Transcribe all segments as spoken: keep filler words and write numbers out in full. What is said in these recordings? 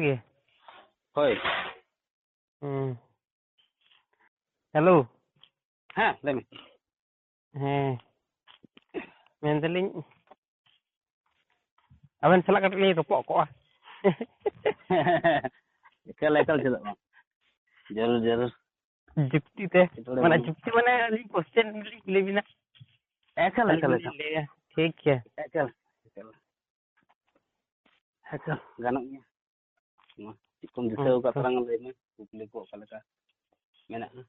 ᱜᱮ᱾ ᱦᱳᱭ᱾ ᱦᱩᱸ᱾ ᱦᱮᱞᱳ᱾ ᱦᱮᱸ, ᱞᱟᱹᱭ ᱢᱮ᱾ ᱦᱮᱸ᱾ ᱢᱮᱱᱫᱟᱞᱤᱧ, ᱟᱵᱮᱱ ᱥᱟᱞᱟᱜ ᱠᱟᱹᱴᱤᱡ ᱞᱤᱧ ᱨᱚᱯᱚᱜ ᱠᱚᱜᱼᱟ᱾ ᱮᱠᱟᱞ, ᱮᱠᱟᱞ, ᱪᱮᱫᱟᱜ ᱵᱟᱝ? ᱡᱟᱹᱨᱩᱲ, ᱡᱟᱹᱨᱩᱲ᱾ ᱡᱩᱠᱛᱤ ᱛᱮ, ᱮᱴᱠᱮᱴᱚᱬᱮ ᱢᱟᱱᱮ ᱵᱟᱹᱱᱩᱜᱼᱟ᱾ ᱡᱩᱠᱛᱤ ᱢᱟᱱᱮ ᱟᱹᱞᱤᱧ question ᱞᱤᱧ ᱠᱩᱞᱤ ᱵᱤᱱᱟ᱾ ᱮᱠᱟᱞ, ᱟᱹᱞᱤᱧ ᱮᱠᱟᱞ, ᱞᱤᱧ ᱮᱠᱟᱞ᱾ ᱞᱟᱹᱭᱟ᱾ ᱴᱷᱤᱠ ᱜᱮᱭᱟ᱾ ᱮᱠᱟᱞ, ᱮᱠᱟᱞ᱾ ᱮᱠᱟᱞ, ᱜᱟᱱᱚᱜ ᱜᱮᱭᱟ᱾ ᱢᱟ, ᱪᱮᱫ ᱠᱚᱢ ᱫᱤᱥᱟᱹ ᱦᱮᱸ ᱟᱠᱟᱫ ᱛᱚ᱾ ᱛᱟᱞᱟᱝᱟ, ᱞᱟᱹᱭ ᱢᱮ, ᱠᱩᱠᱞᱤ ᱠᱚ ᱚᱠᱟ ᱞᱮᱠᱟ ᱢᱮᱱᱟᱜᱼᱟ?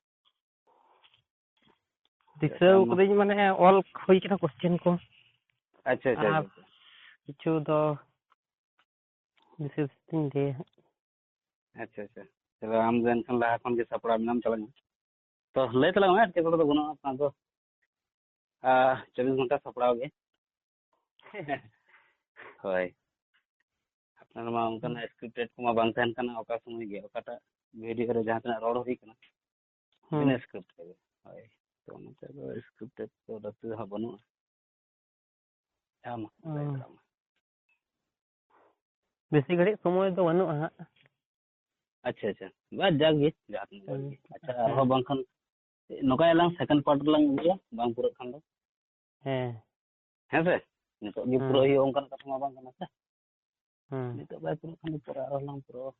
ᱫᱤᱥᱟᱹ ᱟᱢ ᱢᱟ᱾ ᱠᱟᱹᱫᱟᱹᱧ, ᱢᱟᱱᱮ, ᱚᱞ ᱦᱩᱭ ᱠᱟᱱᱟ question ᱠᱚ᱾ ᱟᱪᱪᱷᱟ, ᱟᱪᱪᱷᱟ, ᱟᱨ ᱟᱪᱪᱷᱟ, ᱟᱪᱪᱷᱟ᱾ ᱠᱤᱪᱷᱩ ᱫᱚ ᱵᱤᱥᱮᱥ ᱛᱤᱧ ᱞᱟᱹᱭᱟ ᱦᱟᱸᱜ᱾ ᱟᱪᱪᱷᱟ, ᱟᱪᱪᱷᱟ᱾ ᱛᱚᱵᱮ ᱟᱢ ᱫᱚ ᱮᱱᱠᱷᱟᱱ ᱞᱟᱦᱟ ᱠᱷᱚᱱ ᱜᱮ ᱥᱟᱯᱲᱟᱣ ᱢᱮᱱᱟᱢ, ᱪᱟᱞᱟᱜ ᱢᱮ᱾ ᱛᱚ, ᱞᱟᱹᱭ ᱛᱟᱞᱟᱝ ᱢᱮ, ᱮᱴᱠᱮᱴᱚᱬᱮ ᱫᱚ ᱵᱟᱹᱱᱩᱜᱼᱟ, ᱚᱱᱟ ᱫᱚ, ᱟᱨ ᱪᱚᱵᱵᱤᱥ ᱜᱷᱚᱱᱴᱟ ᱥᱟᱯᱲᱟᱣ ᱜᱮ᱾ ᱦᱳᱭ᱾ ᱟᱯᱱᱟᱨ ᱢᱟ ᱚᱱᱠᱟᱱᱟᱜ scripted ᱠᱚᱢᱟ ᱵᱟᱝ ᱛᱟᱦᱮᱱ ᱠᱟᱱᱟ, ᱚᱠᱟ ᱥᱚᱢᱚᱭ ᱜᱮ ᱚᱠᱟᱴᱟᱜ video ᱨᱮ ᱡᱟᱦᱟᱸ ᱛᱤᱱᱟᱹᱜ ᱨᱚᱲ ᱦᱩᱭ ᱠᱟᱱᱟ, ᱦᱩᱸ᱾ ᱵᱤᱱᱟᱹ script ᱛᱮᱜᱮ᱾ ᱦᱳᱭ᱾ ᱛᱚ, ᱚᱱᱟᱛᱮ ᱫᱚ scripted ᱫᱚ ᱞᱟᱹᱠᱛᱤ ᱫᱚ ᱦᱟᱸᱜ ᱵᱟᱹᱱᱩᱜᱼᱟ᱾ ᱟᱢ ᱞᱟᱹᱭ ᱦᱩᱸ᱾ ᱛᱟᱞᱟᱝ ᱢᱮ᱾ ᱵᱮᱥᱤ ᱜᱷᱟᱹᱲᱤᱡ ᱥᱚᱢᱚᱭ ᱫᱚ ᱵᱟᱹᱱᱩᱜᱼᱟ ᱦᱟᱸᱜ᱾ ᱟᱪᱪᱷᱟ, ᱟᱪᱪᱷᱟ᱾ ᱵᱟ, ᱡᱟᱠ ᱜᱮ, ᱡᱟᱦᱟᱸ ᱛᱤᱱᱟᱹᱜ ᱜᱟᱱ ᱦᱩᱸ᱾ ᱜᱮ᱾ ᱟᱪᱪᱷᱟ, ᱦᱮᱸ᱾ ᱟᱨᱦᱚᱸ ᱵᱟᱝᱠᱷᱟᱱ ᱱᱚᱝᱠᱟᱭᱟᱞᱟᱝ, second part ᱨᱮᱞᱟᱝ ᱤᱭᱟᱹᱭᱟ, ᱵᱟᱝ ᱯᱩᱨᱟᱹᱜ ᱠᱷᱟᱱ ᱫᱚ᱾ ᱦᱮᱸ᱾ ᱦᱮᱸ ᱥᱮ? ᱱᱤᱛᱚᱜ ᱜᱮ ᱦᱮᱸ᱾ ᱯᱩᱨᱟᱹᱜ ᱦᱩᱭᱩᱜᱼᱟ, ᱚᱱᱠᱟᱱ ᱠᱟᱛᱷᱟ ᱢᱟ ᱵᱟᱝ ᱠᱟᱱᱟ ᱥᱮ? ᱦᱮᱸ᱾ ᱱᱤᱛᱚᱜ ᱵᱟᱭ ᱯᱩᱨᱟᱹᱜ ᱠᱷᱟᱱ ᱫᱚ ᱯᱚᱨᱮ ᱟᱨᱦᱚᱸ ᱞᱟᱝ ᱯᱩᱨᱟᱹᱣᱟ᱾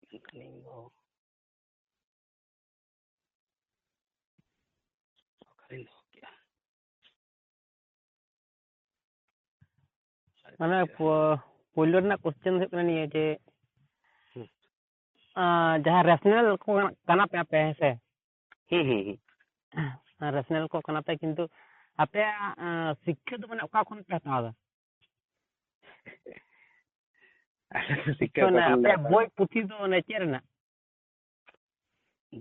ᱢᱮᱱᱠᱷᱟᱱ ᱤᱧ ᱫᱚ ᱚᱠᱟᱨᱤᱧ ᱫᱚᱦᱚ ᱠᱮᱜᱼᱟ? ᱢᱟᱱᱮ, ᱟᱪᱪᱷᱟ᱾ ᱯᱳ-, ᱯᱳᱭᱞᱳ ᱨᱮᱱᱟᱜ question ᱫᱚ ᱦᱩᱭᱩᱜ ᱠᱟᱱᱟ ᱱᱤᱭᱟᱹ ᱡᱮ, ᱦᱩᱸ᱾ ᱟᱸ, ᱡᱟᱦᱟᱸ rational ᱠᱚ ᱠᱟᱱᱟ ᱯᱮ ᱟᱯᱮ, ᱦᱮᱸ ᱥᱮ? ᱦᱩᱸ, ᱦᱩᱸ, ᱦᱩᱸ᱾ Rational ᱠᱚ ᱠᱟᱱᱟ ᱯᱮ, ᱠᱤᱱᱛᱩ ᱟᱯᱮᱭᱟᱜ, ᱟᱸ, ᱥᱤᱠᱠᱷᱟ ᱫᱚ ᱢᱟᱱᱮ ᱚᱠᱟ ᱠᱷᱚᱱ ᱯᱮ ᱦᱟᱛᱟᱣ ᱮᱫᱟ? ᱟᱞᱮ ᱫᱚ ᱥᱤᱠᱠᱷᱟ ᱚᱠᱟ ᱢᱟᱱᱮ ᱠᱷᱚᱱ ᱞᱮ ᱟᱯᱮᱭᱟᱜ ᱦᱟᱛᱟᱣ ᱵᱳᱭ ᱮᱫᱟ? ᱯᱩᱛᱷᱤ ᱫᱚ ᱢᱟᱱᱮ ᱪᱮᱫ ᱨᱮᱱᱟᱜ?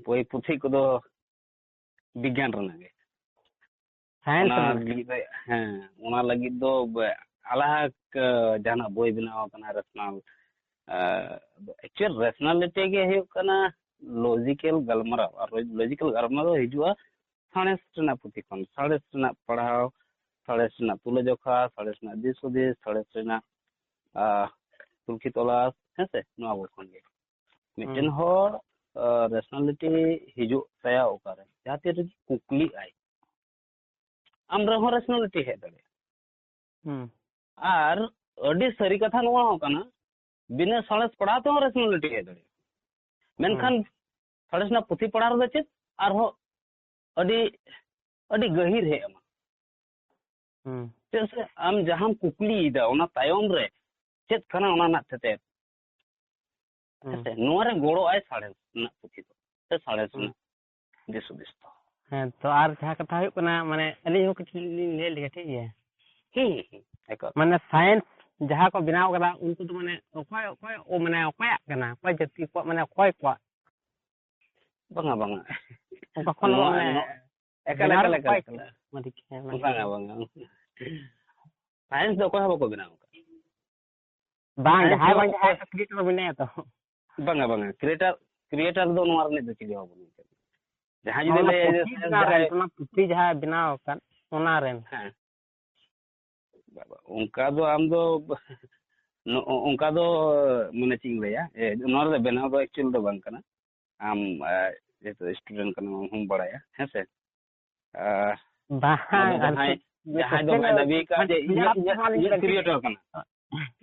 ᱵᱳᱭ ᱯᱩᱛᱷᱤ ᱠᱚᱫᱚ ᱵᱤᱜᱽᱜᱟᱱ ᱨᱮᱱᱟᱜ ᱜᱮ᱾ Science ᱚᱱᱟ ᱨᱮᱱᱟᱜ? ᱞᱟᱹᱜᱤᱫ ᱫᱚ, ᱦᱮᱸ, ᱚᱱᱟ ᱞᱟᱹᱜᱤᱫ ᱫᱚ ᱵ-, ᱟᱞᱟᱜᱽ, ᱟᱸ, ᱡᱟᱦᱟᱱᱟᱜ ᱵᱳᱭ ᱵᱮᱱᱟᱣ ᱟᱠᱟᱱᱟ, rational, ᱟᱸ, actual rationality ᱜᱮ ᱦᱩᱭᱩᱜ ᱠᱟᱱᱟ logical ᱜᱟᱞᱢᱟᱨᱟᱣ᱾ ᱟᱨ logical ᱜᱟᱞᱢᱟᱨᱟᱣ ᱦᱤᱡᱩᱜᱼᱟ ᱥᱟᱬᱮᱥ ᱨᱮᱱᱟᱜ ᱯᱩᱛᱷᱤ ᱠᱷᱚᱱ, ᱥᱟᱬᱮᱥ ᱨᱮᱱᱟᱜ ᱯᱟᱲᱦᱟᱣ, ᱥᱟᱬᱮᱥ ᱨᱮᱱᱟᱜ ᱛᱩᱞᱟᱹᱡᱚᱠᱷᱟ, ᱥᱟᱬᱮᱥ ᱨᱮᱱᱟᱜ ᱫᱤᱥ ᱦᱩᱫᱤᱥ, ᱥᱟᱬᱮᱥ ᱨᱮᱱᱟᱜ ᱟᱨ ᱛᱩᱞᱠᱷᱤ ᱛᱚᱞᱟᱥ, ᱦᱮᱸ ᱥᱮ, ᱱᱚᱣᱟ ᱵᱳᱭ ᱠᱷᱚᱱ ᱜᱮ᱾ ᱢᱤᱫᱴᱮᱱ ᱦᱩᱸ᱾ ᱦᱚᱲ ᱨᱮᱥᱱᱟᱞᱤᱴᱤ ᱦᱤᱡᱩᱜ ᱛᱟᱭᱟ ᱚᱠᱟᱨᱮ? ᱡᱟᱦᱟᱸ ᱛᱤ ᱨᱮᱜᱮ ᱠᱩᱠᱞᱤᱜ ᱟᱭ, ᱟᱢ ᱨᱮᱦᱚᱸ ᱨᱮᱥᱱᱟᱞᱤᱴᱤ ᱦᱮᱡ ᱫᱟᱲᱮᱭᱟᱜᱼᱟ᱾ ᱦᱩᱸ᱾ ᱟᱨ ᱟᱹᱰᱤ ᱥᱟᱹᱨᱤ ᱠᱟᱛᱷᱟ ᱱᱚᱣᱟ ᱦᱚᱸ ᱠᱟᱱᱟ, ᱵᱤᱱᱟᱹ ᱥᱟᱬᱮᱥ ᱯᱟᱲᱦᱟᱣ ᱛᱮᱦᱚᱸ ᱨᱮᱥᱱᱟᱞᱤᱴᱤ ᱦᱮᱡ ᱫᱟᱲᱮᱭᱟᱜᱼᱟ᱾ ᱢᱮᱱᱠᱷᱟᱱ ᱦᱩᱸ᱾ ᱥᱟᱬᱮᱥ ᱨᱮᱱᱟᱜ ᱯᱩᱛᱷᱤ ᱯᱟᱲᱦᱟᱣ ᱨᱮᱫᱚ ᱪᱮᱫ ᱟᱨᱦᱚᱸ ᱟᱹᱰᱤ, ᱟᱹᱰᱤ ᱜᱟᱹᱦᱤᱨ ᱦᱮᱡ ᱟᱢᱟ᱾ ᱦᱩᱸ᱾ ᱪᱮᱫᱟᱜ ᱥᱮ ᱟᱢ ᱡᱟᱦᱟᱸᱢ ᱠᱩᱠᱞᱤᱭᱮᱫᱟ, ᱚᱱᱟ ᱛᱟᱭᱚᱢ ᱨᱮ ᱪᱮᱫ ᱠᱟᱱᱟ ᱚᱱᱟ ᱨᱮᱱᱟᱜ ᱛᱮᱛᱮᱫ᱾ ᱦᱩᱸ᱾ ᱦᱮᱸᱥᱮ? ᱱᱚᱣᱟ ᱨᱮ ᱜᱚᱲᱚ ᱟᱭ ᱥᱟᱬᱮᱥ ᱨᱮᱱᱟᱜ ᱯᱩᱛᱷᱤ ᱫᱚ, ᱥᱮ ᱥᱟᱬᱮᱥ ᱦᱩᱸ᱾ ᱨᱮᱱᱟᱜ ᱫᱤᱥ ᱦᱩᱫᱤᱥ ᱫᱚ᱾ ᱦᱮᱸ, ᱛᱚ ᱟᱨ ᱡᱟᱦᱟᱸ ᱠᱟᱛᱷᱟ ᱦᱩᱭᱩᱜ ᱠᱟᱱᱟ, ᱢᱟᱱᱮ ᱟᱹᱞᱤᱧ ᱦᱚᱸ ᱠᱤᱪᱷᱩ ᱞᱤᱧ ᱞᱟᱹᱭ ᱞᱮᱜᱮ, ᱴᱷᱤᱠ ᱜᱮᱭᱟ? ᱦᱩᱸ, ᱦᱩᱸ, ᱦᱩᱸ, ᱮᱠᱟᱞ᱾ ᱢᱟᱱᱮ ᱥᱟᱭᱮᱱᱥ ᱡᱟᱦᱟᱸ ᱠᱚ ᱵᱮᱱᱟᱣ ᱠᱟᱫᱟ, ᱩᱱᱠᱩ ᱫᱚ ᱢᱟᱱᱮ ᱚᱠᱚᱭ, ᱚᱠᱚᱭ, ᱚ, ᱢᱟᱱᱮ ᱚᱠᱚᱭᱟᱜ ᱠᱟᱱᱟ? ᱚᱠᱚᱭ ᱡᱟᱹᱛᱤ ᱠᱚᱣᱟᱜ, ᱢᱟᱱᱮ ᱚᱠᱚᱭ ᱠᱚᱣᱟᱜ? ᱵᱟᱝᱟ, ᱵᱟᱝᱟ᱾ ᱚᱠᱟ ᱠᱷᱚᱱ ᱱᱚᱣᱟ, ᱢᱟᱱᱮ ᱱᱚ-, ᱮᱠᱟᱞ, ᱵᱮᱱᱟᱣ ᱮᱠᱟᱞ, ᱨᱮ ᱮᱠᱟᱞ, ᱚᱠᱚᱭ ᱮᱠᱟᱞ᱾ ᱠᱚ? ᱢᱟ ᱴᱷᱤᱠ ᱜᱮᱭᱟ, ᱢᱟ ᱵᱟᱝᱟ, ᱴᱷᱤᱠ ᱜᱮᱭᱟ᱾ ᱵᱟᱝᱟ᱾ ᱥᱟᱭᱮᱱᱥ ᱫᱚ ᱚᱠᱚᱭ ᱦᱚᱸ ᱵᱟᱠᱚ ᱵᱮᱱᱟᱣ ᱟᱠᱟᱫᱟ᱾ ᱵᱟᱝ, ᱥᱟᱭᱮᱱᱥ ᱡᱟᱦᱟᱸᱭ ᱫᱚ ᱵᱟᱝ ᱡᱟᱦᱟᱸᱭ ᱚᱠᱚᱭ ᱠᱚ ᱠᱨᱤᱭᱮᱴ ᱠᱚ ᱵᱮᱱᱟᱣᱟ ᱛᱚ᱾ ᱵᱟᱝᱟ, ᱵᱟᱝᱟ᱾ ᱠᱨᱤᱭᱮᱴᱟᱨ, ᱠᱨᱤᱭᱮᱴᱟᱨ ᱫᱚ ᱱᱚᱣᱟ ᱨᱤᱱᱤᱡ ᱫᱚ ᱪᱤᱞᱤ ᱦᱚᱸ ᱵᱟᱹᱱᱩᱜ ᱠᱟᱫᱟ᱾ ᱡᱟᱦᱟᱸᱭ ᱡᱩᱫᱤ ᱚᱱᱟ ᱞᱟᱹᱭᱟ ᱡᱮ ᱯᱩᱛᱷᱤ ᱥᱟᱭᱮᱱᱥ ᱵᱮᱱᱟᱣ ᱨᱮ, ᱡᱟᱦᱟᱸᱭ ᱚᱱᱟ ᱯᱩᱛᱷᱤ ᱡᱟᱦᱟᱸ ᱵᱮᱱᱟᱣ ᱟᱠᱟᱫ, ᱚᱱᱟ ᱨᱮᱱ᱾ ᱦᱮᱸ᱾ ᱵᱟᱵᱟ, ᱚᱱᱠᱟ ᱫᱚ ᱟᱢ ᱫᱚ, ᱱᱚ-, ᱚᱱᱠᱟ ᱫᱚ, ᱢᱟᱱᱮ ᱪᱮᱫ ᱤᱧ ᱞᱟᱹᱭᱟ, ᱮ, ᱱᱚᱣᱟ ᱨᱮᱫᱚ ᱵᱮᱱᱟᱣ ᱫᱚ ᱮᱠᱪᱩᱭᱮᱞ ᱫᱚ ᱵᱟᱝ ᱠᱟᱱᱟ᱾ ᱟᱢ, ᱮ, ᱡᱮᱦᱮᱛᱩ ᱥᱴᱩᱰᱮᱱᱴ ᱠᱟᱱᱟᱢ, ᱟᱢ ᱦᱚᱸᱢ ᱵᱟᱲᱟᱭᱟ, ᱦᱮᱸ ᱥᱮ? ᱟᱨ ᱵᱟᱝ, ᱱᱚᱣᱟ ᱫᱚ ᱟᱨ ᱡᱟᱦᱟᱸᱭ, ᱪᱮᱫ, ᱡᱟᱦᱟᱸᱭ ᱫᱚ ᱵᱟᱭ ᱫᱟᱹᱵᱤ ᱟᱠᱟᱫ ᱢᱟᱱᱮ ᱡᱮ ᱤᱧᱟᱹᱜ, ᱤᱧᱟᱹᱜ, ᱢᱟᱱᱮ ᱤᱧᱟᱹᱜ ᱠᱟᱹᱴᱤᱡ ᱠᱨᱤᱭᱮᱴᱚᱨ ᱠᱟᱱᱟ᱾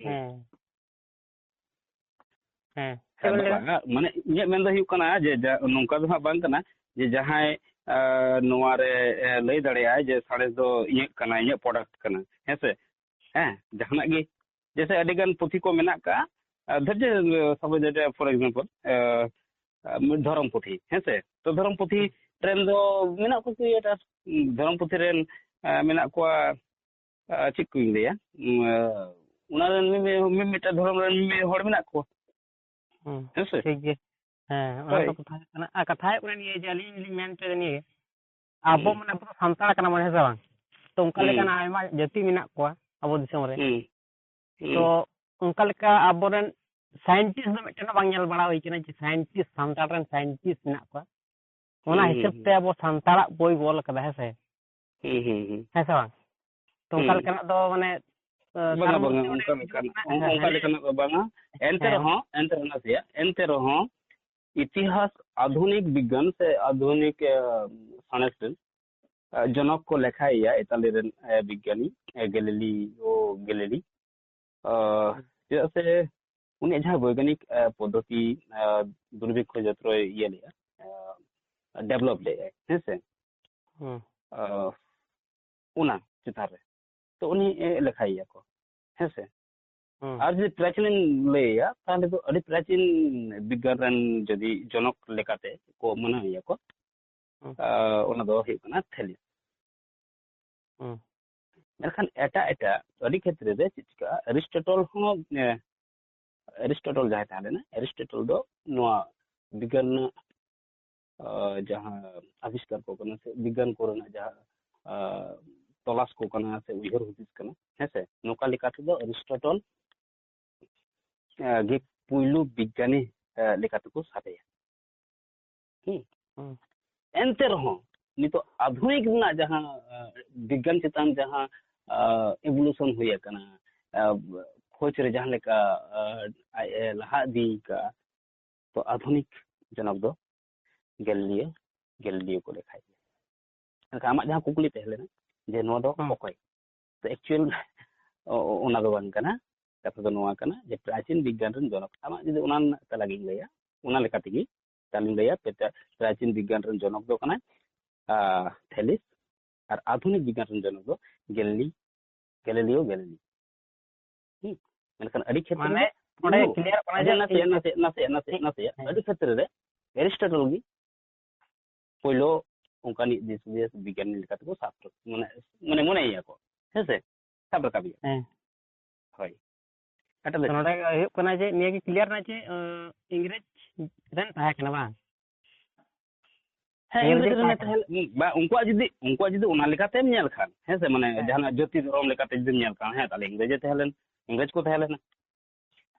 ᱦᱮᱸ᱾ ᱦᱮᱸ, ᱪᱮᱫ ᱦᱮᱸ, ᱵᱮᱱ ᱞᱟᱹᱭ ᱫᱟ? ᱵᱟᱝᱟ, ᱢᱟᱱᱮ ᱤᱧᱟᱹᱜ ᱢᱮᱱ ᱫᱚ ᱦᱩᱭᱩᱜ ᱠᱟᱱᱟ ᱡᱮ ᱡᱟ-, ᱱᱚᱝᱠᱟ ᱫᱚ ᱦᱟᱸᱜ ᱵᱟᱝ ᱠᱟᱱᱟ ᱡᱮ ᱡᱟᱦᱟᱸᱭ, ᱟ, ᱱᱚᱣᱟ ᱨᱮ, ᱮ, ᱞᱟᱹᱭ ᱫᱟᱲᱮᱭᱟᱜᱼᱟᱭ ᱡᱮ ᱥᱟᱬᱮᱥ ᱫᱚ ᱤᱧᱟᱹᱜ ᱠᱟᱱᱟ, ᱤᱧᱟᱹᱜ ᱯᱨᱚᱰᱟᱠᱴ ᱠᱟᱱᱟ, ᱦᱮᱸ ᱥᱮ? ᱦᱮᱸ, ᱡᱟᱦᱟᱱᱟᱜ ᱜᱮ, ᱡᱮᱭᱥᱮ ᱟᱹᱰᱤ ᱜᱟᱱ ᱯᱩᱛᱷᱤ ᱠᱚ ᱢᱮᱱᱟᱜ ᱠᱟᱜᱼᱟ, ᱟ, ᱫᱷᱚᱨ ᱡᱮ, ᱥᱟᱯᱳᱡ ᱡᱮ, ᱯᱷᱚᱨ ᱮᱠᱡᱟᱢᱯᱚᱞ, ᱟ, ᱟ, ᱫᱷᱚᱨᱚᱢ ᱯᱩᱛᱷᱤ, ᱦᱮᱸ ᱥᱮ? ᱛᱚ ᱫᱷᱚᱨᱚᱢ ᱯᱩᱛᱷᱤ ᱦᱩᱸ᱾ ᱨᱮᱱ ᱫᱚ ᱢᱮᱱᱟᱜ ᱠᱚ ᱠᱨᱤᱭᱮᱴᱟᱨ, ᱫᱷᱚᱨᱚᱢ ᱯᱩᱛᱷᱤ ᱨᱮᱱ, ᱟ, ᱢᱮᱱᱟᱜ ᱠᱚᱣᱟ, ᱟ, ᱪᱮᱫ ᱠᱚᱧ ᱞᱟᱹᱭᱟ, ᱩᱸ, ᱟ, ᱚᱱᱟ ᱨᱮᱱ ᱢᱤᱢᱤ-, ᱢᱤᱢᱤᱫᱴᱟᱝ ᱫᱷᱚᱨᱚᱢ ᱨᱮᱱ ᱢᱤᱢᱤ ᱦᱚᱲ ᱢᱮᱱᱟᱜ ᱠᱚᱣᱟ᱾ ᱦᱩᱸ, ᱦᱮᱸ ᱥᱮ? ᱴᱷᱤᱠ ᱜᱮ᱾ ᱦᱮᱸ, ᱚᱱᱟ ᱦᱳᱭ᱾ ᱫᱚ ᱠᱟᱛᱷᱟ ᱦᱩᱭᱩᱜ ᱠᱟᱱᱟ᱾ ᱟᱨ ᱠᱟᱛᱷᱟ ᱦᱩᱭᱩᱜ ᱠᱟᱱᱟ ᱱᱤᱭᱟᱹ ᱡᱮ ᱟᱹᱞᱤᱧ ᱞᱤᱧ ᱢᱮᱱ ᱦᱚᱪᱚᱭᱮᱫᱟ ᱱᱤᱭᱟᱹ ᱜᱮ, ᱟᱵᱚ ᱦᱩᱸ᱾ ᱢᱟᱱᱮ ᱟᱵᱚ ᱫᱚ ᱥᱟᱱᱛᱟᱲ ᱠᱟᱱᱟ ᱵᱚᱱ, ᱦᱮᱸ ᱥᱮ ᱵᱟᱝ? ᱛᱚ ᱚᱱᱠᱟ ᱦᱩᱸ᱾ ᱞᱮᱠᱟᱱᱟᱜ ᱟᱭᱢᱟ ᱡᱟᱹᱛᱤ ᱢᱮᱱᱟᱜ ᱠᱚᱣᱟ ᱟᱵᱚ ᱫᱤᱥᱚᱢ ᱨᱮ᱾ ᱦᱩᱸ᱾ ᱦᱩᱸ᱾ ᱛᱚ ᱚᱱᱠᱟ ᱞᱮᱠᱟ ᱟᱵᱚᱨᱮᱱ ᱥᱟᱭᱮᱱᱴᱤᱥᱴ ᱫᱚ ᱢᱤᱫᱴᱮᱱ ᱦᱚᱸ ᱵᱟᱝ ᱧᱮᱞ ᱵᱟᱲᱟ ᱦᱩᱭ ᱠᱟᱱᱟ ᱡᱮ ᱥᱟᱭᱮᱱᱴᱤᱥᱴ, ᱥᱟᱱᱛᱟᱲ ᱨᱮᱱ ᱥᱟᱭᱮᱱᱴᱤᱥᱴ ᱢᱮᱱᱟᱜ ᱠᱚᱣᱟ᱾ ᱚᱱᱟ ᱦᱩᱸ, ᱦᱩᱸ, ᱦᱤᱥᱟᱹᱵ ᱛᱮ ᱦᱩᱸ᱾ ᱟᱵᱚ ᱥᱟᱱᱛᱟᱲᱟᱜ ᱵᱳᱭ ᱵᱚᱞ ᱠᱟᱫᱟ, ᱦᱮᱸ ᱥᱮ? ᱦᱩᱸ, ᱦᱩᱸ, ᱦᱩᱸ᱾ ᱦᱮᱸ ᱥᱮ ᱵᱟᱝ? ᱛᱚ ᱚᱱᱠᱟ ᱦᱩᱸ᱾ ᱞᱮᱠᱟᱱᱟᱜ ᱫᱚ ᱢᱟᱱᱮ ᱵᱟᱝᱟ, ᱵᱟᱝᱟ, ᱚᱱᱠᱟ ᱞᱮᱠᱟᱱᱟᱜ, ᱦᱮᱸ, ᱚᱱᱠᱟ ᱦᱮᱸ᱾ ᱞᱮᱠᱟᱱᱟᱜ ᱫᱚ ᱵᱟᱝᱟ᱾ ᱮᱱᱛᱮ ᱦᱮᱸ᱾ ᱨᱮᱦᱚᱸ, ᱮᱱᱛᱮ ᱨᱮᱦᱚᱸ ᱱᱟᱥᱮᱭᱟᱜ, ᱮᱱᱛᱮ ᱨᱮᱦᱚᱸ ᱤᱛᱤᱦᱟᱥ, ᱟᱫᱷᱩᱱᱤᱠ ᱵᱤᱜᱽᱜᱟᱱ ᱥᱮ ᱟᱫᱷᱩᱱᱤᱠ, ᱮ, ᱥᱟᱬᱮᱥ ᱨᱮᱱ, ᱮ, ᱡᱚᱱᱚᱠ ᱠᱚ ᱞᱮᱠᱷᱟᱭᱮᱭᱟ ᱤᱛᱟᱞᱤ ᱨᱮᱱ, ᱮ, ᱵᱤᱜᱽᱜᱟᱱᱤ, ᱮ, ᱜᱮᱞᱤᱞᱤᱭᱳ ᱜᱮᱞᱤᱞᱤ᱾ ᱟ, ᱦᱩᱸ᱾ ᱪᱮᱫᱟᱜ ᱥᱮ ᱩᱱᱤᱭᱟᱜ ᱡᱟᱦᱟᱸ ᱵᱳᱭᱜᱟᱱᱤᱠ, ᱮ, ᱯᱚᱫᱽᱫᱷᱚᱛᱤ, ᱮ, ᱫᱩᱨᱵᱤᱠᱠᱷᱚ ᱡᱚᱱᱛᱨᱚᱭ ᱤᱭᱟᱹ ᱞᱮᱜᱼᱟ, ᱮ, develop ᱞᱮᱜᱼᱟᱭ, ᱦᱮᱸ ᱥᱮ? ᱦᱩᱸ᱾ ᱟ, ᱚᱱᱟ ᱪᱮᱛᱟᱱ ᱨᱮ᱾ ᱛᱚ ᱩᱱᱤ, ᱮ, ᱞᱮᱠᱷᱟᱭᱮᱭᱟ ᱠᱚ, ᱦᱮᱸ ᱥᱮ? ᱦᱩᱸ᱾ ᱟᱨ ᱡᱩᱫᱤ ᱯᱨᱟᱪᱤᱱ ᱮᱢ ᱞᱟᱹᱭᱟ, ᱛᱟᱦᱞᱮ ᱫᱚ ᱟᱹᱰᱤ ᱯᱨᱟᱪᱤᱱ ᱵᱤᱜᱽᱜᱟᱱ ᱨᱮᱱ ᱡᱩᱫᱤ ᱡᱚᱱᱚᱠ ᱞᱮᱠᱟᱛᱮ ᱠᱚ ᱢᱟᱱᱟᱣᱮᱭᱟ ᱠᱚ, ᱦᱩᱸ᱾ ᱟ, ᱚᱱᱟ ᱫᱚ ᱦᱩᱭᱩᱜ ᱠᱟᱱᱟ ᱛᱷᱮᱞᱤᱥ᱾ ᱦᱩᱸ᱾ ᱢᱮᱱᱠᱷᱟᱱ ᱮᱴᱟᱜ ᱮᱴᱟᱜ ᱟᱹᱰᱤ ᱠᱷᱮᱛᱨᱮ ᱨᱮ ᱪᱮᱫ ᱪᱤᱠᱟᱹᱜᱼᱟ, ᱮᱨᱤᱥᱴᱚᱴᱚᱞ ᱦᱚᱸ, ᱮ, ᱮᱨᱤᱥᱴᱚᱴᱚᱞ ᱡᱟᱦᱟᱸᱭ ᱛᱟᱦᱮᱸ ᱞᱮᱱᱟ, ᱮᱨᱤᱥᱴᱚᱴᱚᱞ ᱫᱚ ᱱᱚᱣᱟ ᱵᱤᱜᱽᱜᱟᱱ ᱨᱮᱱᱟᱜ, ᱟ, ᱡᱟᱦᱟᱸ ᱟᱵᱤᱥᱠᱟᱨ ᱠᱚ ᱠᱟᱱᱟ ᱥᱮ ᱵᱤᱜᱽᱜᱟᱱ ᱠᱚᱨᱮᱱᱟᱜ ᱡᱟᱦᱟᱸ, ᱟ, ᱛᱚᱞᱟᱥ ᱠᱚ ᱠᱟᱱᱟ ᱥᱮ ᱩᱭᱦᱟᱹᱨ ᱦᱩᱫᱤᱥ ᱠᱟᱱᱟ, ᱦᱮᱸ ᱥᱮ, ᱱᱚᱝᱠᱟ ᱞᱮᱠᱟ ᱛᱮᱫᱚ ᱮᱨᱤᱥᱴᱚᱴᱚᱞ, ᱟ, ᱜᱮ ᱯᱩᱭᱞᱩ ᱵᱤᱜᱽᱜᱟᱱᱤ, ᱟ, ᱞᱮᱠᱟ ᱛᱮᱠᱚ ᱥᱟᱵᱮᱭᱟ᱾ ᱦᱩᱸ᱾ ᱦᱩᱸ᱾ ᱮᱱᱛᱮ ᱨᱮᱦᱚᱸ ᱱᱤᱛᱚᱜ ᱟᱫᱷᱩᱱᱤᱠ ᱨᱮᱱᱟᱜ ᱡᱟᱦᱟᱸ, ᱟ, ᱵᱤᱜᱽᱜᱟᱱ ᱪᱮᱛᱟᱱ ᱡᱟᱦᱟᱸ, ᱟ, evolution ᱦᱩᱭ ᱟᱠᱟᱱᱟ, ᱟ, ᱠᱷᱚᱡᱽ ᱨᱮ ᱡᱟᱦᱟᱸ ᱞᱮᱠᱟ, ᱟ, ᱟᱡ ᱮ ᱞᱟᱦᱟ ᱤᱫᱤ ᱟᱠᱟᱫᱼᱟ, ᱛᱚ ᱟᱫᱷᱩᱱᱤᱠ ᱡᱚᱱᱚᱠ ᱫᱚ ᱜᱮᱞᱤᱞᱤᱭᱳ, ᱜᱮᱞᱤᱞᱤᱭᱳ ᱠᱚ ᱞᱮᱠᱷᱟᱭ ᱜᱮᱭᱟ᱾ ᱮᱱᱠᱷᱟᱱ ᱟᱢᱟᱜ ᱡᱟᱦᱟᱸ ᱠᱩᱠᱞᱤ ᱛᱟᱦᱮᱸ ᱞᱮᱱᱟ ᱡᱮ ᱱᱚᱣᱟ ᱫᱚ ᱦᱩᱸ᱾ ᱚᱠᱚᱭ, ᱛᱚ actual ᱚ-, ᱚ-, ᱚᱱᱟ ᱫᱚ ᱵᱟᱝ ᱠᱟᱱᱟ᱾ ᱠᱟᱛᱷᱟ ᱫᱚ ᱱᱚᱣᱟ ᱠᱟᱱᱟ ᱡᱮ ᱯᱨᱟᱪᱤᱱ ᱵᱤᱜᱽᱜᱟᱱ ᱨᱮᱱ ᱡᱚᱱᱚᱠ, ᱟᱢᱟᱜ ᱡᱩᱫᱤ ᱚᱱᱟ ᱨᱮᱱᱟᱜ ᱛᱮᱞᱟ ᱜᱤᱧ ᱞᱟᱹᱭᱟ, ᱚᱱᱟ ᱞᱮᱠᱟ ᱛᱮᱜᱮ ᱛᱟᱦᱞᱮᱧ ᱞᱟᱹᱭᱟ, ᱯᱮ-, ᱯᱨᱟᱪᱤᱱ ᱵᱤᱜᱽᱜᱟᱱ ᱨᱮᱱ ᱡᱚᱱᱚᱠ ᱫᱚ ᱠᱟᱱᱟᱭ, ᱟ, ᱛᱷᱮᱞᱤᱥ, ᱟᱨ ᱟᱫᱷᱩᱱᱤᱠ ᱵᱤᱜᱽᱜᱟᱱ ᱨᱮᱱ ᱡᱚᱱᱚᱠ ᱫᱚ ᱜᱮᱞᱤᱞᱤ, ᱜᱮᱞᱤᱞᱤᱭᱳ ᱜᱮᱞᱤᱞᱤ᱾ ᱦᱩᱸ? ᱢᱮᱱᱠᱷᱟᱱ ᱟᱹᱰᱤ ᱠᱷᱮᱛᱨᱮ ᱢᱟᱱᱮ, ᱨᱮ ᱚᱸᱰᱮ ᱱᱩᱱᱩ, clear ᱠᱟᱱᱟ ᱟᱹᱰᱤ ᱡᱮ ᱱᱟᱥᱮ, ᱤᱧ ᱱᱟᱥᱮ, ᱱᱟᱥᱮ, ᱱᱟᱥᱮ, ᱦᱮᱸ᱾ ᱱᱟᱥᱮ, ᱦᱮᱸ᱾ ᱟᱹᱰᱤ ᱠᱷᱮᱛᱨᱮ ᱨᱮ ᱮᱨᱤᱥᱴᱚᱴᱚᱞ ᱜᱮ ᱯᱳᱭᱞᱳ ᱚᱱᱠᱟᱱᱤᱡ ᱫᱤᱥ ᱦᱩᱫᱤᱥ ᱵᱤᱜᱽᱜᱟᱱᱤ ᱞᱮᱠᱟ ᱛᱮᱠᱚ ᱥᱟᱵ, ᱢᱟᱱᱮ, ᱢᱟᱱᱮ, ᱢᱚᱱᱮᱭᱮᱭᱟ ᱠᱚ, ᱦᱮᱸ ᱥᱮ? ᱥᱟᱵ ᱨᱟᱠᱟᱵᱮᱭᱟ᱾ ᱦᱮᱸ᱾ ᱦᱳᱭ᱾ ᱮᱴᱟᱜ ᱛᱚ ᱞᱮᱠᱟ᱾ ᱱᱚᱰᱮ ᱦᱩᱭᱩᱜ ᱠᱟᱱᱟ ᱡᱮ ᱱᱤᱭᱟᱹ ᱜᱮ clear ᱱᱟ ᱡᱮ, ᱟᱸ, ᱤᱝᱨᱮᱡᱽ ᱨᱮᱱ ᱛᱟᱦᱮᱸ ᱠᱟᱱᱟ ᱵᱟᱝ? ᱦᱮᱸ, ᱤᱝᱨᱮᱡᱽ ᱤᱝᱨᱮᱡᱽ ᱨᱮᱱ ᱨᱮᱱ ᱛᱟᱦᱮᱸ ᱛᱟᱦᱮᱸ, ᱵᱟ, ᱩᱱᱠᱩᱣᱟᱜ ᱡᱩᱫᱤ, ᱩᱱᱠᱩᱣᱟᱜ ᱡᱩᱫᱤ ᱚᱱᱟ ᱞᱮᱠᱟᱛᱮᱢ ᱧᱮᱞ ᱠᱷᱟᱱ, ᱦᱮᱸ ᱥᱮ, ᱢᱟᱱᱮ ᱦᱮᱸ᱾ ᱡᱟᱦᱟᱱᱟᱜ ᱡᱟᱹᱛᱤ ᱫᱷᱚᱨᱚᱢ ᱞᱮᱠᱟᱛᱮ ᱡᱩᱫᱤᱢ ᱧᱮᱞ ᱠᱷᱟᱱ, ᱦᱮᱸ, ᱛᱟᱦᱞᱮ ᱤᱝᱨᱮᱡᱽ ᱮ ᱛᱟᱦᱮᱸ ᱞᱮᱱ, ᱤᱝᱨᱮᱡᱽ ᱠᱚ ᱛᱟᱦᱮᱸ ᱞᱮᱱᱟ᱾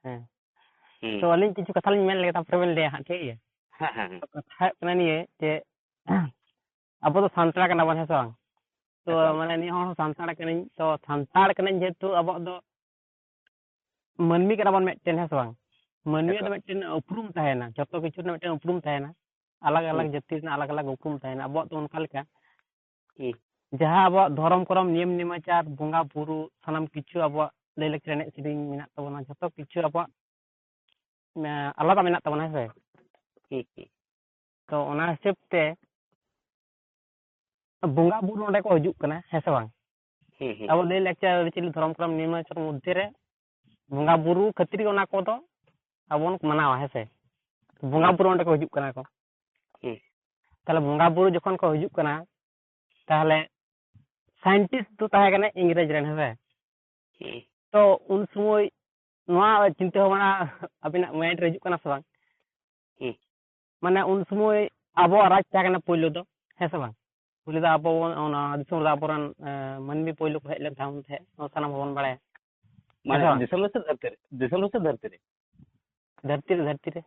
ᱦᱮᱸ᱾ ᱦᱩᱸ᱾ ᱛᱚ ᱟᱹᱞᱤᱧ ᱠᱤᱪᱷᱩ ᱠᱟᱛᱷᱟ ᱞᱤᱧ ᱢᱮᱱ ᱞᱮᱜᱮ, ᱛᱟᱨᱯᱚᱨᱮ ᱵᱮᱱ ᱞᱟᱹᱭᱟ ᱦᱟᱸᱜ, ᱴᱷᱤᱠ ᱜᱮᱭᱟ? ᱦᱮᱸ, ᱦᱮᱸ, ᱦᱮᱸ᱾ ᱛᱚ ᱠᱟᱛᱷᱟ ᱦᱩᱭᱩᱜ ᱠᱟᱱᱟ ᱱᱤᱭᱟᱹ ᱡᱮ, ᱟᱵᱚ ᱫᱚ ᱥᱟᱱᱛᱟᱲ ᱠᱟᱱᱟ ᱵᱚᱱ, ᱦᱮᱸ ᱥᱮ ᱵᱟᱝ? ᱛᱚ ᱮᱠᱟᱞ᱾ ᱢᱟᱱᱮ ᱱᱤᱭᱟᱹ ᱦᱚᱲ ᱦᱚᱸ ᱥᱟᱱᱛᱟᱲ ᱠᱟᱹᱱᱟᱹᱧ, ᱛᱚ ᱥᱟᱱᱛᱟᱲ ᱠᱟᱹᱱᱟᱹᱧ ᱡᱮᱦᱮᱛᱩ ᱟᱵᱚᱣᱟᱜ ᱫᱚ ᱢᱟᱹᱱᱢᱤ ᱠᱟᱱᱟ ᱵᱚᱱ ᱢᱤᱫᱴᱮᱱ, ᱦᱮᱸ ᱥᱮ ᱵᱟᱝ? ᱢᱟᱹᱱᱢᱤᱭᱟᱜ ᱫᱚ ᱮᱠᱟᱞ᱾ ᱢᱤᱫᱴᱮᱱ ᱩᱯᱨᱩᱢ ᱛᱟᱦᱮᱱᱟ, ᱡᱷᱚᱛᱚ ᱠᱤᱪᱷᱩ ᱨᱮᱱᱟᱜ ᱢᱤᱫᱴᱮᱱ ᱩᱯᱨᱩᱢ ᱛᱟᱦᱮᱱᱟ, ᱟᱞᱟᱜᱽ ᱟᱞᱟᱜᱽ ᱦᱩᱸ᱾ ᱡᱟᱹᱛᱤ ᱨᱮᱱᱟᱜ ᱟᱞᱟᱜᱽ ᱟᱞᱟᱜᱽ ᱩᱯᱨᱩᱢ ᱛᱟᱦᱮᱱᱟ᱾ ᱟᱵᱚᱣᱟᱜ ᱫᱚ ᱚᱱᱠᱟ ᱞᱮᱠᱟ ᱦᱩᱸ᱾ ᱡᱟᱦᱟᱸ ᱟᱵᱚᱣᱟᱜ ᱫᱷᱚᱨᱚᱢ ᱠᱚᱨᱚᱢ, ᱱᱤᱭᱚᱢ ᱱᱮᱢᱟᱪᱟᱨ, ᱵᱚᱸᱜᱟ ᱵᱩᱨᱩ, ᱥᱟᱱᱟᱢ ᱠᱤᱪᱷᱩ ᱟᱵᱚᱣᱟᱜ ᱞᱟᱹᱭ ᱞᱟᱠᱪᱟᱨ, ᱮᱱᱮᱡ ᱥᱮᱨᱮᱧ ᱢᱮᱱᱟᱜ ᱛᱟᱵᱚᱱᱟ, ᱡᱷᱚᱛᱚ ᱠᱤᱪᱷᱩ ᱟᱵᱚᱣᱟᱜ, ᱮᱸ, ᱟᱞᱟᱫᱟ ᱢᱮᱱᱟᱜ ᱛᱟᱵᱚᱱᱟ, ᱦᱮᱸ ᱥᱮ? ᱦᱩᱸ, ᱦᱩᱸ᱾ ᱛᱚ ᱚᱱᱟ ᱦᱤᱥᱟᱹᱵ ᱛᱮ ᱵᱚᱸᱜᱟ ᱵᱩᱨᱩ ᱱᱚᱸᱰᱮ ᱠᱚ ᱦᱤᱡᱩᱜ ᱠᱟᱱᱟ, ᱦᱮᱸ ᱥᱮ ᱵᱟᱝ? ᱦᱩᱸ, ᱦᱩᱸ᱾ ᱟᱵᱚ ᱞᱟᱹᱭ ᱞᱟᱠᱪᱟᱨ, ᱟᱹᱨᱤᱪᱟᱹᱞᱤ, ᱫᱷᱚᱨᱚᱢ ᱠᱚᱨᱚᱢ, ᱱᱤᱭᱚᱢ ᱱᱮᱢᱟᱪᱟᱨ ᱢᱚᱫᱽᱫᱷᱮ ᱨᱮ ᱵᱚᱸᱜᱟ ᱵᱩᱨᱩ ᱠᱷᱟᱹᱛᱤᱨ ᱜᱮ ᱚᱱᱟ ᱠᱚᱫᱚ ᱟᱵᱚ ᱵᱚᱱ ᱢᱟᱱᱟᱣᱟ, ᱦᱮᱸ ᱥᱮ? ᱵᱚᱸᱜᱟ ᱦᱩᱸ᱾ ᱵᱩᱨᱩ ᱚᱸᱰᱮ ᱠᱚ ᱦᱤᱡᱩᱜ ᱠᱟᱱᱟ ᱠᱚ᱾ ᱦᱩᱸ᱾ ᱛᱟᱦᱞᱮ ᱵᱚᱸᱜᱟ ᱵᱩᱨᱩ ᱡᱚᱠᱷᱚᱱ ᱠᱚ ᱦᱤᱡᱩᱜ ᱠᱟᱱᱟ, ᱛᱟᱦᱞᱮ scientist ᱫᱚ ᱛᱟᱦᱮᱸ ᱠᱟᱱᱟ ᱤᱝᱨᱮᱡᱽ ᱨᱮᱱ, ᱦᱮᱸ ᱥᱮ? ᱦᱩᱸ᱾ ᱛᱚ ᱩᱱ ᱥᱚᱢᱚᱭ ᱱᱚᱣᱟ ᱪᱤᱱᱛᱟᱹ ᱵᱷᱟᱵᱽᱱᱟ ᱟᱵᱤᱱᱟᱜ mind ᱨᱮ ᱦᱤᱡᱩᱜ ᱠᱟᱱᱟ ᱥᱮ ᱵᱟᱝ? ᱦᱩᱸ᱾ ᱢᱟᱱᱮ ᱩᱱ ᱥᱚᱢᱚᱭ ᱟᱵᱚᱣᱟᱜ ᱨᱟᱡᱽ ᱛᱟᱦᱮᱸ ᱠᱟᱱᱟ ᱯᱳᱭᱞᱳ ᱫᱚ, ᱦᱮᱸ ᱥᱮ ᱵᱟᱝ? ᱯᱳᱭᱞᱳ ᱫᱚ ᱟᱵᱚ ᱵᱚᱱ, ᱚᱱᱟ ᱫᱤᱥᱚᱢ ᱨᱮ ᱟᱵᱚᱨᱮᱱ, ᱮ, ᱢᱟᱹᱱᱢᱤ ᱯᱳᱭᱞᱳ ᱠᱚ ᱦᱮᱡ ᱞᱮᱱ ᱛᱟᱦᱮᱸ ᱩᱱ ᱛᱟᱦᱮᱸ, ᱱᱚᱣᱟ ᱥᱟᱱᱟᱢ ᱦᱚᱲ ᱵᱚᱱ ᱵᱟᱲᱟᱭᱟ᱾ ᱢᱟᱱᱮ ᱦᱮᱸ ᱥᱮ ᱵᱟᱝ? ᱫᱤᱥᱚᱢ ᱨᱮ ᱥᱮ ᱫᱷᱟᱹᱨᱛᱤ ᱨᱮ? ᱫᱤᱥᱚᱢ ᱨᱮ ᱥᱮ ᱫᱷᱟᱹᱨᱛᱤ ᱨᱮ? ᱫᱷᱟᱹᱨᱛᱤ ᱨᱮ, ᱫᱷᱟᱹᱨᱛᱤ ᱨᱮ᱾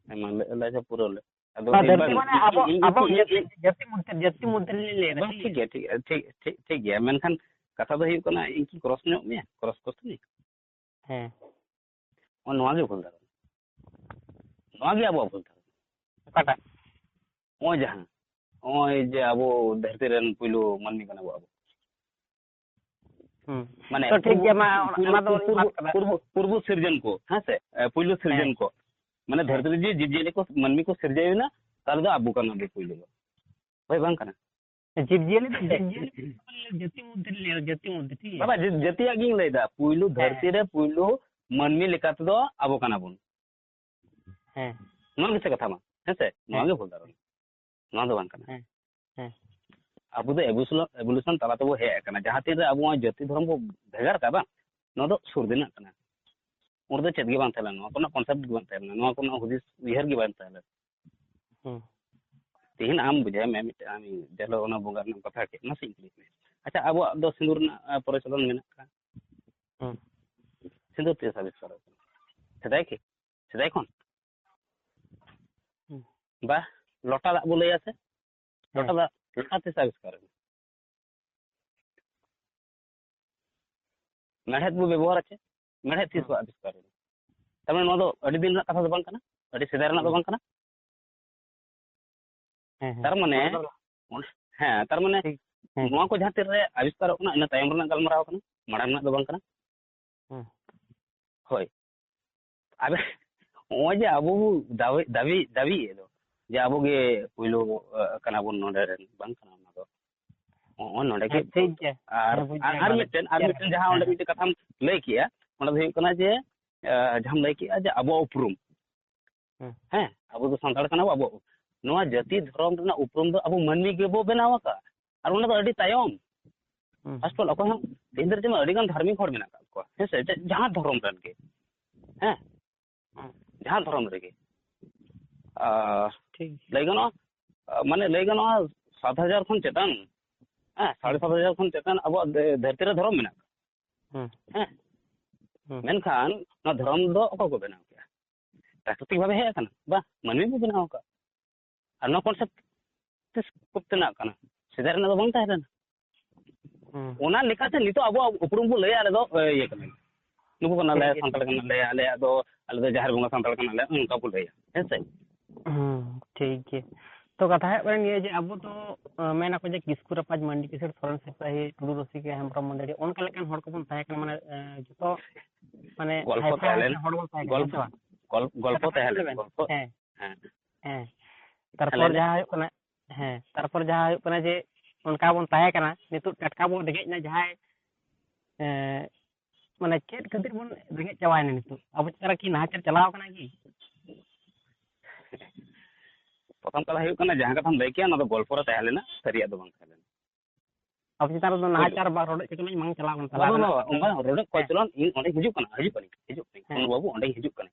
ᱦᱮᱸ, ᱢᱟ ᱞᱟᱹᱭ, ᱞᱟᱹᱭ ᱯᱩᱨᱟᱹᱣ ᱞᱮ᱾ ᱟᱫᱚ ᱵᱟ, ᱮᱠᱵᱟᱨ ᱫᱷᱟᱹᱨᱛᱤ ᱢᱟᱱᱮ ᱤᱧ, ᱟᱵᱚ, ᱤᱧ, ᱟᱵᱚ ᱤᱧ, ᱡᱟᱹᱛᱤ, ᱤᱧ, ᱡᱟᱹᱛᱤ ᱢᱚᱫᱽᱫᱷᱮ, ᱡᱟᱹᱛᱤ ᱢᱚᱫᱽᱫᱷᱮ ᱨᱮᱞᱤᱧ ᱞᱟᱹᱭ ᱮᱫᱟ, ᱵᱟᱝ, ᱴᱷᱤᱠ ᱴᱷᱤᱠ ᱜᱮᱭᱟ? ᱜᱮᱭᱟ, ᱴᱷᱤᱠ, ᱴᱷᱤᱠ, ᱴᱷᱤᱠ ᱜᱮᱭᱟ᱾ ᱢᱮᱱᱠᱷᱟᱱ ᱠᱟᱛᱷᱟ ᱫᱚ ᱦᱩᱭᱩᱜ ᱠᱟᱱᱟ, ᱤᱧ ᱠᱤ cross ᱧᱚᱜ ᱢᱮᱭᱟ? Cross question ᱤᱧ? ᱦᱮᱸ᱾ ᱱᱚᱜᱼᱚ ᱱᱚᱣᱟ ᱜᱮ ᱵᱷᱩᱞ ᱫᱷᱟᱨᱚᱱᱟ᱾ ᱱᱚᱣᱟ ᱜᱮ ᱟᱵᱚᱣᱟᱜ ᱵᱷᱩᱞ ᱫᱷᱟᱨᱚᱱᱟ᱾ ᱚᱠᱟᱴᱟᱜ? ᱱᱚᱜᱼᱚᱭ ᱡᱟᱦᱟᱸ, ᱱᱚᱜᱼᱚᱭ ᱡᱮ ᱟᱵᱚ ᱫᱷᱟᱹᱨᱛᱤ ᱨᱮᱱ ᱯᱩᱭᱞᱩ ᱢᱟᱹᱱᱢᱤ ᱠᱟᱱᱟ ᱵᱚ ᱟᱵᱚ᱾ ᱦᱩᱸ᱾ ᱢᱟᱱᱮ ᱛᱚ ᱴᱷᱤᱠ ᱯᱩᱨᱵᱚ, ᱜᱮᱭᱟ, ᱢᱟ, ᱚᱱᱟ, ᱯᱩᱨᱵᱚ, ᱚᱱᱟ ᱫᱚᱞᱤᱧ ᱯᱩᱨᱵᱚ, ᱵᱟᱫ ᱠᱟᱫᱟ᱾ ᱯᱩᱨᱵᱚ, ᱯᱩᱨᱵᱚ ᱥᱤᱨᱡᱚᱱ ᱠᱚ, ᱦᱮᱸ ᱥᱮ? ᱮ, ᱯᱩᱭᱞᱩ ᱥᱤᱨᱡᱚᱱ ᱦᱮᱸ᱾ ᱠᱚ᱾ ᱢᱟᱱᱮ ᱦᱮᱸ᱾ ᱫᱷᱟᱹᱨᱛᱤ ᱨᱮ ᱡᱮ ᱡᱤᱵᱽ ᱡᱤᱭᱟᱹᱞᱤ ᱠᱚ, ᱢᱟᱹᱱᱢᱤ ᱠᱚ ᱥᱤᱨᱡᱟᱹᱣ ᱮᱱᱟ, ᱛᱟᱦᱞᱮ ᱫᱚ ᱟᱵᱚ ᱠᱟᱱᱟ ᱵᱚ ᱯᱩᱭᱞᱩ ᱫᱚ᱾ ᱦᱳᱭ, ᱵᱟᱝ ᱠᱟᱱᱟ? ᱡᱤᱵᱽ ᱡᱤᱭᱟᱹᱞᱤ ᱫᱚ, ᱡᱤᱵᱽ ᱡᱤᱭᱟᱹᱞᱤ ᱫᱚ ᱡᱟᱹᱛᱤ ᱢᱚᱫᱽᱫᱷᱮ ᱨᱮ ᱞᱟᱹᱭᱟ, ᱡᱟᱹᱛᱤ ᱢᱚᱫᱽᱫᱷᱮ, ᱴᱷᱤᱠ ᱜᱮᱭᱟ? ᱵᱟᱵᱟ, ᱡᱟᱹ-, ᱡᱟᱹᱛᱤᱭᱟᱜ ᱜᱤᱧ ᱞᱟᱹᱭᱫᱟ, ᱯᱩᱭᱞᱩ ᱦᱮᱸ, ᱫᱷᱟᱹᱨᱛᱤ ᱦᱮᱸ᱾ ᱨᱮ ᱯᱩᱭᱞᱩ ᱢᱟᱹᱱᱢᱤ ᱞᱮᱠᱟ ᱛᱮᱫᱚ ᱟᱵᱚ ᱠᱟᱱᱟ ᱵᱚᱱ᱾ ᱦᱮᱸ᱾ ᱱᱚᱣᱟ ᱜᱮᱥᱮ ᱠᱟᱛᱷᱟ ᱢᱟ, ᱦᱮᱸ ᱥᱮ? ᱱᱚᱣᱟ ᱦᱮᱸ᱾ ᱜᱮ ᱵᱷᱩᱞ ᱫᱷᱟᱨᱚᱱᱟ᱾ ᱱᱚᱣᱟ ᱫᱚ ᱵᱟᱝ ᱠᱟᱱᱟ᱾ ᱦᱮᱸ, ᱦᱮᱸ᱾ ᱟᱵᱚ ᱫᱚ evolution, evolution ᱛᱟᱞᱟ ᱛᱮᱵᱚ ᱦᱮᱡ ᱟᱠᱟᱱᱟ᱾ ᱡᱟᱦᱟᱸ ᱛᱤᱱ ᱨᱮ ᱟᱵᱚ ᱱᱚᱣᱟ ᱡᱟᱹᱛᱤ ᱫᱷᱚᱨᱚᱢ ᱵᱚ ᱵᱷᱮᱜᱟᱨ ᱠᱟᱜᱼᱟ ᱵᱟᱝ, ᱱᱚᱣᱟ ᱫᱚ ᱥᱩᱨ ᱫᱤᱱᱟᱜ ᱠᱟᱱᱟ᱾ ᱚᱸᱰᱮ ᱫᱚ ᱪᱮᱫ ᱜᱮ ᱵᱟᱝ ᱛᱟᱦᱮᱸ ᱞᱮᱱᱟ, ᱱᱚᱣᱟ ᱠᱚᱨᱮᱱᱟᱜ concept ᱜᱮ ᱵᱟᱝ ᱛᱟᱦᱮᱸ ᱞᱮᱱᱟ, ᱱᱚᱣᱟ ᱠᱚᱨᱮᱱᱟᱜ ᱦᱩᱫᱤᱥ ᱩᱭᱦᱟᱹᱨ ᱜᱮ ᱵᱟᱝ ᱛᱟᱦᱮᱸ ᱞᱮᱱᱟ᱾ ᱦᱩᱸ᱾ ᱛᱮᱦᱮᱧ ᱟᱢ ᱵᱩᱡᱷᱟᱹᱣ ᱢᱮ, ᱢᱤᱫᱴᱮᱱ ᱟᱢ ᱡᱮ ᱦᱤᱞᱳᱜ ᱚᱱᱟ ᱵᱚᱸᱜᱟ ᱨᱮᱱᱟᱜ ᱠᱟᱛᱷᱟ ᱠᱮᱫ, ᱚᱱᱟ ᱥᱮᱫ ᱤᱧ ᱠᱩᱞᱤ ᱢᱮᱭᱟ᱾ ᱟᱪᱪᱷᱟ, ᱟᱵᱚᱣᱟᱜ ᱫᱚ ᱥᱤᱸᱫᱩᱨ ᱨᱮᱱᱟᱜ, ᱟ, ᱯᱨᱚᱪᱚᱞᱚᱱ ᱢᱮᱱᱟᱜ ᱠᱟᱜᱼᱟ? ᱦᱩᱸ᱾ ᱥᱤᱸᱫᱩᱨ ᱛᱤᱥ ᱟᱵᱤᱥᱠᱟᱨ ᱟᱠᱟᱱᱟ? ᱥᱮᱫᱟᱭ ᱠᱤ? ᱥᱮᱫᱟᱭ ᱠᱷᱚᱱ? ᱦᱩᱸ᱾ ᱵᱟ, ᱞᱚᱴᱟ ᱫᱟᱜ ᱵᱚ ᱞᱟᱹᱭᱟ ᱥᱮ? ᱞᱚᱴᱟ ᱦᱮᱸ᱾ ᱫᱟᱜ, ᱞᱟᱦᱟ ᱛᱤᱥ ᱟᱵᱤᱥᱠᱟᱨ ᱮᱱᱟ? ᱢᱮᱲᱦᱮᱫ ᱵᱚ ᱵᱮᱵᱚᱦᱟᱨᱟ ᱪᱮ? ᱢᱮᱲᱦᱮᱫ ᱛᱤᱥ ᱦᱩᱸ᱾ ᱠᱚ ᱟᱵᱤᱥᱠᱟᱨ ᱮᱱᱟ? ᱛᱟᱨ ᱢᱟᱱᱮ ᱱᱚᱣᱟ ᱫᱚ ᱟᱹᱰᱤ ᱫᱤᱱ ᱨᱮᱱᱟᱜ ᱠᱟᱛᱷᱟ ᱫᱚ ᱵᱟᱝ ᱠᱟᱱᱟ, ᱟᱹᱰᱤ ᱥᱮᱫᱟᱭ ᱨᱮᱱᱟᱜ ᱫᱚ ᱦᱩᱸ᱾ ᱵᱟᱝ ᱠᱟᱱᱟ᱾ ᱦᱮᱸ, ᱦᱮᱸ᱾ ᱛᱟᱨ ᱢᱟᱱᱮ, ᱚᱱᱟ ᱫᱚ ᱦᱮᱸ, ᱛᱟᱨ ᱢᱟᱱᱮ ᱴᱷᱤᱠ᱾ ᱦᱮᱸ᱾ ᱱᱚᱣᱟ ᱠᱚ ᱡᱟᱦᱟᱸ ᱛᱤᱱ ᱨᱮ ᱟᱵᱤᱥᱠᱟᱨᱚᱜ ᱠᱟᱱᱟ, ᱤᱱᱟᱹ ᱛᱟᱭᱚᱢ ᱨᱮᱱᱟᱜ ᱜᱟᱞᱢᱟᱨᱟᱣ ᱠᱟᱱᱟ, ᱢᱟᱲᱟᱝ ᱨᱮᱱᱟᱜ ᱫᱚ ᱵᱟᱝ ᱠᱟᱱᱟ᱾ ᱦᱮᱸ᱾ ᱦᱳᱭ᱾ ᱟᱵᱮ, ᱱᱚᱜᱼᱚᱭ ᱡᱮ ᱟᱵᱚ ᱵᱚ ᱫᱟᱵᱤ, ᱫᱟᱵᱤ, ᱫᱟᱵᱤᱭᱮᱫ ᱫᱚ ᱡᱮ ᱟᱵᱚ ᱜᱮ ᱯᱳᱭᱞᱳ, ᱟ, ᱠᱟᱱᱟ ᱵᱚᱱ ᱱᱚᱰᱮ ᱨᱮᱱ, ᱵᱟᱝ ᱠᱟᱱᱟ ᱚᱱᱟ ᱫᱚ᱾ ᱱᱚᱜᱼᱚᱭ ᱱᱚᱰᱮ ᱜᱮ ᱦᱮᱸ, ᱴᱷᱤᱠ ᱜᱮᱭᱟ᱾ ᱟᱨ, ᱦᱮᱸ, ᱵᱩᱡᱽ ᱟᱨ, ᱜᱮᱭᱟ, ᱟᱨ ᱢᱟᱱᱮ ᱢᱤᱫᱴᱮᱱ, ᱟᱨ ᱪᱮᱫ ᱢᱤᱫᱴᱮᱱ ᱞᱮᱠᱟ? ᱡᱟᱦᱟᱸ ᱦᱮᱸ, ᱚᱸᱰᱮ ᱦᱮᱸ᱾ ᱢᱤᱫᱴᱮᱱ ᱠᱟᱛᱷᱟᱢ ᱞᱟᱹᱭ ᱠᱮᱜᱼᱟ, ᱚᱱᱟ ᱫᱚ ᱦᱩᱭᱩᱜ ᱠᱟᱱᱟ ᱡᱮ, ᱟ, ᱡᱟᱦᱟᱸᱢ ᱞᱟᱹᱭ ᱠᱮᱜᱼᱟ ᱡᱮ ᱟᱵᱚᱣᱟᱜ ᱩᱯᱨᱩᱢ, ᱦᱩᱸ᱾ ᱦᱮᱸ, ᱟᱵᱚ ᱫᱚ ᱥᱟᱱᱛᱟᱲ ᱠᱟᱱᱟ ᱵᱚ, ᱟᱵᱚ ᱱᱚᱣᱟ ᱡᱟᱹᱛᱤ ᱫᱷᱚᱨᱚᱢ ᱨᱮᱱᱟᱜ ᱩᱯᱨᱩᱢ ᱫᱚ ᱟᱵᱚ ᱢᱟᱹᱱᱢᱤ ᱜᱮᱵᱚ ᱵᱮᱱᱟᱣ ᱟᱠᱟᱫᱼᱟ᱾ ᱟᱨ ᱚᱱᱟ ᱫᱚ ᱟᱹᱰᱤ ᱛᱟᱭᱚᱢ᱾ ᱦᱩᱸ᱾ ᱟᱥᱚᱞ ᱚᱠᱚᱭ ᱦᱚᱸ, ᱛᱮᱦᱮᱧ ᱫᱷᱟᱹᱨᱤᱡ ᱢᱟ ᱟᱹᱰᱤ ᱜᱟᱱ ᱫᱷᱟᱨᱢᱤᱠ ᱦᱚᱲ ᱢᱮᱱᱟᱜ ᱟᱠᱟᱫ ᱠᱚᱣᱟ, ᱦᱮᱸ ᱥᱮ? ᱡᱟ-, ᱡᱟᱦᱟᱸ ᱫᱷᱚᱨᱚᱢ ᱨᱮᱱ ᱜᱮ, ᱦᱮᱸ, ᱦᱩᱸ᱾ ᱡᱟᱦᱟᱸ ᱫᱷᱚᱨᱚᱢ ᱨᱮᱜᱮ᱾ ᱟᱨ ᱴᱷᱤᱠ᱾ ᱞᱟᱹᱭ ᱜᱟᱱᱚᱜᱼᱟ, ᱢᱟᱱᱮ ᱞᱟᱹᱭ ᱜᱟᱱᱚᱜᱼᱟ, ᱥᱟᱛ ᱦᱟᱡᱟᱨ ᱠᱷᱚᱱ ᱪᱮᱛᱟᱱ, ᱦᱮᱸ, ᱥᱟᱲᱮ ᱦᱩᱸ᱾ ᱥᱟᱛ ᱦᱟᱡᱟᱨ ᱠᱷᱚᱱ ᱪᱮᱛᱟᱱ ᱟᱵᱚᱣᱟᱜ ᱫᱮ-, ᱫᱷᱟᱹᱨᱛᱤ ᱨᱮ ᱫᱷᱚᱨᱚᱢ ᱢᱮᱱᱟᱜᱼᱟ᱾ ᱦᱩᱸ᱾ ᱦᱮᱸ᱾ ᱦᱩᱸ᱾ ᱢᱮᱱᱠᱷᱟᱱ ᱱᱚᱣᱟ ᱫᱷᱚᱨᱚᱢ ᱫᱚ ᱚᱠᱚᱭ ᱠᱚ ᱵᱮᱱᱟᱣ ᱠᱮᱜᱼᱟ? ᱯᱨᱟᱠᱨᱤᱛᱤᱠ ᱵᱷᱟᱵᱮ ᱦᱮᱡ ᱟᱠᱟᱱᱟ? ᱵᱟᱝ, ᱢᱟᱹᱱᱢᱤ ᱵᱚ ᱵᱮᱱᱟᱣ ᱟᱠᱟᱫ᱾ ᱟᱨ ᱱᱚᱣᱟ concept ᱛᱤᱥ ᱠᱚᱛᱮᱱᱟᱜ ᱠᱟᱱᱟ? ᱥᱮᱫᱟᱭ ᱨᱮᱱᱟᱜ ᱫᱚ ᱵᱟᱝ ᱛᱟᱦᱮᱸ ᱞᱮᱱᱟ᱾ ᱦᱩᱸ᱾ ᱚᱱᱟ ᱞᱮᱠᱟᱛᱮ ᱱᱤᱛᱚᱜ ᱟᱵᱚᱣᱟᱜ ᱩᱯᱨᱩᱢ ᱵᱚ ᱞᱟᱹᱭᱟ, ᱟᱞᱮ ᱫᱚ, ᱮ, ᱤᱭᱟᱹ ᱠᱟᱱᱟᱞᱮ, ᱱᱩᱠᱩ ᱠᱟᱱᱟᱞᱮ, ᱴᱷᱤᱠ ᱜᱮᱭᱟ, ᱥᱟᱱᱛᱟᱲ ᱴᱷᱤᱠ ᱜᱮᱭᱟ᱾ ᱠᱟᱱᱟᱞᱮ, ᱟᱞᱮᱭᱟᱜ ᱫᱚ, ᱟᱞᱮ ᱫᱚ ᱡᱟᱦᱮᱨ ᱵᱚᱸᱜᱟ ᱥᱟᱱᱛᱟᱲ ᱠᱟᱱᱟᱞᱮ, ᱚᱱᱠᱟ ᱵᱚ ᱞᱟᱹᱭᱟ, ᱦᱮᱸ ᱥᱮ? ᱦᱩᱸ, ᱴᱷᱤᱠ ᱜᱮᱭᱟ᱾ ᱛᱚ, ᱠᱟᱛᱷᱟ ᱦᱩᱭᱩᱜ ᱠᱟᱱᱟ ᱱᱤᱭᱟᱹ ᱡᱮ ᱟᱵᱚ ᱫᱚ, ᱮ, ᱢᱮᱱᱟᱠᱚ ᱡᱮ ᱠᱤᱥᱠᱩ ᱨᱟᱯᱟᱡᱽ, ᱢᱟᱱᱰᱤ ᱠᱤᱥᱟᱹᱬ, ᱥᱚᱨᱮᱱ ᱥᱤᱯᱟᱹᱦᱤ, ᱴᱩᱰᱩ ᱨᱩᱥᱤᱠᱟ, ᱦᱮᱢᱵᱨᱚᱢ ᱢᱟᱹᱫᱟᱹᱲᱤᱭᱟᱹ, ᱚᱱᱠᱟ ᱞᱮᱠᱟᱱ ᱦᱚᱲ ᱠᱚᱵᱚᱱ ᱛᱟᱦᱮᱸ ᱠᱟᱱᱟ, ᱢᱟᱱᱮ, ᱮ, ᱡᱚᱛᱚ, ᱢᱟᱱᱮ, ᱜᱚᱞᱯᱚ ᱦᱟᱭᱯᱷᱟᱭ ᱛᱟᱦᱮᱸ ᱞᱮᱱᱟ, ᱦᱟᱭᱯᱷᱟᱭ ᱦᱚᱲ ᱵᱚᱱ ᱛᱟᱦᱮᱸ ᱠᱟᱱᱟ, ᱦᱮᱸ ᱥᱮ ᱵᱟᱝ? ᱜᱚᱞ-, ᱜᱚᱞ-, ᱜᱚᱞᱯᱚ ᱠᱟᱛᱷᱟ ᱛᱟᱦᱮᱸ ᱠᱟᱱ ᱞᱮᱱᱟ, ᱛᱟᱵᱚᱱᱟ᱾ ᱜᱚᱞᱯᱚ᱾ ᱦᱮᱸ᱾ ᱦᱮᱸ᱾ ᱦᱮᱸ, ᱛᱟᱨᱯᱚᱨ ᱞᱟᱹᱭ ᱢᱮ᱾ ᱡᱟᱦᱟᱸ ᱦᱩᱭᱩᱜ ᱠᱟᱱᱟ, ᱦᱮᱸ, ᱛᱟᱨᱯᱚᱨ ᱡᱟᱦᱟᱸ ᱦᱩᱭᱩᱜ ᱠᱟᱱᱟ ᱡᱮ ᱚᱱᱠᱟ ᱵᱚᱱ ᱛᱟᱦᱮᱸ ᱠᱟᱱᱟ, ᱱᱤᱛᱚᱜ ᱴᱟᱴᱠᱟ ᱵᱚᱱ ᱨᱮᱸᱜᱮᱡ ᱮᱱᱟ, ᱡᱟᱦᱟᱸᱭ, ᱮᱸ, ᱢᱟᱱᱮ ᱪᱮᱫ ᱠᱷᱟᱹᱛᱤᱨ ᱵᱚᱱ ᱨᱮᱸᱜᱮᱡ ᱪᱟᱵᱟᱭᱮᱱᱟ ᱱᱤᱛᱚᱜ? ᱟᱵᱚ ᱪᱮᱛᱟᱱ ᱨᱮ ᱠᱤ ᱱᱟᱦᱟᱪᱟᱨ ᱪᱟᱞᱟᱣ ᱠᱟᱱᱟ ᱠᱤ? ᱯᱨᱚᱛᱷᱚᱢ ᱠᱟᱛᱷᱟ ᱦᱩᱭᱩᱜ ᱠᱟᱱᱟ, ᱡᱟᱦᱟᱸ ᱠᱟᱛᱷᱟᱢ ᱞᱟᱹᱭ ᱠᱮᱜᱼᱟ, ᱚᱱᱟ ᱫᱚ ᱜᱚᱞᱯᱚ ᱨᱮ ᱛᱟᱦᱮᱸ ᱞᱮᱱᱟ, ᱥᱟᱹᱨᱤᱭᱟᱜ ᱫᱚ ᱵᱟᱝ ᱛᱟᱦᱮᱸ ᱞᱮᱱᱟ᱾ ᱟᱵᱚ ᱪᱮᱛᱟᱱ ᱨᱮᱫᱚ ᱯᱳᱭᱞᱳ᱾ ᱱᱟᱦᱟᱪᱟᱨ ᱵᱟ ᱨᱚᱰᱚᱡ ᱠᱚᱪᱞᱚᱱ ᱵᱟᱝ ᱪᱟᱞᱟᱣ ᱠᱟᱱ ᱵᱟᱝ, ᱛᱟᱵᱚᱱᱟ᱾ ᱵᱟᱝ, ᱵᱟᱝ, ᱵᱟᱝ, ᱨᱚᱰᱚᱡ ᱦᱮᱸ᱾ ᱠᱚᱪᱞᱚᱱ, ᱤᱧ ᱚᱸᱰᱮ ᱦᱤᱡᱩᱜ ᱠᱟᱱᱟ, ᱦᱤᱡᱩᱜ ᱠᱟᱱᱟ, ᱦᱤᱡᱩᱜ ᱠᱟᱱᱟ, ᱦᱮᱸ᱾ ᱠᱳᱱᱳ ᱵᱟᱹᱵᱩ ᱚᱸᱰᱮ ᱦᱤᱡᱩᱜ ᱠᱟᱱᱟ᱾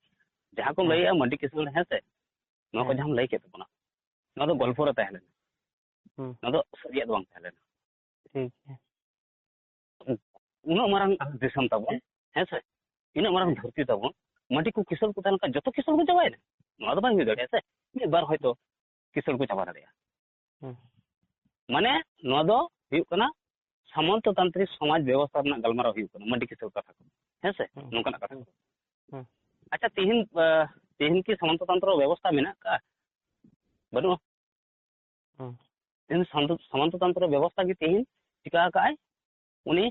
ᱡᱟᱦᱟᱸ ᱠᱚᱢ ᱦᱮᱸ᱾ ᱞᱟᱹᱭᱮᱜᱼᱟ, ᱢᱟᱹᱱᱰᱤ ᱠᱤᱥᱟᱹᱬ, ᱦᱮᱸ ᱥᱮ? ᱱᱚᱣᱟ ᱠᱚ ᱦᱮᱸ᱾ ᱡᱟᱦᱟᱸᱢ ᱞᱟᱹᱭ ᱠᱮᱫ ᱛᱟᱵᱚᱱᱟ, ᱱᱚᱣᱟ ᱫᱚ ᱦᱮᱸ᱾ ᱜᱚᱞᱯᱚ ᱨᱮ ᱛᱟᱦᱮᱸ ᱞᱮᱱᱟ᱾ ᱦᱩᱸ᱾ ᱱᱚᱣᱟ ᱫᱚ ᱥᱟᱹᱨᱤᱭᱟᱜ ᱫᱚ ᱵᱟᱝ ᱛᱟᱦᱮᱸ ᱞᱮᱱᱟ᱾ ᱴᱷᱤᱠ ᱜᱮᱭᱟ᱾ ᱩᱱᱟᱹᱜ ᱢᱟᱨᱟᱝ ᱫᱤᱥᱚᱢ ᱛᱟᱵᱚᱱ, ᱦᱮᱸ᱾ ᱦᱮᱸ ᱥᱮ? ᱤᱱᱟᱹᱜ ᱢᱟᱨᱟᱝ ᱦᱮᱸ᱾ ᱫᱷᱟᱹᱨᱛᱤ ᱛᱟᱵᱚᱱ, ᱢᱟᱹᱱᱰᱤ ᱠᱚ ᱠᱤᱥᱟᱹᱬ ᱠᱚ ᱛᱟᱦᱮᱸ ᱞᱮᱱᱠᱷᱟᱱ ᱡᱚᱛᱚ ᱠᱤᱥᱟᱹᱬ ᱠᱚ ᱪᱟᱵᱟᱭᱮᱱᱟ? ᱱᱚᱣᱟ ᱫᱚ ᱵᱟᱝ ᱦᱩᱭ ᱫᱟᱲᱮᱭᱟᱜᱼᱟ ᱥᱮ? ᱢᱤᱫ ᱵᱟᱨ ᱦᱚᱭᱛᱳ ᱠᱤᱥᱟᱹᱬ ᱠᱚ ᱪᱟᱵᱟ ᱫᱟᱲᱮᱭᱟᱜᱼᱟ᱾ ᱦᱩᱸ᱾ ᱢᱟᱱᱮ ᱱᱚᱣᱟ ᱫᱚ ᱦᱩᱭᱩᱜ ᱠᱟᱱᱟ ᱥᱟᱢᱚᱱᱛᱚᱛᱟᱱᱛᱨᱤᱠ ᱥᱚᱢᱟᱡᱽ ᱵᱮᱵᱚᱥᱛᱷᱟ ᱨᱮᱱᱟᱜ ᱜᱟᱞᱢᱟᱨᱟᱣ ᱦᱩᱭᱩᱜ ᱠᱟᱱᱟ, ᱢᱟᱹᱰᱤ ᱠᱤᱥᱟᱹᱬ ᱠᱟᱛᱷᱟ ᱠᱚ, ᱦᱮᱸ ᱥᱮ? ᱦᱩᱸ᱾ ᱱᱚᱝᱠᱟᱱᱟᱜ ᱠᱟᱛᱷᱟ ᱠᱚ᱾ ᱦᱩᱸ᱾ ᱟᱪᱪᱷᱟ, ᱛᱤᱦᱤᱧ, ᱟᱸ, ᱛᱤᱦᱤᱧ ᱠᱤ ᱥᱟᱢᱚᱱᱛᱚᱛᱟᱱᱛᱨᱚ ᱵᱮᱵᱚᱥᱛᱷᱟ ᱢᱮᱱᱟᱜ ᱟᱠᱟᱫᱼᱟ? ᱵᱟᱹᱱᱩᱜᱼᱟ᱾ ᱦᱩᱸ᱾ ᱛᱤᱦᱤᱧ ᱥᱟᱢᱚᱱᱛᱚ-, ᱥᱟᱢᱚᱱᱛᱚᱛᱟᱱᱛᱨᱚ ᱵᱮᱵᱚᱥᱛᱷᱟ ᱜᱮ ᱛᱤᱦᱤᱧ ᱪᱤᱠᱟ ᱟᱠᱟᱫᱼᱟᱭ? ᱩᱱᱤ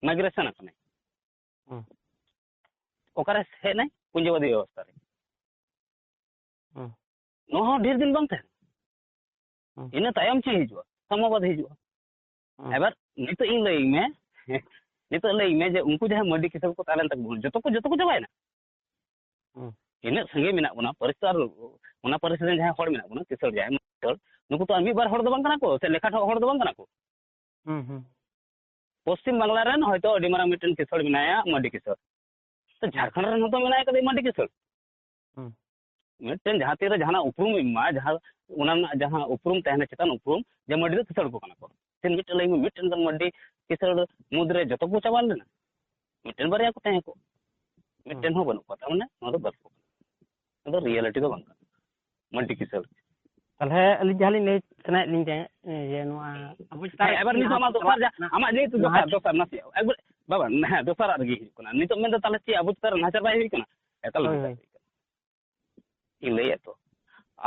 ᱢᱟᱭᱜᱨᱮᱥᱚᱱ ᱟᱠᱟᱱᱟᱭ᱾ ᱦᱩᱸ᱾ ᱚᱠᱟᱨᱮ ᱦᱮᱡ ᱮᱱᱟᱭ? ᱯᱩᱸᱡᱤᱵᱟᱫᱤ ᱵᱮᱵᱚᱥᱛᱷᱟ ᱨᱮ᱾ ᱦᱩᱸ᱾ ᱱᱚᱣᱟ ᱦᱚᱸ ᱰᱷᱮᱨ ᱫᱤᱱ ᱵᱟᱝ ᱛᱟᱦᱮᱱᱟ᱾ ᱦᱩᱸ᱾ ᱤᱱᱟᱹ ᱛᱟᱭᱚᱢ ᱪᱮᱫ ᱦᱤᱡᱩᱜᱼᱟ? ᱥᱟᱢᱚᱵᱟᱫ ᱦᱤᱡᱩᱜᱼᱟ᱾ ᱦᱩᱸ᱾ ᱮᱵᱟᱨ ᱱᱤᱛᱚᱜ ᱤᱧ ᱞᱟᱹᱭᱟᱹᱧ ᱢᱮ, ᱱᱤᱛᱚᱜ ᱞᱟᱹᱭᱟᱹᱧ ᱢᱮ ᱡᱮ ᱩᱱᱠᱩ ᱡᱟᱦᱟᱸᱭ ᱢᱟᱹᱰᱤ ᱠᱤᱥᱟᱹᱬ ᱠᱚ ᱛᱟᱦᱮᱸ ᱞᱮᱱ ᱛᱟᱠᱚ, ᱡᱚᱛᱚ ᱠᱚ, ᱡᱚᱛᱚ ᱠᱚ ᱪᱟᱵᱟᱭᱮᱱᱟ᱾ ᱦᱩᱸ᱾ ᱤᱱᱟᱹᱜ ᱥᱟᱸᱜᱮ ᱢᱮᱱᱟᱜ ᱵᱚᱱᱟ, ᱯᱟᱹᱨᱤᱥ ᱛᱚ ᱟᱨ ᱚᱱᱟ ᱯᱟᱹᱨᱤᱥ ᱨᱮᱱ ᱡᱟᱦᱟᱸᱭ ᱦᱚᱲ ᱢᱮᱱᱟᱜ ᱵᱚᱱᱟ, ᱠᱤᱥᱟᱹᱬ ᱡᱟᱦᱟᱸᱭ ᱠᱤᱥᱟᱹᱬ, ᱱᱩᱠᱩ ᱛᱚ ᱟᱨ ᱢᱤᱫ ᱵᱟᱨ ᱦᱚᱲ ᱫᱚ ᱵᱟᱝ ᱠᱟᱱᱟ ᱠᱚ, ᱥᱮ ᱞᱮᱠᱷᱟ ᱴᱷᱚᱠ ᱦᱚᱲ ᱫᱚ ᱵᱟᱝ ᱠᱟᱱᱟ ᱠᱚ᱾ ᱦᱩᱸ, ᱦᱩᱸ᱾ ᱯᱚᱥᱪᱤᱢ ᱵᱟᱝᱞᱟ ᱨᱮᱱ ᱦᱚᱭᱛᱳ ᱟᱹᱰᱤ ᱢᱟᱨᱟᱝ ᱢᱤᱫᱴᱮᱱ ᱠᱤᱥᱟᱹᱬ ᱢᱮᱱᱟᱭᱟ, ᱢᱟᱹᱰᱤ ᱠᱤᱥᱟᱹᱬ᱾ ᱛᱚ ᱦᱩᱸ᱾ ᱡᱷᱟᱲᱠᱷᱚᱸᱰ ᱨᱮᱱ ᱦᱚᱸᱛᱚ ᱢᱮᱱᱟᱭ ᱠᱟᱫᱮ ᱢᱟᱹᱰᱤ ᱠᱤᱥᱟᱹᱬ᱾ ᱦᱩᱸ᱾ ᱢᱤᱫᱴᱮᱱ ᱡᱟᱦᱟᱸ ᱛᱤᱨᱮ ᱡᱟᱦᱟᱱᱟᱜ ᱩᱯᱨᱩᱢ ᱮᱢᱟ, ᱡᱟᱦᱟᱸ ᱚᱱᱟ ᱨᱮᱱᱟᱜ ᱡᱟᱦᱟᱸ ᱩᱯᱨᱩᱢ ᱛᱟᱦᱮᱱᱟ, ᱪᱮᱛᱟᱱ ᱩᱯᱨᱩᱢ, ᱡᱮ ᱢᱟᱹᱰᱤ ᱫᱚ ᱠᱤᱥᱟᱹᱬ ᱠᱚ ᱠᱟᱱᱟ ᱠᱚ᱾ ᱥᱮ ᱢᱤᱫᱴᱮᱱ ᱞᱟᱹᱭ ᱢᱮ, ᱢᱤᱫᱴᱮᱱ ᱜᱟᱱ ᱢᱟᱹᱰᱤ ᱠᱤᱥᱟᱹᱬ ᱢᱩᱫᱽᱨᱮ ᱡᱚᱛᱚ ᱠᱚ ᱪᱟᱵᱟ ᱞᱮᱱᱟ? ᱢᱤᱫᱴᱮᱱ ᱵᱟᱨᱭᱟ ᱠᱚ ᱛᱟᱦᱮᱸ ᱠᱚᱜ᱾ ᱢᱤᱫᱴᱮᱱ ᱦᱩᱸ᱾ ᱦᱚᱸ ᱵᱟᱹᱱᱩᱜ ᱠᱚᱣᱟ᱾ ᱛᱟᱨ ᱢᱟᱱᱮ ᱱᱚᱣᱟ ᱫᱚ ᱵᱟᱹᱲᱛᱤ ᱠᱟᱱᱟ᱾ ᱱᱚᱣᱟ ᱫᱚ ᱨᱤᱭᱮᱞᱤᱴᱤ ᱫᱚ ᱵᱟᱝ ᱠᱟᱱᱟ᱾ ᱢᱟᱹᱰᱤ ᱠᱤᱥᱟᱹᱬ᱾ ᱛᱟᱦᱞᱮ ᱟᱹᱞᱤᱧ ᱡᱟᱦᱟᱸ ᱞᱤᱧ ᱞᱟᱹᱭ ᱥᱟᱱᱟᱭᱮᱫ ᱞᱤᱧ ᱛᱟᱦᱮᱸᱫ, ᱡᱮ ᱱᱚᱣᱟ ᱟᱵᱚ ᱪᱮᱛᱟᱱ ᱦᱮᱸ, ᱨᱮ ᱮᱵᱟᱨ ᱱᱤᱛᱚᱜ ᱟᱢᱟᱜ ᱫᱚᱥᱟᱨ ᱡᱟ-, ᱟᱢᱟᱜ ᱡᱮᱦᱮᱛᱩ ᱫᱚᱥᱟᱨ, ᱱᱚᱣᱟ ᱫᱚᱥᱟᱨ ᱱᱟᱥᱮᱭᱟᱜ, ᱮᱠᱵᱟᱨ, ᱵᱟᱵᱟ, ᱦᱮᱸ, ᱫᱚᱥᱟᱨᱟᱜ ᱨᱮᱜᱮ ᱦᱤᱡᱩᱜ ᱠᱟᱱᱟ᱾ ᱱᱤᱛᱚᱜ ᱢᱮᱱᱫᱚ ᱛᱟᱦᱞᱮ ᱪᱮᱫ ᱟᱵᱚ ᱪᱮᱛᱟᱱ ᱨᱮ ᱱᱟᱦᱟᱪᱟᱨ ᱵᱟᱭ ᱦᱩᱭ ᱠᱟᱱᱟ? ᱮᱠᱟᱞ ᱦᱳᱭ, ᱱᱟᱦᱟᱪᱟᱨ ᱦᱳᱭ᱾ ᱦᱩᱭ ᱠᱟᱱᱟ᱾ ᱤᱧ ᱞᱟᱹᱭᱮᱫ ᱛᱚ,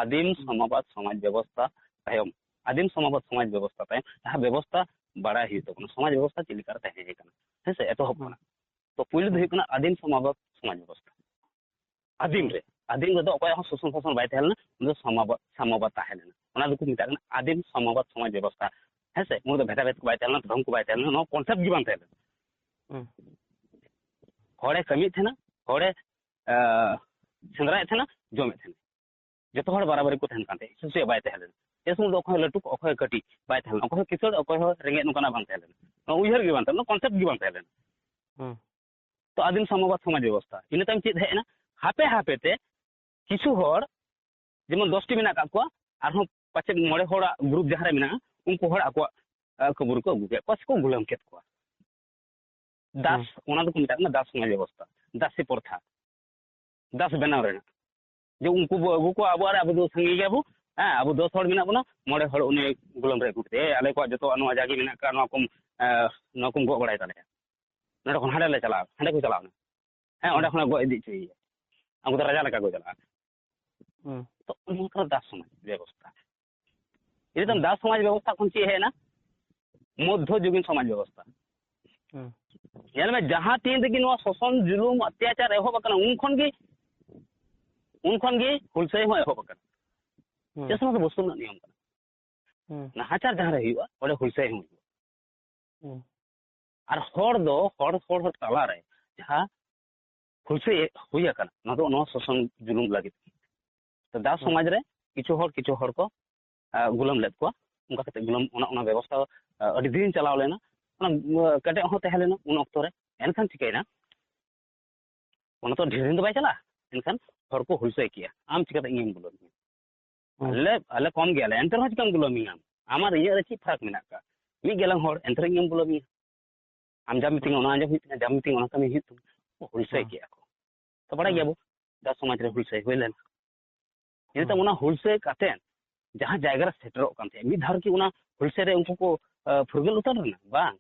ᱟᱹᱫᱤᱢ ᱦᱩᱸ᱾ ᱥᱚᱢᱟᱡᱽ, ᱥᱚᱢᱟᱡᱽ ᱵᱮᱵᱚᱥᱛᱷᱟ ᱛᱟᱭᱚᱢ, ᱟᱹᱫᱤᱢ ᱥᱚᱢᱟᱡᱽ, ᱥᱚᱢᱟᱡᱽ ᱵᱮᱵᱚᱥᱛᱷᱟ ᱛᱟᱭᱚᱢ, ᱡᱟᱦᱟᱸ ᱵᱮᱵᱚᱥᱛᱷᱟ ᱵᱟᱲᱟᱭ ᱦᱩᱭᱩᱜ ᱛᱟᱵᱚᱱᱟ, ᱥᱚᱢᱟᱡᱽ ᱵᱮᱵᱚᱥᱛᱷᱟ ᱪᱮᱫ ᱞᱮᱠᱟᱨᱮ ᱛᱟᱦᱮᱸ ᱠᱟᱱᱟ, ᱦᱮᱸ ᱥᱮ? ᱮᱛᱚᱦᱚᱵ ᱦᱩᱸ᱾ ᱠᱟᱱᱟ᱾ ᱛᱚ, ᱯᱩᱭᱞᱩ ᱫᱚ ᱦᱩᱸ᱾ ᱦᱩᱭᱩᱜ ᱠᱟᱱᱟ ᱟᱹᱫᱤᱢ ᱥᱚᱢᱟᱡᱽ, ᱥᱚᱢᱟᱡᱽ ᱵᱮᱵᱚᱥᱛᱷᱟ᱾ ᱟᱹᱫᱤᱢ ᱦᱩᱸ᱾ ᱨᱮ, ᱟᱹᱫᱤᱢ ᱨᱮᱫᱚ ᱚᱠᱚᱭᱟᱜ ᱦᱚᱸ ᱥᱟᱥᱚᱱ ᱥᱟᱥᱚᱱ ᱵᱟᱭ ᱛᱟᱦᱮᱸ ᱞᱮᱱᱟ, ᱩᱱᱤ ᱫᱚ ᱥᱟᱢᱟᱵᱟᱫ, ᱥᱟᱢᱟᱵᱟᱫ ᱛᱟᱦᱮᱸ ᱞᱮᱱᱟ᱾ ᱚᱱᱟ ᱫᱚᱠᱚ ᱢᱮᱛᱟᱜ ᱠᱟᱱᱟ ᱟᱹᱫᱤᱢ ᱥᱟᱢᱟᱵᱟᱫ ᱥᱚᱢᱟᱡᱽ ᱵᱮᱵᱚᱥᱛᱷᱟ᱾ ᱦᱮᱸ ᱥᱮ? ᱩᱱ ᱫᱚ ᱵᱷᱮᱫᱟ ᱵᱷᱮᱫ ᱠᱚ ᱵᱟᱭ ᱛᱟᱦᱮᱸ ᱞᱮᱱᱟ, ᱫᱷᱚᱨᱚᱢ ᱠᱚ ᱵᱟᱭ ᱛᱟᱦᱮᱸ ᱞᱮᱱᱟ, ᱱᱚᱣᱟ ᱠᱚᱱᱥᱮᱯᱴ ᱜᱮ ᱵᱟᱝ ᱛᱟᱦᱮᱸ ᱞᱮᱱᱟ᱾ ᱦᱩᱸ᱾ ᱦᱚᱲᱮ ᱠᱟᱹᱢᱤᱭᱮᱫ ᱛᱟᱦᱮᱱᱟ, ᱦᱚᱲᱮ, ᱟᱸ, ᱥᱮᱸᱫᱽᱨᱟᱭᱮᱫ ᱛᱟᱦᱮᱱᱟ, ᱡᱚᱢᱮᱫ ᱛᱟᱦᱮᱱᱟ᱾ ᱡᱚᱛᱚ ᱦᱚᱲ ᱵᱟᱨᱟᱵᱟᱨᱤ ᱠᱚ ᱛᱟᱦᱮᱱ ᱠᱟᱱ ᱛᱟᱦᱮᱸᱫ, ᱦᱤᱥᱟᱹ ᱥᱩᱭᱟᱹ ᱵᱟᱭ ᱛᱟᱦᱮᱸ ᱞᱮᱱᱟ᱾ ᱡᱮ ᱥᱚᱢᱚᱭ ᱫᱚ ᱚᱠᱚᱭ ᱞᱟᱹᱴᱩ, ᱚᱠᱚᱭ ᱠᱟᱹᱴᱤᱡ ᱵᱟᱭ ᱛᱟᱦᱮᱸ ᱞᱮᱱᱟ, ᱚᱠᱚᱭ ᱠᱤᱥᱟᱹᱬ, ᱚᱠᱚᱭ ᱦᱚᱸ ᱨᱮᱸᱜᱮᱡ, ᱱᱚᱝᱠᱟᱱᱟᱜ ᱵᱟᱝ ᱛᱟᱦᱮᱸ ᱞᱮᱱᱟ᱾ ᱱᱚᱣᱟ ᱩᱭᱦᱟᱹᱨ ᱜᱮ ᱵᱟᱝ ᱛᱟᱦᱮᱸ ᱞᱮᱱᱟ, ᱠᱚᱱᱥᱮᱯᱴ ᱜᱮ ᱵᱟᱝ ᱛᱟᱦᱮᱸ ᱞᱮᱱᱟ᱾ ᱦᱩᱸ᱾ ᱛᱚ ᱟᱹᱫᱤᱢ ᱥᱟᱢᱚᱵᱟᱫ ᱥᱚᱢᱟᱡᱽ ᱵᱮᱵᱚᱥᱛᱷᱟ, ᱤᱱᱟᱹ ᱛᱟᱭᱚᱢ ᱪᱮᱫ ᱦᱮᱡ ᱮᱱᱟ? ᱦᱟᱯᱮ ᱦᱟᱯᱮ ᱛᱮ ᱠᱤᱪᱷᱩ ᱦᱚᱲ, ᱡᱮᱢᱚᱱ ᱫᱚᱥ ᱴᱤ ᱢᱮᱱᱟᱜ ᱟᱠᱟᱫ ᱠᱚᱣᱟ, ᱟᱨᱦᱚᱸ ᱯᱟᱪᱮᱫ ᱢᱚᱬᱮ ᱦᱚᱲᱟᱜ ᱜᱨᱩᱯ ᱡᱟᱦᱟᱸ ᱨᱮ ᱢᱮᱱᱟᱜᱼᱟ, ᱩᱱᱠᱩ ᱦᱚᱲ ᱟᱠᱚᱣᱟᱜ, ᱟᱸ, ᱠᱷᱚᱵᱚᱨ ᱠᱚ ᱟᱹᱜᱩ ᱠᱮᱫ ᱠᱚᱣᱟ ᱥᱮᱠᱚ ᱜᱩᱞᱟᱹᱢ ᱠᱮᱫ ᱠᱚᱣᱟ᱾ ᱫᱟᱥ, ᱦᱩᱸ᱾ ᱚᱱᱟ ᱫᱚᱠᱚ ᱢᱮᱛᱟᱜ ᱠᱟᱱᱟ ᱫᱟᱥ ᱥᱚᱢᱟᱡᱽ ᱵᱮᱵᱚᱥᱛᱷᱟ, ᱫᱟᱥᱤ ᱯᱨᱚᱛᱷᱟ, ᱫᱟᱥ ᱵᱮᱱᱟᱣ ᱨᱮᱱᱟᱜ᱾ ᱡᱮ ᱩᱱᱠᱩ ᱵᱚ ᱟᱹᱜᱩ ᱠᱚᱣᱟ, ᱟᱵᱚ ᱟᱨ ᱟᱵᱚ ᱫᱚ ᱥᱟᱸᱜᱮ ᱜᱮᱭᱟᱵᱚ, ᱦᱮᱸ, ᱟᱵᱚ ᱫᱚᱥ ᱦᱚᱲ ᱢᱮᱱᱟᱜ ᱵᱚᱱᱟ, ᱢᱚᱬᱮ ᱦᱚᱲ ᱩᱱᱤ ᱜᱩᱞᱟᱹᱢ ᱨᱮ ᱟᱹᱜᱩ ᱠᱮᱫᱮᱭᱟ, "ᱮ, ᱟᱞᱮ ᱠᱚᱣᱟᱜ ᱡᱚᱛᱚᱣᱟᱜ ᱱᱚᱣᱟ ᱡᱟᱜᱮ ᱢᱮᱱᱟᱜ ᱟᱠᱟᱫ, ᱱᱚᱣᱟ ᱠᱚᱢ, ᱮ, ᱱᱚᱣᱟ ᱠᱚᱢ ᱜᱚᱜ ᱵᱟᱲᱟᱭ ᱛᱟᱞᱮᱭᱟ, ᱱᱚᱰᱮ ᱠᱷᱚᱱ ᱦᱟᱸᱰᱮ ᱞᱮ ᱪᱟᱞᱟᱜᱼᱟ, ᱦᱟᱸᱰᱮ ᱠᱚ ᱪᱟᱞᱟᱣ ᱮᱱᱟ, ᱦᱮᱸ, ᱚᱸᱰᱮ ᱦᱩᱸ᱾ ᱠᱷᱚᱱ ᱜᱚᱜ ᱤᱫᱤ ᱦᱚᱪᱚᱭᱮᱭᱟ, ᱟᱵᱚ ᱫᱚ ᱨᱟᱡᱟ ᱞᱮᱠᱟ ᱠᱚ ᱪᱟᱞᱟᱜᱼᱟ᱾" ᱦᱩᱸ᱾ ᱛᱚ, ᱱᱚᱣᱟ ᱠᱟᱱᱟ ᱫᱟᱥ ᱥᱚᱢᱟᱡᱽ ᱵᱮᱵᱚᱥᱛᱷᱟ᱾ ᱱᱤᱛᱚᱝ ᱦᱩᱸ᱾ ᱫᱟᱥ ᱥᱚᱢᱟᱡᱽ ᱵᱮᱵᱚᱥᱛᱷᱟ ᱠᱷᱚᱱ ᱪᱮᱫ ᱦᱮᱡ ᱮᱱᱟ? ᱢᱚᱫᱽᱫᱷᱚ ᱡᱩᱜᱤᱱ ᱥᱚᱢᱟᱡᱽ ᱵᱮᱵᱚᱥᱛᱷᱟ᱾ ᱦᱩᱸ᱾ ᱧᱮᱞ ᱢᱮ, ᱡᱟᱦᱟᱸ ᱛᱤᱱ ᱨᱮᱜᱮ ᱱᱚᱣᱟ ᱥᱳᱥᱚᱱ, ᱡᱩᱞᱩᱢ, ᱚᱛᱛᱟᱪᱟᱨ ᱮᱦᱚᱵ ᱟᱠᱟᱱᱟ, ᱩᱱ ᱠᱷᱚᱱ ᱜᱮ, ᱩᱱ ᱠᱷᱚᱱ ᱜᱮ ᱦᱩᱞᱥᱟᱹᱭ ᱦᱚᱸ ᱮᱦᱚᱵ ᱟᱠᱟᱱᱟ᱾ ᱦᱩᱸ᱾ ᱪᱮᱫ ᱥᱚᱢᱚᱭ ᱫᱚ ᱵᱚᱥᱛᱩ ᱨᱮᱱᱟᱜ ᱱᱤᱭᱚᱢ ᱠᱟᱱᱟ᱾ ᱦᱩᱸ᱾ ᱱᱟᱦᱟᱪᱟᱨ ᱡᱟᱦᱟᱸ ᱨᱮ ᱦᱩᱭᱩᱜᱼᱟ, ᱚᱸᱰᱮ ᱦᱩᱞᱥᱟᱹᱭ ᱦᱚᱸ ᱦᱩᱭᱩᱜᱼᱟ᱾ ᱦᱩᱸ᱾ ᱟᱨ ᱦᱚᱲ ᱫᱚ, ᱦᱚᱲ, ᱦᱚᱲ, ᱦᱚᱲ ᱛᱟᱞᱟᱨᱮ ᱡᱟᱦᱟᱸ ᱦᱩᱞᱥᱟᱹᱭ ᱦᱩᱭ ᱟᱠᱟᱱᱟ, ᱚᱱᱟ ᱫᱚ ᱱᱚᱣᱟ ᱥᱳᱥᱚᱱ ᱡᱩᱞᱩᱢ ᱞᱟᱹᱜᱤᱫ᱾ ᱛᱚ ᱫᱟᱥ ᱦᱩᱸ᱾ ᱥᱚᱢᱟᱡᱽ ᱨᱮ ᱠᱤᱪᱷᱩ ᱦᱚᱲ, ᱠᱤᱪᱷᱩ ᱦᱚᱲ ᱠᱚ, ᱟ, ᱜᱩᱞᱟᱹᱢ ᱞᱮᱫ ᱠᱚᱣᱟ᱾ ᱚᱱᱠᱟ ᱠᱟᱛᱮ ᱜᱩᱞᱟᱹᱢ, ᱚᱱᱟ, ᱚᱱᱟ ᱵᱮᱵᱚᱥᱛᱷᱟ, ᱟ, ᱟᱹᱰᱤ ᱫᱤᱱ ᱪᱟᱞᱟᱣ ᱞᱮᱱᱟ᱾ ᱚᱱᱟ, ᱟ, ᱠᱮᱴᱮᱡ ᱦᱚᱸ ᱛᱟᱦᱮᱸ ᱞᱮᱱᱟ ᱩᱱ ᱚᱠᱛᱚ ᱨᱮ᱾ ᱮᱱᱠᱷᱟᱱ ᱪᱤᱠᱟᱹᱭᱮᱱᱟ? ᱚᱱᱟ ᱛᱚ ᱰᱷᱮᱨ ᱫᱤᱱ ᱫᱚ ᱵᱟᱭ ᱪᱟᱞᱟᱜᱼᱟ᱾ ᱮᱱᱠᱷᱟᱱ ᱦᱚᱲ ᱠᱚ ᱦᱩᱞᱥᱟᱹᱭ ᱠᱮᱜᱼᱟ, "ᱟᱢ ᱪᱤᱠᱟᱹᱛᱮ ᱤᱧᱮᱢ ᱜᱩᱞᱟᱹᱢ ᱤᱧᱟ? ᱦᱩᱸ᱾ ᱟᱞᱮ, ᱟᱞᱮ ᱠᱚᱢ ᱜᱮᱭᱟᱞᱮ, ᱮᱱᱛᱮ ᱨᱮᱦᱚᱸ ᱪᱤᱠᱟᱹᱢ ᱜᱩᱞᱟᱹᱢᱤᱧᱟ? ᱟᱢ ᱟᱨ ᱤᱧᱟᱹᱜ ᱨᱮ ᱪᱮᱫ ᱯᱷᱟᱨᱟᱠ ᱢᱮᱱᱟᱜ ᱟᱠᱟᱫ? ᱢᱤᱫ ᱜᱮᱞᱟᱝ ᱦᱚᱲ, ᱮᱱᱛᱮ ᱨᱮᱦᱚᱸ ᱤᱧᱮᱢ ᱜᱩᱞᱟᱹᱢᱤᱧᱟ? ᱟᱢ ᱡᱟᱢ ᱢᱤᱛᱟᱹᱧᱟ, ᱦᱩᱸ᱾ ᱚᱱᱟ ᱟᱸᱡᱚᱢ ᱦᱩᱭᱩᱜ ᱛᱤᱧᱟ, ᱡᱟᱢ ᱢᱤᱛᱟᱹᱧᱟ, ᱚᱱᱟ ᱠᱟᱹᱢᱤ ᱦᱩᱭᱩᱜ ᱛᱤᱧᱟ᱾" ᱠᱚ ᱦᱩᱞᱥᱟᱹᱭ ᱦᱩᱸ᱾ ᱠᱮᱜᱼᱟ ᱠᱚ᱾ ᱛᱚ, ᱵᱟᱲᱟᱭ ᱦᱩᱸ᱾ ᱜᱮᱭᱟ ᱵᱚ, ᱫᱟᱥ ᱥᱚᱢᱟᱡᱽ ᱨᱮ ᱦᱩᱞᱥᱟᱹᱭ ᱦᱩᱭ ᱞᱮᱱᱟ᱾ ᱱᱤᱛᱚᱝ ᱦᱩᱸ᱾ ᱚᱱᱟ ᱦᱩᱞᱥᱟᱹᱭ ᱠᱟᱛᱮ ᱡᱟᱦᱟᱸ ᱡᱟᱭᱜᱟ ᱨᱮ ᱥᱮᱴᱮᱨᱚᱜ ᱠᱟᱱ ᱛᱟᱦᱮᱸᱫ, ᱢᱤᱫ ᱫᱷᱟᱣ ᱨᱮᱠᱤ ᱚᱱᱟ ᱦᱩᱞᱥᱟᱹᱭ ᱨᱮ ᱩᱱᱠᱩ ᱠᱚ, ᱟ, ᱯᱷᱩᱨᱜᱟᱹᱞ ᱩᱛᱟᱹᱨ ᱞᱮᱱᱟ? ᱵᱟᱝ᱾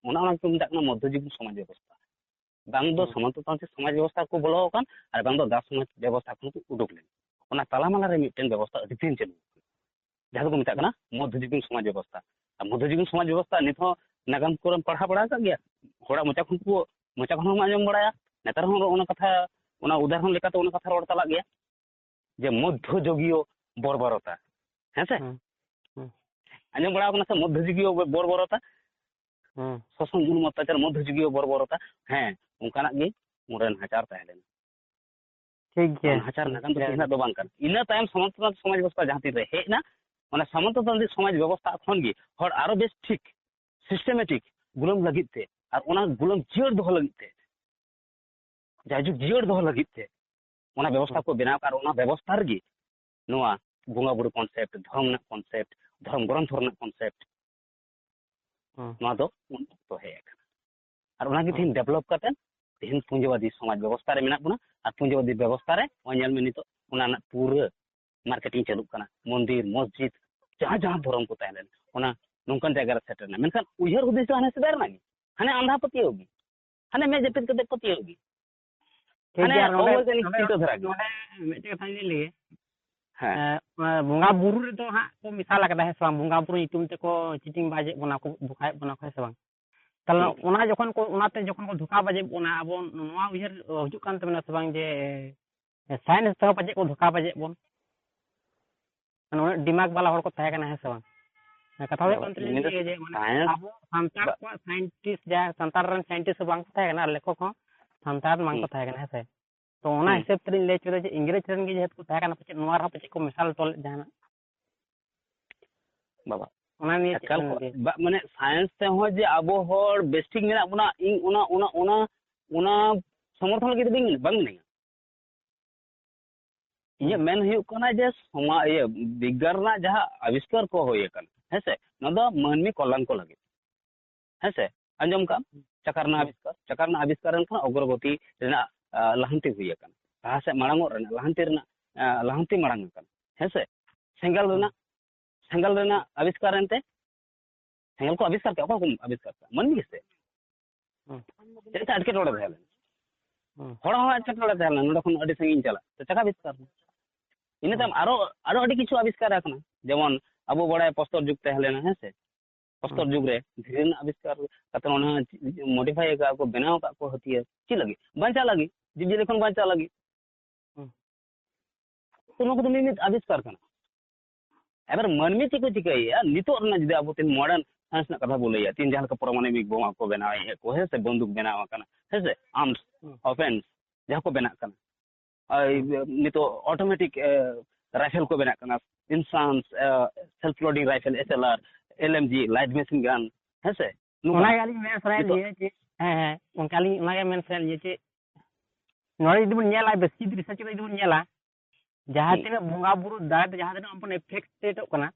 ᱚᱱᱟ, ᱚᱱᱟ ᱠᱚ ᱢᱮᱛᱟᱜ ᱠᱟᱱᱟ ᱢᱚᱫᱽᱫᱷᱚᱡᱩᱜᱤᱱ ᱥᱚᱢᱟᱡᱽ ᱵᱮᱵᱚᱥᱛᱷᱟ᱾ ᱵᱟᱝ ᱫᱚ ᱦᱩᱸ᱾ ᱥᱟᱢᱚᱱᱛᱚᱛᱟᱱᱛᱨᱤᱠ ᱥᱚᱢᱟᱡᱽ ᱵᱮᱵᱚᱥᱛᱷᱟ ᱠᱚ ᱵᱚᱞᱚ ᱟᱠᱟᱱ, ᱟᱨ ᱵᱟᱝ ᱫᱚ ᱫᱟᱥ ᱥᱚᱢᱟᱡᱽ ᱵᱮᱵᱚᱥᱛᱷᱟ ᱠᱷᱚᱱ ᱠᱚ ᱩᱰᱩᱠ ᱞᱮᱱ᱾ ᱚᱱᱟ ᱛᱟᱞᱟᱢᱟᱞᱟ ᱨᱮ ᱢᱤᱫᱴᱮᱱ ᱵᱮᱵᱚᱥᱛᱷᱟ ᱟᱹᱰᱤ ᱫᱤᱱ ᱪᱟᱹᱞᱩ ᱟᱠᱟᱱᱟ, ᱡᱟᱦᱟᱸ ᱫᱚᱠᱚ ᱢᱮᱛᱟᱜ ᱠᱟᱱᱟ ᱢᱚᱫᱽᱫᱷᱚᱡᱩᱜᱤᱱ ᱥᱚᱢᱟᱡᱽ ᱵᱮᱵᱚᱥᱛᱷᱟ᱾ ᱟᱨ ᱢᱚᱫᱽᱫᱷᱚᱡᱩᱜᱤᱱ ᱥᱚᱢᱟᱡᱽ ᱵᱮᱵᱚᱥᱛᱷᱟ ᱱᱤᱛ ᱦᱚᱸ ᱱᱟᱜᱟᱢ ᱠᱚᱨᱮᱢ ᱯᱟᱲᱦᱟᱣ ᱵᱟᱲᱟ ᱟᱠᱟᱫ ᱜᱮᱭᱟ, ᱦᱚᱲᱟᱜ ᱢᱚᱪᱟ ᱠᱷᱚᱱ ᱠᱚ, ᱢᱚᱪᱟ ᱠᱷᱚᱱ ᱦᱚᱸᱢ ᱟᱸᱡᱚᱢ ᱵᱟᱲᱟᱭᱟ, ᱱᱮᱛᱟᱨ ᱦᱚᱸ ᱚᱱᱟ ᱠᱟᱛᱷᱟ, ᱚᱱᱟ ᱩᱫᱟᱦᱚᱨᱚᱱ ᱞᱮᱠᱟᱛᱮ ᱚᱱᱟ ᱠᱟᱛᱷᱟ ᱨᱚᱲ ᱪᱟᱞᱟᱜ ᱜᱮᱭᱟ ᱡᱮ ᱢᱚᱫᱽᱫᱷᱚᱡᱩᱜᱤᱭᱚ ᱵᱚᱨᱵᱚᱨᱚᱛᱟ᱾ ᱦᱮᱸ ᱥᱮ? ᱦᱩᱸ, ᱦᱩᱸ᱾ ᱟᱸᱡᱚᱢ ᱵᱟᱲᱟ ᱟᱠᱟᱱᱟ ᱥᱮ ᱢᱚᱫᱽᱫᱷᱚᱡᱩᱜᱤᱭᱚ ᱵᱚᱨᱵᱚᱨᱚᱛᱟ? ᱦᱩᱸ᱾ ᱥᱳᱥᱚᱱ, ᱡᱩᱞᱩᱢ, ᱚᱛᱛᱟᱪᱟᱨ, ᱢᱚᱫᱽᱫᱷᱚᱡᱩᱜᱤᱭᱚ ᱵᱚᱨᱵᱚᱨᱚᱛᱟ᱾ ᱦᱮᱸ, ᱚᱱᱠᱟᱱᱟᱜ ᱜᱮ ᱚᱸᱰᱮ ᱱᱟᱦᱟᱪᱟᱨ ᱛᱟᱦᱮᱸ ᱞᱮᱱᱟ᱾ ᱴᱷᱤᱠ ᱜᱮᱭᱟ᱾ ᱱᱟᱦᱟᱪᱟᱨ ᱱᱟᱜᱟᱢ ᱫᱚ ᱦᱮᱸ᱾ ᱛᱮᱦᱮᱧᱟᱜ ᱫᱚ ᱵᱟᱝ ᱠᱟᱱᱟ᱾ ᱤᱱᱟᱹ ᱛᱟᱭᱚᱢ ᱥᱟᱢᱚᱱᱛᱚ ᱥᱚᱢᱟᱡᱽ ᱵᱮᱵᱚᱥᱛᱷᱟ ᱡᱟᱦᱟᱸ ᱛᱤᱱ ᱨᱮ ᱦᱮᱡ ᱮᱱᱟ, ᱚᱱᱟ ᱥᱟᱢᱚᱱᱛᱚ ᱛᱟᱱᱛᱨᱤᱠ ᱥᱚᱢᱟᱡᱽ ᱵᱮᱵᱚᱥᱛᱷᱟ ᱠᱷᱚᱱ ᱜᱮ ᱦᱚᱲ ᱟᱨᱚ ᱵᱮᱥ ᱴᱷᱤᱠ systematic ᱜᱩᱞᱟᱹᱢ ᱞᱟᱹᱜᱤᱫ ᱛᱮ ᱟᱨ ᱚᱱᱟ ᱜᱩᱞᱟᱹᱢ ᱡᱤᱭᱟᱹᱲ ᱫᱚᱦᱚ ᱞᱟᱹᱜᱤᱫ ᱛᱮ, ᱡᱟᱭᱡᱩᱜᱽ ᱡᱤᱭᱟᱹᱲ ᱫᱚᱦᱚ ᱞᱟᱹᱜᱤᱫ ᱛᱮ ᱚᱱᱟ ᱵᱮᱵᱚᱥᱛᱷᱟ ᱦᱩᱸ᱾ ᱠᱚ ᱵᱮᱱᱟᱣ ᱟᱠᱟᱫ, ᱟᱨ ᱚᱱᱟ ᱵᱮᱵᱚᱥᱛᱷᱟ ᱨᱮᱜᱮ ᱱᱚᱣᱟ ᱵᱚᱸᱜᱟ ᱵᱩᱨᱩ concept, ᱫᱷᱚᱨᱚᱢ ᱨᱮᱱᱟᱜ concept, ᱫᱷᱚᱨᱚᱢ ᱜᱨᱚᱱᱛᱷᱚ ᱨᱮᱱᱟᱜ concept, ᱦᱩᱸ᱾ ᱱᱚᱣᱟ ᱫᱚ ᱩᱱ ᱚᱠᱛᱚ ᱦᱮᱡ ᱟᱠᱟᱱᱟ᱾ ᱟᱨ ᱚᱱᱟᱜᱮ ᱦᱩᱸ᱾ ᱛᱮᱦᱮᱧ develop ᱠᱟᱛᱮ ᱛᱮᱦᱮᱧ ᱯᱩᱸᱡᱤᱵᱟᱫᱤ ᱥᱚᱢᱟᱡᱽ ᱵᱮᱵᱚᱥᱛᱷᱟ ᱨᱮ ᱢᱮᱱᱟᱜ ᱵᱚᱱᱟ᱾ ᱟᱨ ᱯᱩᱸᱡᱤᱵᱟᱫᱤ ᱵᱮᱵᱚᱥᱛᱷᱟ ᱨᱮ ᱱᱚᱜᱼᱚᱭ ᱧᱮᱞ ᱢᱮ, ᱱᱤᱛᱚᱜ ᱚᱱᱟ ᱨᱮᱱᱟᱜ ᱯᱩᱨᱟᱹ ᱢᱟᱨᱠᱮᱴᱤᱝ ᱪᱟᱹᱞᱩᱜ ᱠᱟᱱᱟ, ᱢᱚᱱᱫᱤᱨ, ᱢᱚᱥᱡᱤᱫ, ᱡᱟᱦᱟᱸ ᱡᱟᱦᱟᱸ ᱫᱷᱚᱨᱚᱢ ᱠᱚ ᱛᱟᱦᱮᱸ ᱞᱮᱱ, ᱚᱱᱟ ᱱᱚᱝᱠᱟᱱ ᱡᱟᱭᱜᱟ ᱨᱮ ᱥᱮᱴᱮᱨ ᱮᱱᱟ᱾ ᱢᱮᱱᱠᱷᱟᱱ ᱩᱭᱦᱟᱹᱨ ᱦᱩᱫᱤᱥ ᱫᱚ ᱦᱟᱱᱮ ᱥᱮᱫᱟᱭ ᱨᱮᱱᱟᱜ ᱜᱮ, ᱦᱟᱱᱮ ᱟᱸᱫᱷᱟ ᱯᱟᱹᱛᱭᱟᱹᱣ ᱜᱮ, ᱦᱟᱱᱮ ᱢᱮᱫ ᱡᱟᱹᱯᱤᱫ ᱠᱟᱛᱮ ᱯᱟᱹᱛᱭᱟᱹᱣ ᱜᱮ᱾ ᱴᱷᱤᱠ ᱦᱟᱱᱮ ᱜᱮᱭᱟ᱾ ᱱᱚᱰᱮ ᱚᱵᱚᱭᱜᱟᱱᱤᱠ ᱱᱚᱰᱮ ᱪᱤᱱᱛᱟᱹ ᱫᱷᱟᱨᱟ ᱜᱮ᱾ ᱱᱚᱰᱮ ᱢᱤᱫᱴᱮᱡ ᱠᱟᱛᱷᱟᱧ ᱞᱟᱹᱭ ᱞᱮᱜᱮ᱾ ᱦᱮᱸ᱾ ᱮᱸ, ᱚᱱᱟ ᱵᱚᱸᱜᱟ ᱵᱩᱨᱩ ᱨᱮᱫᱚ ᱦᱟᱸᱜ ᱠᱚ ᱢᱮᱥᱟᱞ ᱟᱠᱟᱫᱟ, ᱦᱮᱸ ᱥᱮ ᱵᱟᱝ? ᱵᱚᱸᱜᱟ ᱵᱩᱨᱩ ᱧᱩᱛᱩᱢ ᱛᱮᱠᱚ ᱪᱤᱴᱤᱝ ᱵᱟᱡᱮᱫ ᱵᱚᱱᱟ ᱠᱚ, ᱫᱷᱳᱠᱟᱭᱮᱫ ᱵᱚᱱᱟ ᱠᱚ, ᱦᱮᱸ ᱥᱮ ᱵᱟᱝ? ᱛᱟᱦᱚᱞᱮ ᱦᱩᱸ᱾ ᱚᱱᱟ ᱡᱚᱠᱷᱚᱱ ᱠᱚ, ᱚᱱᱟᱛᱮ ᱡᱚᱠᱷᱚᱱ ᱠᱚ ᱫᱷᱳᱠᱟ ᱵᱟᱡᱮᱫ ᱵᱚᱱᱟ, ᱟᱵᱚ ᱱᱚᱣᱟ ᱩᱭᱦᱟᱹᱨ ᱦᱤᱡᱩᱜ ᱠᱟᱱ ᱛᱟᱵᱚᱱᱟ ᱥᱮ ᱵᱟᱝ ᱡᱮ ᱥᱟᱭᱮᱱᱥ ᱛᱮᱦᱚᱸ ᱯᱟᱪᱮᱫ ᱠᱚ ᱫᱷᱳᱠᱟ ᱵᱟᱡᱮᱫ ᱵᱚᱱ? ᱢᱟᱱᱮ ᱩᱱᱟᱹᱜ ᱫᱤᱢᱟᱜᱽ ᱵᱟᱞᱟ ᱦᱚᱲ ᱠᱚ ᱛᱟᱦᱮᱸ ᱠᱟᱱᱟ, ᱦᱮᱸ ᱥᱮ ᱵᱟᱝ? ᱠᱟᱛᱷᱟ ᱦᱩᱭᱩᱜ ᱵᱟᱵᱟ, ᱠᱟᱱ ᱛᱟᱹᱞᱤᱧ ᱱᱤᱭᱟᱹ ᱫᱚ ᱱᱤᱭᱟᱹ ᱜᱮ ᱡᱮ ᱢᱟᱱᱮ science ᱟᱵᱚ ᱥᱟᱱᱛᱟᱲ ᱵᱟ- ᱠᱚᱣᱟᱜ ᱥᱟᱭᱮᱱᱴᱤᱥᱴ, ᱡᱟᱦᱟᱸ ᱥᱟᱱᱛᱟᱲ ᱨᱮᱱ ᱥᱟᱭᱮᱱᱴᱤᱥᱴ ᱦᱚᱸ ᱵᱟᱝ ᱠᱚ ᱛᱟᱦᱮᱸ ᱠᱟᱱᱟ, ᱟᱨ ᱞᱮᱠᱷᱚᱠ ᱦᱚᱸ ᱥᱟᱱᱛᱟᱲ ᱵᱟᱝ ᱠᱚ ᱦᱩᱸ᱾ ᱛᱟᱦᱮᱸ ᱠᱟᱱᱟ, ᱦᱮᱸ ᱥᱮ? ᱛᱚ ᱚᱱᱟ ᱦᱩᱸ᱾ ᱦᱤᱥᱟᱹᱵ ᱛᱮᱞᱤᱧ ᱞᱟᱹᱭ ᱦᱚᱪᱚᱭᱮᱫᱟ ᱡᱮ ᱤᱝᱨᱮᱡᱽ ᱨᱮᱱ ᱜᱮ ᱡᱮᱦᱮᱛᱩ ᱠᱚ ᱛᱟᱦᱮᱸ ᱠᱟᱱᱟ, ᱯᱟᱪᱮᱫ ᱱᱚᱣᱟ ᱨᱮᱦᱚᱸ ᱯᱟᱪᱮᱫ ᱠᱚ ᱢᱮᱥᱟᱞ ᱛᱚᱞᱮᱫ ᱡᱟᱦᱟᱱᱟᱜ᱾ ᱵᱟᱵᱟ, ᱚᱱᱟ ᱱᱤᱭᱮ ᱪᱮᱫ ᱮᱠᱟᱞ ᱵᱮᱱ ᱠᱚ, ᱞᱟᱹᱭᱟ? ᱵᱟ-, ᱢᱟᱱᱮ ᱥᱟᱭᱮᱱᱥ ᱛᱮᱦᱚᱸ ᱡᱮ ᱟᱵᱚ ᱦᱚᱲ ᱵᱮᱥᱴᱷᱤᱠ ᱢᱮᱱᱟᱜ ᱵᱚᱱᱟ, ᱤᱧ ᱚᱱᱟ, ᱚᱱᱟ, ᱚᱱᱟ, ᱚᱱᱟ ᱥᱚᱢᱚᱨᱛᱷᱚᱱ ᱞᱟᱹᱜᱤᱫ ᱫᱚ ᱵᱟᱹᱧ, ᱵᱟᱝ ᱢᱤᱱᱟᱹᱧᱟ᱾ ᱤᱧᱟᱹᱜ ᱦᱩᱸ᱾ ᱢᱮᱱ ᱦᱩᱭᱩᱜ ᱠᱟᱱᱟ ᱡᱮ ᱥᱚᱢᱟ-, ᱤᱭᱟᱹ, ᱵᱤᱜᱽᱜᱟᱱ ᱨᱮᱱᱟᱜ ᱡᱟᱦᱟᱸ ᱟᱵᱤᱥᱠᱟᱨ ᱠᱚ ᱦᱩᱭ ᱟᱠᱟᱱᱟ, ᱦᱮᱸ ᱥᱮ, ᱱᱚᱣᱟ ᱫᱚ ᱢᱟᱹᱱᱢᱤ ᱠᱚᱞᱭᱟᱱ ᱠᱚ ᱞᱟᱹᱜᱤᱫ, ᱦᱮᱸ ᱥᱮ, ᱟᱸᱡᱚᱢ ᱠᱟᱜ ᱟᱢ? ᱪᱟᱠᱟ ᱨᱮᱱᱟᱜ ᱦᱩᱸ᱾ ᱟᱵᱤᱥᱠᱟᱨ, ᱪᱟᱠᱟ ᱨᱮᱱᱟᱜ ᱟᱵᱤᱥᱠᱟᱨ ᱮᱱ ᱠᱷᱟᱱ ᱚᱜᱨᱚᱜᱚᱛᱤ ᱨᱮᱱᱟᱜ, ᱟ, ᱞᱟᱦᱟᱱᱛᱤ ᱦᱩᱭ ᱟᱠᱟᱱᱟ, ᱞᱟᱦᱟ ᱥᱮᱫ ᱢᱟᱲᱟᱝᱚᱜ ᱨᱮᱱᱟᱜ, ᱞᱟᱦᱟᱱᱛᱤ ᱨᱮᱱᱟᱜ, ᱟ, ᱞᱟᱦᱟᱱᱛᱤ ᱢᱟᱲᱟᱝ ᱟᱠᱟᱱᱟ, ᱦᱮᱸ ᱥᱮ᱾ ᱥᱮᱸᱜᱮᱞ ᱦᱩᱸ᱾ ᱨᱮᱱᱟᱜ, ᱥᱮᱸᱜᱮᱞ ᱨᱮᱱᱟᱜ ᱟᱵᱤᱥᱠᱟᱨ ᱮᱱᱛᱮ ᱥᱮᱸᱜᱮᱞ ᱠᱚ ᱟᱵᱤᱥᱠᱟᱨ ᱠᱮᱫᱟ, ᱚᱠᱚᱭ ᱠᱚ ᱟᱵᱤᱥᱠᱟᱨ ᱠᱮᱫᱟ? ᱢᱟᱹᱱᱢᱤ ᱜᱮᱥᱮ᱾ ᱦᱩᱸ᱾ ᱪᱮᱫ ᱞᱮᱠᱟ ᱮᱴᱠᱮᱴᱚᱬᱮ ᱛᱟᱦᱮᱸ ᱞᱮᱱᱟ? ᱦᱩᱸ᱾ ᱦᱚᱲ ᱦᱚᱸ ᱮᱴᱠᱮᱴᱚᱬᱮ ᱛᱟᱦᱮᱸ ᱞᱮᱱᱟ, ᱱᱚᱰᱮ ᱠᱷᱚᱱ ᱟᱹᱰᱤ ᱥᱟᱺᱜᱤᱧ ᱪᱟᱞᱟᱜ ᱛᱮ ᱪᱟᱠᱟ ᱟᱵᱤᱥᱠᱟᱨ ᱮᱱᱟ᱾ ᱤᱱᱟᱹ ᱦᱩᱸ᱾ ᱛᱟᱭᱚᱢ ᱟᱨᱚ, ᱟᱨᱚ ᱟᱹᱰᱤ ᱠᱤᱪᱷᱩ ᱟᱵᱤᱥᱠᱟᱨ ᱟᱠᱟᱱᱟ, ᱡᱮᱢᱚᱱ ᱟᱵᱚ ᱵᱟᱲᱟᱭᱟ ᱯᱨᱚᱥᱛᱚᱨ ᱡᱩᱜᱽ ᱛᱟᱦᱮᱸ ᱞᱮᱱᱟ, ᱦᱮᱸ ᱥᱮ? ᱯᱨᱚᱥᱛᱚᱨ ᱦᱩᱸ᱾ ᱡᱩᱜᱽ ᱨᱮ ᱫᱷᱤᱨᱤ ᱨᱮᱱᱟᱜ ᱟᱵᱤᱥᱠᱟᱨ ᱠᱟᱛᱮ ᱚᱱᱟ ᱢᱚᱰᱤᱯᱷᱟᱭ ᱟᱠᱟᱫ ᱠᱚ, ᱵᱮᱱᱟᱣ ᱟᱠᱟᱫ ᱠᱚ ᱦᱟᱹᱛᱤᱭᱟᱹᱨ᱾ ᱪᱮᱫ ᱞᱟᱹᱜᱤᱫ? ᱵᱟᱧᱪᱟᱜ ᱞᱟᱹᱜᱤᱫ, ᱡᱤᱵᱽᱼᱡᱤᱭᱟᱹᱞᱤ ᱠᱷᱚᱱ ᱵᱟᱧᱪᱟᱜ ᱞᱟᱹᱜᱤᱫ᱾ ᱦᱩᱸ᱾ ᱛᱚ ᱱᱚᱣᱟ ᱠᱚᱫᱚ ᱢᱤᱢᱤᱫ ᱟᱵᱤᱥᱠᱟᱨ ᱠᱟᱱᱟ᱾ ᱮᱵᱟᱨ ᱢᱟᱹᱱᱢᱤ ᱪᱮᱫ ᱠᱚ ᱪᱤᱠᱟᱹᱭᱮᱫᱼᱟ ᱱᱤᱛᱚᱜ ᱨᱮᱱᱟᱜ, ᱡᱩᱫᱤ ᱟᱵᱚ ᱛᱮᱦᱮᱧ ᱢᱚᱰᱟᱨᱱ ᱥᱟᱭᱮᱱᱥ ᱨᱮᱱᱟᱜ ᱠᱟᱛᱷᱟ ᱵᱚ ᱞᱟᱹᱭᱟ, ᱛᱮᱦᱮᱧ ᱡᱟᱦᱟᱸ ᱞᱮᱠᱟ ᱯᱚᱨᱚᱢᱟᱱᱩᱵᱤᱠ ᱵᱳᱢᱟ ᱠᱚ ᱵᱮᱱᱟᱣᱮᱫᱼᱟ ᱠᱚ, ᱦᱮᱸ ᱥᱮ, ᱵᱚᱱᱫᱩᱠ ᱵᱮᱱᱟᱣ ᱟᱠᱟᱱᱟ, ᱦᱮᱸ ᱥᱮ, ᱟᱨᱢᱥ, ᱦᱩᱸ᱾ ᱚᱯᱷᱮᱱᱥ ᱡᱟᱦᱟᱸ ᱠᱚ ᱵᱮᱱᱟᱜ ᱠᱟᱱᱟ, ᱟᱨ ᱦᱩᱸ᱾ ᱱᱤᱛᱚᱜ ᱚᱴᱳᱢᱮᱴᱤᱠ ᱨᱟᱭᱯᱷᱮᱞ ᱠᱚ ᱵᱮᱱᱟᱜ ᱠᱟᱱᱟ, INSAS self loading rifle, S L R, L M G, light machine gun, ᱦᱮᱸ ᱥᱮ, ᱱᱚᱝᱠᱟ ᱚᱱᱟᱜᱮ ᱟᱹᱞᱤᱧ ᱢᱮᱱ ᱥᱟᱱᱟᱭᱮᱫ ᱱᱤᱛᱚᱜ ᱞᱤᱧᱟᱹ ᱡᱮ, ᱦᱮᱸ, ᱦᱮᱸ, ᱚᱱᱠᱟ ᱟᱹᱞᱤᱧ ᱚᱱᱟᱜᱮ ᱢᱮᱱ ᱥᱟᱱᱟᱭᱮᱫ ᱞᱤᱧᱟᱹ ᱡᱮ ᱱᱚᱰᱮ ᱡᱩᱫᱤ ᱵᱚᱱ ᱧᱮᱞᱟ, ᱵᱮᱥᱤ ᱡᱩᱫᱤ ᱨᱤᱥᱟᱨᱪ ᱠᱟᱛᱮ ᱡᱩᱫᱤ ᱵᱚᱱ ᱧᱮᱞᱟ, ᱡᱟᱦᱟᱸ ᱦᱩᱸ᱾ ᱛᱤᱱᱟᱹᱜ ᱵᱚᱸᱜᱟ ᱵᱩᱨᱩ ᱫᱟᱨᱟᱭ ᱛᱮ ᱡᱟᱦᱟᱸ ᱛᱤᱱᱟᱹᱜ ᱵᱚᱱ ᱮᱯᱷᱮᱠᱴᱮᱰᱚᱜ ᱠᱟᱱᱟ,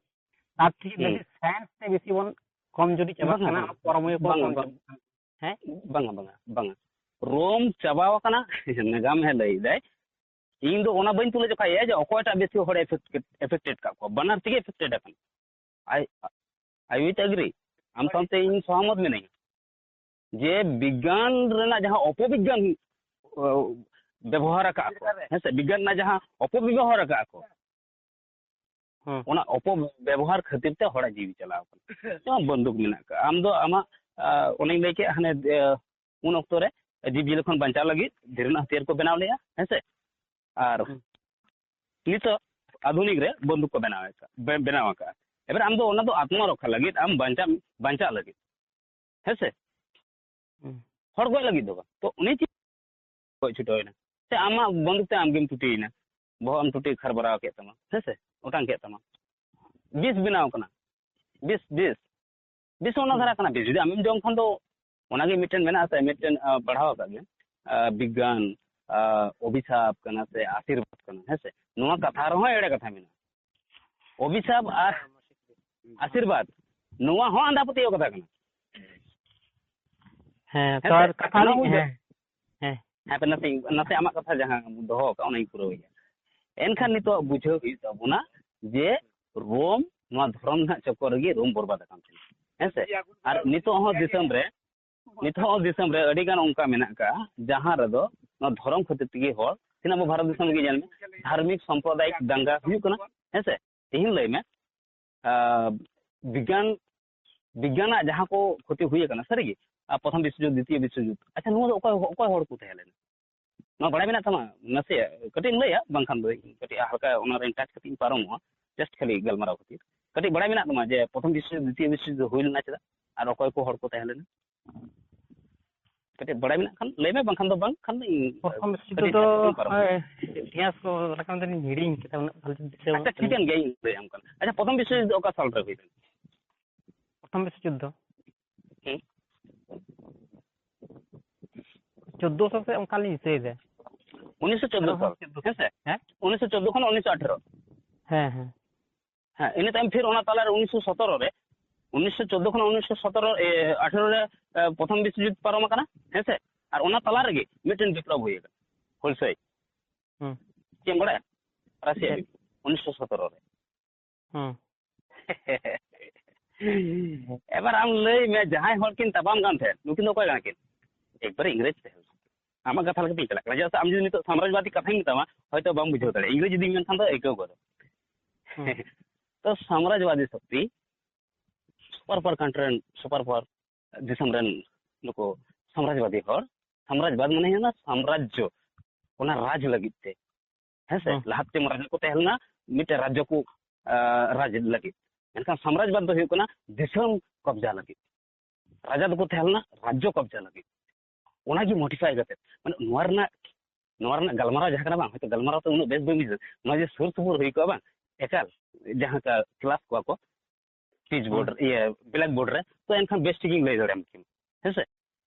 ᱛᱟᱨ ᱛᱷᱮᱠᱮ ᱦᱩᱸ᱾ ᱵᱮᱥᱤ ᱥᱟᱭᱮᱱᱥ ᱛᱮ ᱵᱮᱥᱤ ᱵᱚᱱ ᱠᱚᱢ ᱡᱩᱨᱤ ᱪᱟᱵᱟᱜ ᱵᱟᱝᱟ, ᱠᱟᱱᱟ, ᱵᱟᱝᱟ, ᱯᱚᱨᱚᱢᱚᱭᱚ ᱠᱚ ᱵᱟᱝᱟ, ᱠᱚᱢ ᱵᱟᱝᱟ, ᱪᱟᱵᱟᱜ ᱠᱟᱱᱟ᱾ ᱦᱮᱸ? ᱵᱟᱝᱟ, ᱵᱟᱝᱟ, ᱵᱟᱝᱟ᱾ ᱨᱳᱢ ᱪᱟᱵᱟᱣ ᱟᱠᱟᱱᱟ, ᱱᱟᱜᱟᱢ ᱦᱮ ᱞᱟᱹᱭ ᱫᱟᱭ, ᱤᱧ ᱫᱚ ᱚᱱᱟ ᱵᱟᱹᱧ ᱛᱩᱞᱟᱹ ᱡᱚᱠᱷᱟᱭᱟ ᱡᱮ ᱚᱠᱚᱭᱴᱟᱜ ᱵᱮᱥᱤ ᱦᱚᱲᱮ ᱮᱯᱷᱮᱠᱴᱮᱰ ᱠᱟᱜ ᱠᱚᱣᱟ, ᱵᱟᱱᱟᱨ ᱛᱮᱜᱮ ᱮᱯᱷᱮᱠᱴᱮᱰ ᱟᱠᱟᱱᱟ᱾ I I will agree, ᱟᱢ ᱥᱟᱶᱛᱮ ᱤᱧ ᱥᱚᱦᱚᱢᱚᱛ ᱢᱤᱱᱟᱹᱧᱟ ᱡᱮ ᱵᱤᱜᱽᱜᱟᱱ ᱨᱮᱱᱟᱜ ᱡᱟᱦᱟᱸ ᱚᱯᱚᱵᱤᱜᱽᱜᱟᱱ ᱵᱮᱵᱚᱦᱟᱨ ᱟᱠᱟᱫ ᱠᱚ, ᱦᱮᱸ ᱥᱮ, ᱵᱤᱜᱽᱜᱟᱱ ᱨᱮᱱᱟᱜ ᱡᱟᱦᱟᱸ ᱚᱯᱚᱵᱮᱵᱚᱦᱟᱨ ᱟᱠᱟᱫ ᱠᱚ, ᱦᱩᱸ᱾ ᱚᱱᱟ ᱚᱯᱚᱵᱮᱵᱚᱦᱟᱨ ᱠᱷᱟᱹᱛᱤᱨ ᱛᱮ ᱦᱚᱲᱟᱜ ᱡᱤᱣᱤ ᱪᱟᱞᱟᱣ ᱠᱟᱱᱟ᱾ ᱡᱮᱢᱚᱱ ᱵᱚᱱᱫᱩᱠ ᱢᱮᱱᱟᱜ ᱟᱠᱟᱫ, ᱟᱢ ᱫᱚ ᱟᱢᱟᱜ, ᱟᱸ, ᱚᱱᱮᱧ ᱞᱟᱹᱭ ᱠᱮᱫ, ᱦᱟᱱᱮ, ᱟᱸ, ᱩᱱ ᱚᱠᱛᱚ ᱨᱮ ᱡᱤᱵᱽ ᱡᱤᱭᱟᱹᱞᱤ ᱠᱷᱚᱱ ᱵᱟᱧᱪᱟᱣ ᱞᱟᱹᱜᱤᱫ ᱫᱷᱤᱨᱤ ᱨᱮᱱᱟᱜ ᱦᱟᱹᱛᱤᱭᱟᱹᱨ ᱠᱚ ᱵᱮᱱᱟᱣ ᱞᱮᱫᱼᱟ, ᱦᱮᱸ ᱥᱮ? ᱟᱨ ᱦᱩᱸ᱾ ᱱᱤᱛᱚᱜ ᱟᱫᱷᱩᱱᱤᱠ ᱨᱮ ᱵᱚᱱᱫᱩᱠ ᱠᱚ ᱵᱮᱱᱟᱣ ᱟᱠᱟᱫ, ᱵᱮ-, ᱵᱮᱱᱟᱣ ᱟᱠᱟᱫᱼᱟ᱾ ᱮᱵᱟᱨ ᱟᱢ ᱫᱚ ᱚᱱᱟ ᱫᱚ ᱟᱛᱢᱟ ᱨᱚᱠᱠᱷᱟ ᱞᱟᱹᱜᱤᱫ, ᱟᱢ ᱵᱟᱧᱪᱟᱜ, ᱵᱟᱧᱪᱟᱜ ᱞᱟᱹᱜᱤᱫ, ᱦᱮᱸ ᱥᱮ? ᱦᱩᱸ᱾ ᱦᱚᱲ ᱜᱚᱡ ᱞᱟᱹᱜᱤᱫ ᱫᱚ ᱵᱟᱝ᱾ ᱛᱚ ᱩᱱᱤ ᱪᱮᱫ ᱜᱚᱡ ᱪᱷᱩᱴᱟᱹᱣ ᱮᱱᱟ? ᱥᱮ ᱟᱢᱟᱜ ᱵᱚᱱᱫᱩᱠ ᱛᱮ ᱟᱢ ᱜᱮᱢ ᱴᱩᱴᱤᱭᱮᱱᱟ, ᱵᱚᱦᱚᱜ ᱮᱢ ᱴᱩᱴᱤ ᱠᱷᱟᱨᱵᱟᱨᱟᱣ ᱠᱮᱫ ᱛᱟᱢᱟ, ᱦᱮᱸ ᱥᱮ, ᱚᱴᱟᱝ ᱠᱮᱫ ᱛᱟᱢᱟ, ᱵᱤᱥ ᱵᱮᱱᱟᱣ ᱠᱟᱱᱟ, ᱵᱤᱥ, ᱵᱤᱥ, ᱵᱤᱥ ᱚᱱᱟ ᱦᱩᱸ᱾ ᱫᱷᱟᱨᱟ ᱠᱟᱱᱟ, ᱵᱤᱥ ᱡᱩᱫᱤ ᱟᱢᱮᱢ ᱡᱚᱢ ᱠᱷᱟᱱ ᱫᱚ ᱚᱱᱟᱜᱮ ᱢᱤᱫᱴᱮᱱ ᱢᱮᱱᱟᱜᱼᱟ ᱥᱮ, ᱢᱤᱫᱴᱮᱱ, ᱟᱸ, ᱯᱟᱲᱦᱟᱣ ᱟᱠᱟᱫ ᱜᱮᱭᱟ, ᱟᱸ, ᱵᱤᱜᱽᱜᱟᱱ, ᱟᱸ, ᱚᱵᱷᱤᱥᱟᱯ ᱠᱟᱱᱟ ᱥᱮ ᱟᱥᱤᱨᱵᱟᱫᱽ ᱠᱟᱱᱟ, ᱦᱮᱸ ᱥᱮ, ᱱᱚᱣᱟ ᱠᱟᱛᱷᱟ ᱨᱮᱦᱚᱸ ᱮᱲᱮ ᱠᱟᱛᱷᱟ ᱢᱮᱱᱟᱜᱼᱟ᱾ ᱚᱵᱷᱤᱥᱟᱯ ᱟᱨ ᱟᱥᱤᱨᱵᱟᱫᱽ, ᱱᱚᱣᱟ ᱦᱚᱸ ᱟᱸᱫᱷᱟ ᱯᱟᱹᱛᱭᱟᱹᱣ ᱠᱟᱛᱷᱟ ᱠᱟᱱᱟ᱾ ᱦᱮᱸ, ᱦᱮᱸ ᱛᱚ ᱥᱮ? ᱟᱨ ᱠᱟᱛᱷᱟ ᱚᱱᱟ ᱞᱤᱧ, ᱦᱚᱸ ᱦᱮᱸ, ᱦᱮᱸ᱾ ᱦᱮᱸ, ᱯᱮ ᱱᱟᱥᱮ, ᱱᱟᱥᱮ ᱟᱢᱟᱜ ᱠᱟᱛᱷᱟ ᱡᱟᱦᱟᱸ ᱫᱚᱦᱚ ᱟᱠᱟᱫ, ᱚᱱᱟᱧ ᱯᱩᱨᱟᱹᱣ ᱮᱫᱟ᱾ ᱮᱱᱠᱷᱟᱱ ᱱᱤᱛᱚᱜ ᱵᱩᱡᱷᱟᱹᱣ ᱦᱩᱭᱩᱜ ᱛᱟᱵᱚᱱᱟ ᱡᱮ ᱨᱳᱢ ᱱᱚᱣᱟ ᱫᱷᱚᱨᱚᱢ ᱨᱮᱱᱟᱜ ᱪᱚᱠᱠᱚᱨ ᱨᱮᱜᱮ ᱨᱳᱢ ᱵᱚᱨᱵᱟᱫ ᱟᱠᱟᱱ ᱛᱟᱦᱮᱸᱱᱟ᱾ ᱦᱮᱸ ᱥᱮ? ᱟᱨ ᱱᱤᱛᱚᱜ ᱦᱚᱸ ᱫᱤᱥᱚᱢ ᱨᱮ, ᱱᱤᱛᱚᱜ ᱦᱚᱸ ᱫᱤᱥᱚᱢ ᱨᱮ ᱟᱹᱰᱤ ᱜᱟᱱ ᱚᱱᱠᱟ ᱢᱮᱱᱟᱜ ᱟᱠᱟᱫᱼᱟ, ᱡᱟᱦᱟᱸ ᱨᱮᱫᱚ ᱱᱚᱣᱟ ᱫᱷᱚᱨᱚᱢ ᱠᱷᱟᱹᱛᱤᱨ ᱛᱮᱜᱮ ᱦᱚᱲ, ᱛᱤᱱᱟᱹᱜ ᱟᱵᱚ ᱵᱷᱟᱨᱚᱛ ᱫᱤᱥᱚᱢ ᱨᱮᱜᱮ ᱧᱮᱞ ᱢᱮ, ᱫᱷᱟᱨᱢᱤᱠ ᱥᱟᱢᱯᱨᱚᱫᱟᱭᱤᱠ ᱫᱟᱝᱜᱟ ᱦᱩᱭᱩᱜ ᱠᱟᱱᱟ, ᱦᱮᱸ ᱥᱮ? ᱛᱮᱦᱮᱧ ᱞᱟᱹᱭ ᱢᱮ, ᱟᱸ, ᱵᱤᱜᱽᱜᱟᱱ, ᱵᱤᱜᱽᱜᱟᱱᱟᱜ ᱡᱟᱦᱟᱸ ᱠᱚ ᱠᱷᱚᱛᱤ ᱦᱩᱭ ᱟᱠᱟᱱᱟ, ᱥᱟᱹᱨᱤᱜᱮ, ᱟᱨ ᱯᱨᱚᱛᱷᱚᱢ ᱵᱤᱥᱥᱚᱡᱩᱫᱽ, ᱫᱤᱛᱤᱭᱚ ᱵᱤᱥᱥᱚᱡᱩᱫᱽ, ᱟᱪᱪᱷᱟ, ᱱᱚᱣᱟ ᱫᱚ ᱚᱠᱚᱭ, ᱚᱠᱚᱭ ᱦᱚᱲ ᱠᱚ ᱛᱟᱦᱮᱸ ᱞᱮᱱᱟ? ᱱᱚᱣᱟ ᱵᱟᱲᱟᱭ ᱢᱮᱱᱟᱜ ᱛᱟᱢᱟ? ᱱᱟᱥᱮᱭᱟᱜ ᱠᱟᱹᱴᱤᱡ ᱮᱢ ᱞᱟᱹᱭᱟ, ᱵᱟᱝᱠᱷᱟᱱ ᱫᱚ ᱤᱧ ᱠᱟᱹᱴᱤᱡ ᱦᱟᱞᱠᱟ ᱚᱱᱟ ᱨᱮᱧ touch ᱠᱟᱛᱮ ᱤᱧ ᱯᱟᱨᱚᱢᱚᱜᱼᱟ, just ᱠᱷᱟᱹᱞᱤ ᱜᱟᱞᱢᱟᱨᱟᱣ ᱠᱷᱟᱹᱛᱤᱨ᱾ ᱠᱟᱹᱴᱤᱡ ᱵᱟᱲᱟᱭ ᱢᱮᱱᱟᱜ ᱛᱟᱢᱟ ᱡᱮ ᱯᱨᱚᱛᱷᱚᱢ ᱵᱤᱥᱥᱚᱡᱩᱫᱽ, ᱫᱤᱛᱤᱭᱚ ᱵᱤᱥᱥᱚᱡᱩᱫᱽ ᱦᱩᱭ ᱞᱮᱱᱟ ᱪᱮᱫᱟᱜ, ᱟᱨ ᱚᱠᱚᱭ ᱠᱚ ᱦᱚᱲ ᱠᱚ ᱛᱟᱦᱮᱸ ᱞᱮᱱᱟ? ᱠᱟᱹᱴᱤᱡ ᱵᱟᱲᱟᱭ ᱢᱮᱱᱟᱜ ᱠᱷᱟᱱ ᱞᱟᱹᱭ ᱢᱮ, ᱵᱟᱝᱠᱷᱟᱱ ᱫᱚ ᱵᱟᱝ, ᱠᱷᱟᱱ ᱫᱚ ᱤᱧ ᱯᱨᱚᱛᱷᱚᱢ ᱠᱟᱹᱴᱤᱡ ᱵᱤᱥᱥᱚᱡᱩᱫᱽ ᱫᱚ, touch ᱠᱟᱛᱮ ᱤᱧ ᱯᱟᱨᱚᱢᱚᱜᱼᱟ᱾ ᱦᱳᱭ, ᱤᱛᱤᱦᱟᱥ ᱠᱚ ᱞᱮᱠᱟ ᱢᱮᱱᱛᱮ ᱞᱤᱧ ᱦᱤᱲᱤᱧ ᱠᱮᱫᱟ, ᱩᱱᱟᱹᱜ ᱵᱷᱟᱞᱮ ᱴᱷᱤᱠ ᱫᱤᱥᱟᱹ ᱟᱪᱪᱷᱟ, ᱵᱟᱹᱱᱩᱜ ᱛᱟᱹᱞᱤᱧᱟ᱾ ᱴᱷᱤᱠᱟᱹᱱ ᱜᱮᱭᱟ, ᱤᱧ ᱞᱟᱹᱭᱟᱢ ᱠᱟᱱᱟ᱾ ᱟᱪᱪᱷᱟ, ᱯᱨᱚᱛᱷᱚᱢ ᱵᱤᱥᱥᱚᱡᱩᱫᱽ ᱫᱚ ᱚᱠᱟ ᱥᱟᱞ ᱨᱮ ᱦᱩᱭ ᱞᱮᱱᱟ? ᱯᱨᱚᱛᱷᱚᱢ ᱵᱤᱥᱥᱚᱡᱩᱫᱽ ᱫᱚ ᱦᱩᱸ᱾ ᱪᱳᱫᱽᱫᱳ ᱥᱚ ᱥᱮ ᱚᱱᱠᱟ ᱞᱤᱧ ᱫᱤᱥᱟᱹᱭᱮᱫᱟ᱾ ᱩᱱᱤᱥᱥᱚ ᱪᱳᱫᱽᱫᱳ ᱥᱟᱞ, ᱦᱮᱸ ᱥᱮ? ᱦᱮᱸ? ᱩᱱᱤᱥᱥᱚ ᱪᱳᱫᱽᱫᱳ ᱠᱷᱚᱱ ᱩᱱᱤᱥᱥᱚ ᱟᱴᱷᱮᱨᱚ᱾ ᱦᱮᱸ, ᱦᱮᱸ᱾ ᱦᱮᱸ, ᱤᱱᱟᱹ ᱛᱟᱭᱚᱢ ᱯᱷᱤᱨ ᱚᱱᱟ ᱛᱟᱞᱟᱨᱮ ᱩᱱᱤᱥᱥᱚ ᱥᱚᱛᱮᱨᱚ ᱨᱮ, ᱩᱱᱤᱥᱥᱚ ᱪᱳᱫᱽᱫᱳ ᱠᱷᱚᱱ ᱩᱱᱤᱥᱥᱚ ᱥᱚᱛᱮᱨᱚ, ᱮ, ᱟᱴᱷᱮᱨᱚ ᱨᱮ, ᱮ, ᱯᱨᱚᱛᱷᱚᱢ ᱵᱤᱥᱥᱚᱡᱩᱫᱽ ᱯᱟᱨᱚᱢ ᱟᱠᱟᱱᱟ, ᱦᱮᱸ ᱥᱮ? ᱟᱨ ᱚᱱᱟ ᱛᱟᱞᱟ ᱨᱮᱜᱮ ᱢᱤᱫᱴᱮᱱ ᱵᱤᱯᱞᱚᱵ ᱦᱩᱭ ᱟᱠᱟᱱᱟ, ᱦᱩᱞᱥᱟᱹᱭ᱾ ᱦᱩᱸ᱾ ᱪᱮᱫ ᱮᱢ ᱵᱟᱲᱟᱭᱟ? ᱯᱟᱹᱨᱥᱤ ᱟᱹᱭᱩᱨ, ᱩᱱᱤᱥᱥᱚ ᱥᱚᱛᱨᱚ ᱨᱮ᱾ ᱦᱩᱸ᱾ ᱮᱵᱟᱨ ᱟᱢ ᱞᱟᱹᱭ ᱢᱮ, ᱡᱟᱦᱟᱸᱭ ᱦᱚᱲ ᱠᱤᱱ ᱛᱟᱯᱟᱢ ᱠᱟᱱ ᱛᱟᱦᱮᱸᱫ, ᱱᱩᱠᱤᱱ ᱫᱚ ᱚᱠᱚᱭ ᱠᱟᱱᱟ ᱠᱤᱱ? ᱮᱠᱵᱟᱨᱮ ᱤᱝᱨᱮᱡᱽ ᱛᱟᱦᱮᱸ ᱞᱮᱱᱟ᱾ ᱟᱢᱟᱜ ᱠᱟᱛᱷᱟ ᱞᱮᱠᱟᱛᱮᱧ ᱪᱟᱞᱟᱜ ᱠᱟᱱᱟ, ᱪᱮᱫᱟᱜ ᱥᱮ ᱟᱢ ᱡᱩᱫᱤ ᱱᱤᱛᱚᱜ ᱥᱟᱢᱨᱟᱡᱽᱵᱟᱫᱤ ᱠᱟᱛᱷᱟᱧ ᱢᱮᱛᱟᱢᱟ, ᱦᱚᱭᱛᱳ ᱵᱟᱢ ᱵᱩᱡᱷᱟᱹᱣ ᱫᱟᱲᱮᱭᱟᱜᱼᱟ, ᱤᱝᱨᱮᱡᱤ ᱡᱩᱫᱤᱧ ᱢᱮᱱᱠᱷᱟᱱ ᱫᱚ ᱟᱹᱭᱠᱟᱹᱣ ᱜᱚᱫᱚᱜ᱾ ᱦᱩᱸ᱾ ᱛᱚ ᱥᱟᱢᱨᱟᱡᱽᱵᱟᱫᱤ ᱥᱚᱠᱛᱤ, ᱥᱩᱯᱟᱨ ᱯᱟᱣᱟᱨ ᱠᱟᱱᱴᱨᱤ ᱨᱮᱱ, ᱥᱩᱯᱟᱨ ᱯᱟᱣᱟᱨ ᱫᱤᱥᱚᱢ ᱨᱮᱱ ᱱᱩᱠᱩ ᱥᱟᱢᱨᱟᱡᱽᱵᱟᱫᱤ ᱦᱚᱲ, ᱥᱟᱢᱨᱟᱡᱽᱵᱟᱫ ᱢᱟᱱᱮ ᱦᱩᱭᱩᱜ ᱠᱟᱱᱟ ᱥᱟᱢᱨᱟᱡᱽᱡᱚ, ᱚᱱᱟ ᱨᱟᱡᱽ ᱞᱟᱹᱜᱤᱫ ᱛᱮ, ᱦᱮᱸ ᱥᱮ? ᱦᱩᱸ᱾ ᱞᱟᱦᱟ ᱛᱮᱢᱟ ᱨᱟᱡᱟ ᱠᱚ ᱛᱟᱦᱮᱸ ᱞᱮᱱᱟ ᱢᱤᱫᱴᱮᱱ ᱨᱟᱡᱽᱡᱚ ᱠᱚ, ᱟᱸ, ᱨᱟᱡᱽ ᱞᱟᱹᱜᱤᱫ, ᱢᱮᱱᱠᱷᱟᱱ ᱥᱟᱢᱨᱟᱡᱽᱵᱟᱫ ᱫᱚ ᱦᱩᱭᱩᱜ ᱠᱟᱱᱟ ᱫᱤᱥᱚᱢ ᱠᱚᱵᱽᱡᱟ ᱞᱟᱹᱜᱤᱫ᱾ ᱨᱟᱡᱟ ᱫᱚᱠᱚ ᱛᱟᱦᱮᱸ ᱞᱮᱱᱟ ᱨᱟᱡᱽᱡᱚ ᱠᱚᱵᱽᱡᱟ ᱞᱟᱹᱜᱤᱫ᱾ ᱚᱱᱟᱜᱮ ᱢᱚᱰᱤᱯᱷᱟᱭ ᱠᱟᱛᱮ, ᱢᱟᱱᱮ ᱱᱚᱣᱟ ᱨᱮᱱᱟᱜ, ᱱᱚᱣᱟ ᱨᱮᱱᱟᱜ ᱜᱟᱞᱢᱟᱨᱟᱣ ᱡᱟᱦᱟᱸ ᱠᱟᱱᱟ ᱵᱟᱝ, ᱦᱚᱭᱛᱳ ᱜᱟᱞᱢᱟᱨᱟᱣ ᱛᱮ ᱩᱱᱟᱹᱜ ᱵᱮᱥ ᱵᱟᱹᱧ ᱵᱩᱡᱷᱟᱹᱣᱟ, ᱱᱚᱣᱟ ᱡᱮ ᱥᱩᱨ ᱥᱩᱯᱩᱨ ᱦᱩᱭ ᱠᱚᱜᱼᱟ ᱵᱟᱝ, ᱮᱠᱟᱞ ᱡᱟᱦᱟᱸ ᱠᱟ-, ᱠᱞᱟᱥ ᱠᱚᱣᱟ ᱠᱚ ᱯᱤᱪ ᱵᱳᱨᱰ, ᱦᱩᱸ᱾ ᱤᱭᱟᱹ, ᱵᱞᱮᱠ ᱵᱳᱨᱰ ᱨᱮ, ᱛᱚ ᱮᱱᱠᱷᱟᱱ ᱵᱮᱥ ᱴᱷᱤᱠ ᱤᱧ ᱞᱟᱹᱭ ᱫᱟᱲᱮᱭᱟᱢ ᱠᱮᱭᱟ, ᱦᱮᱸ ᱥᱮ?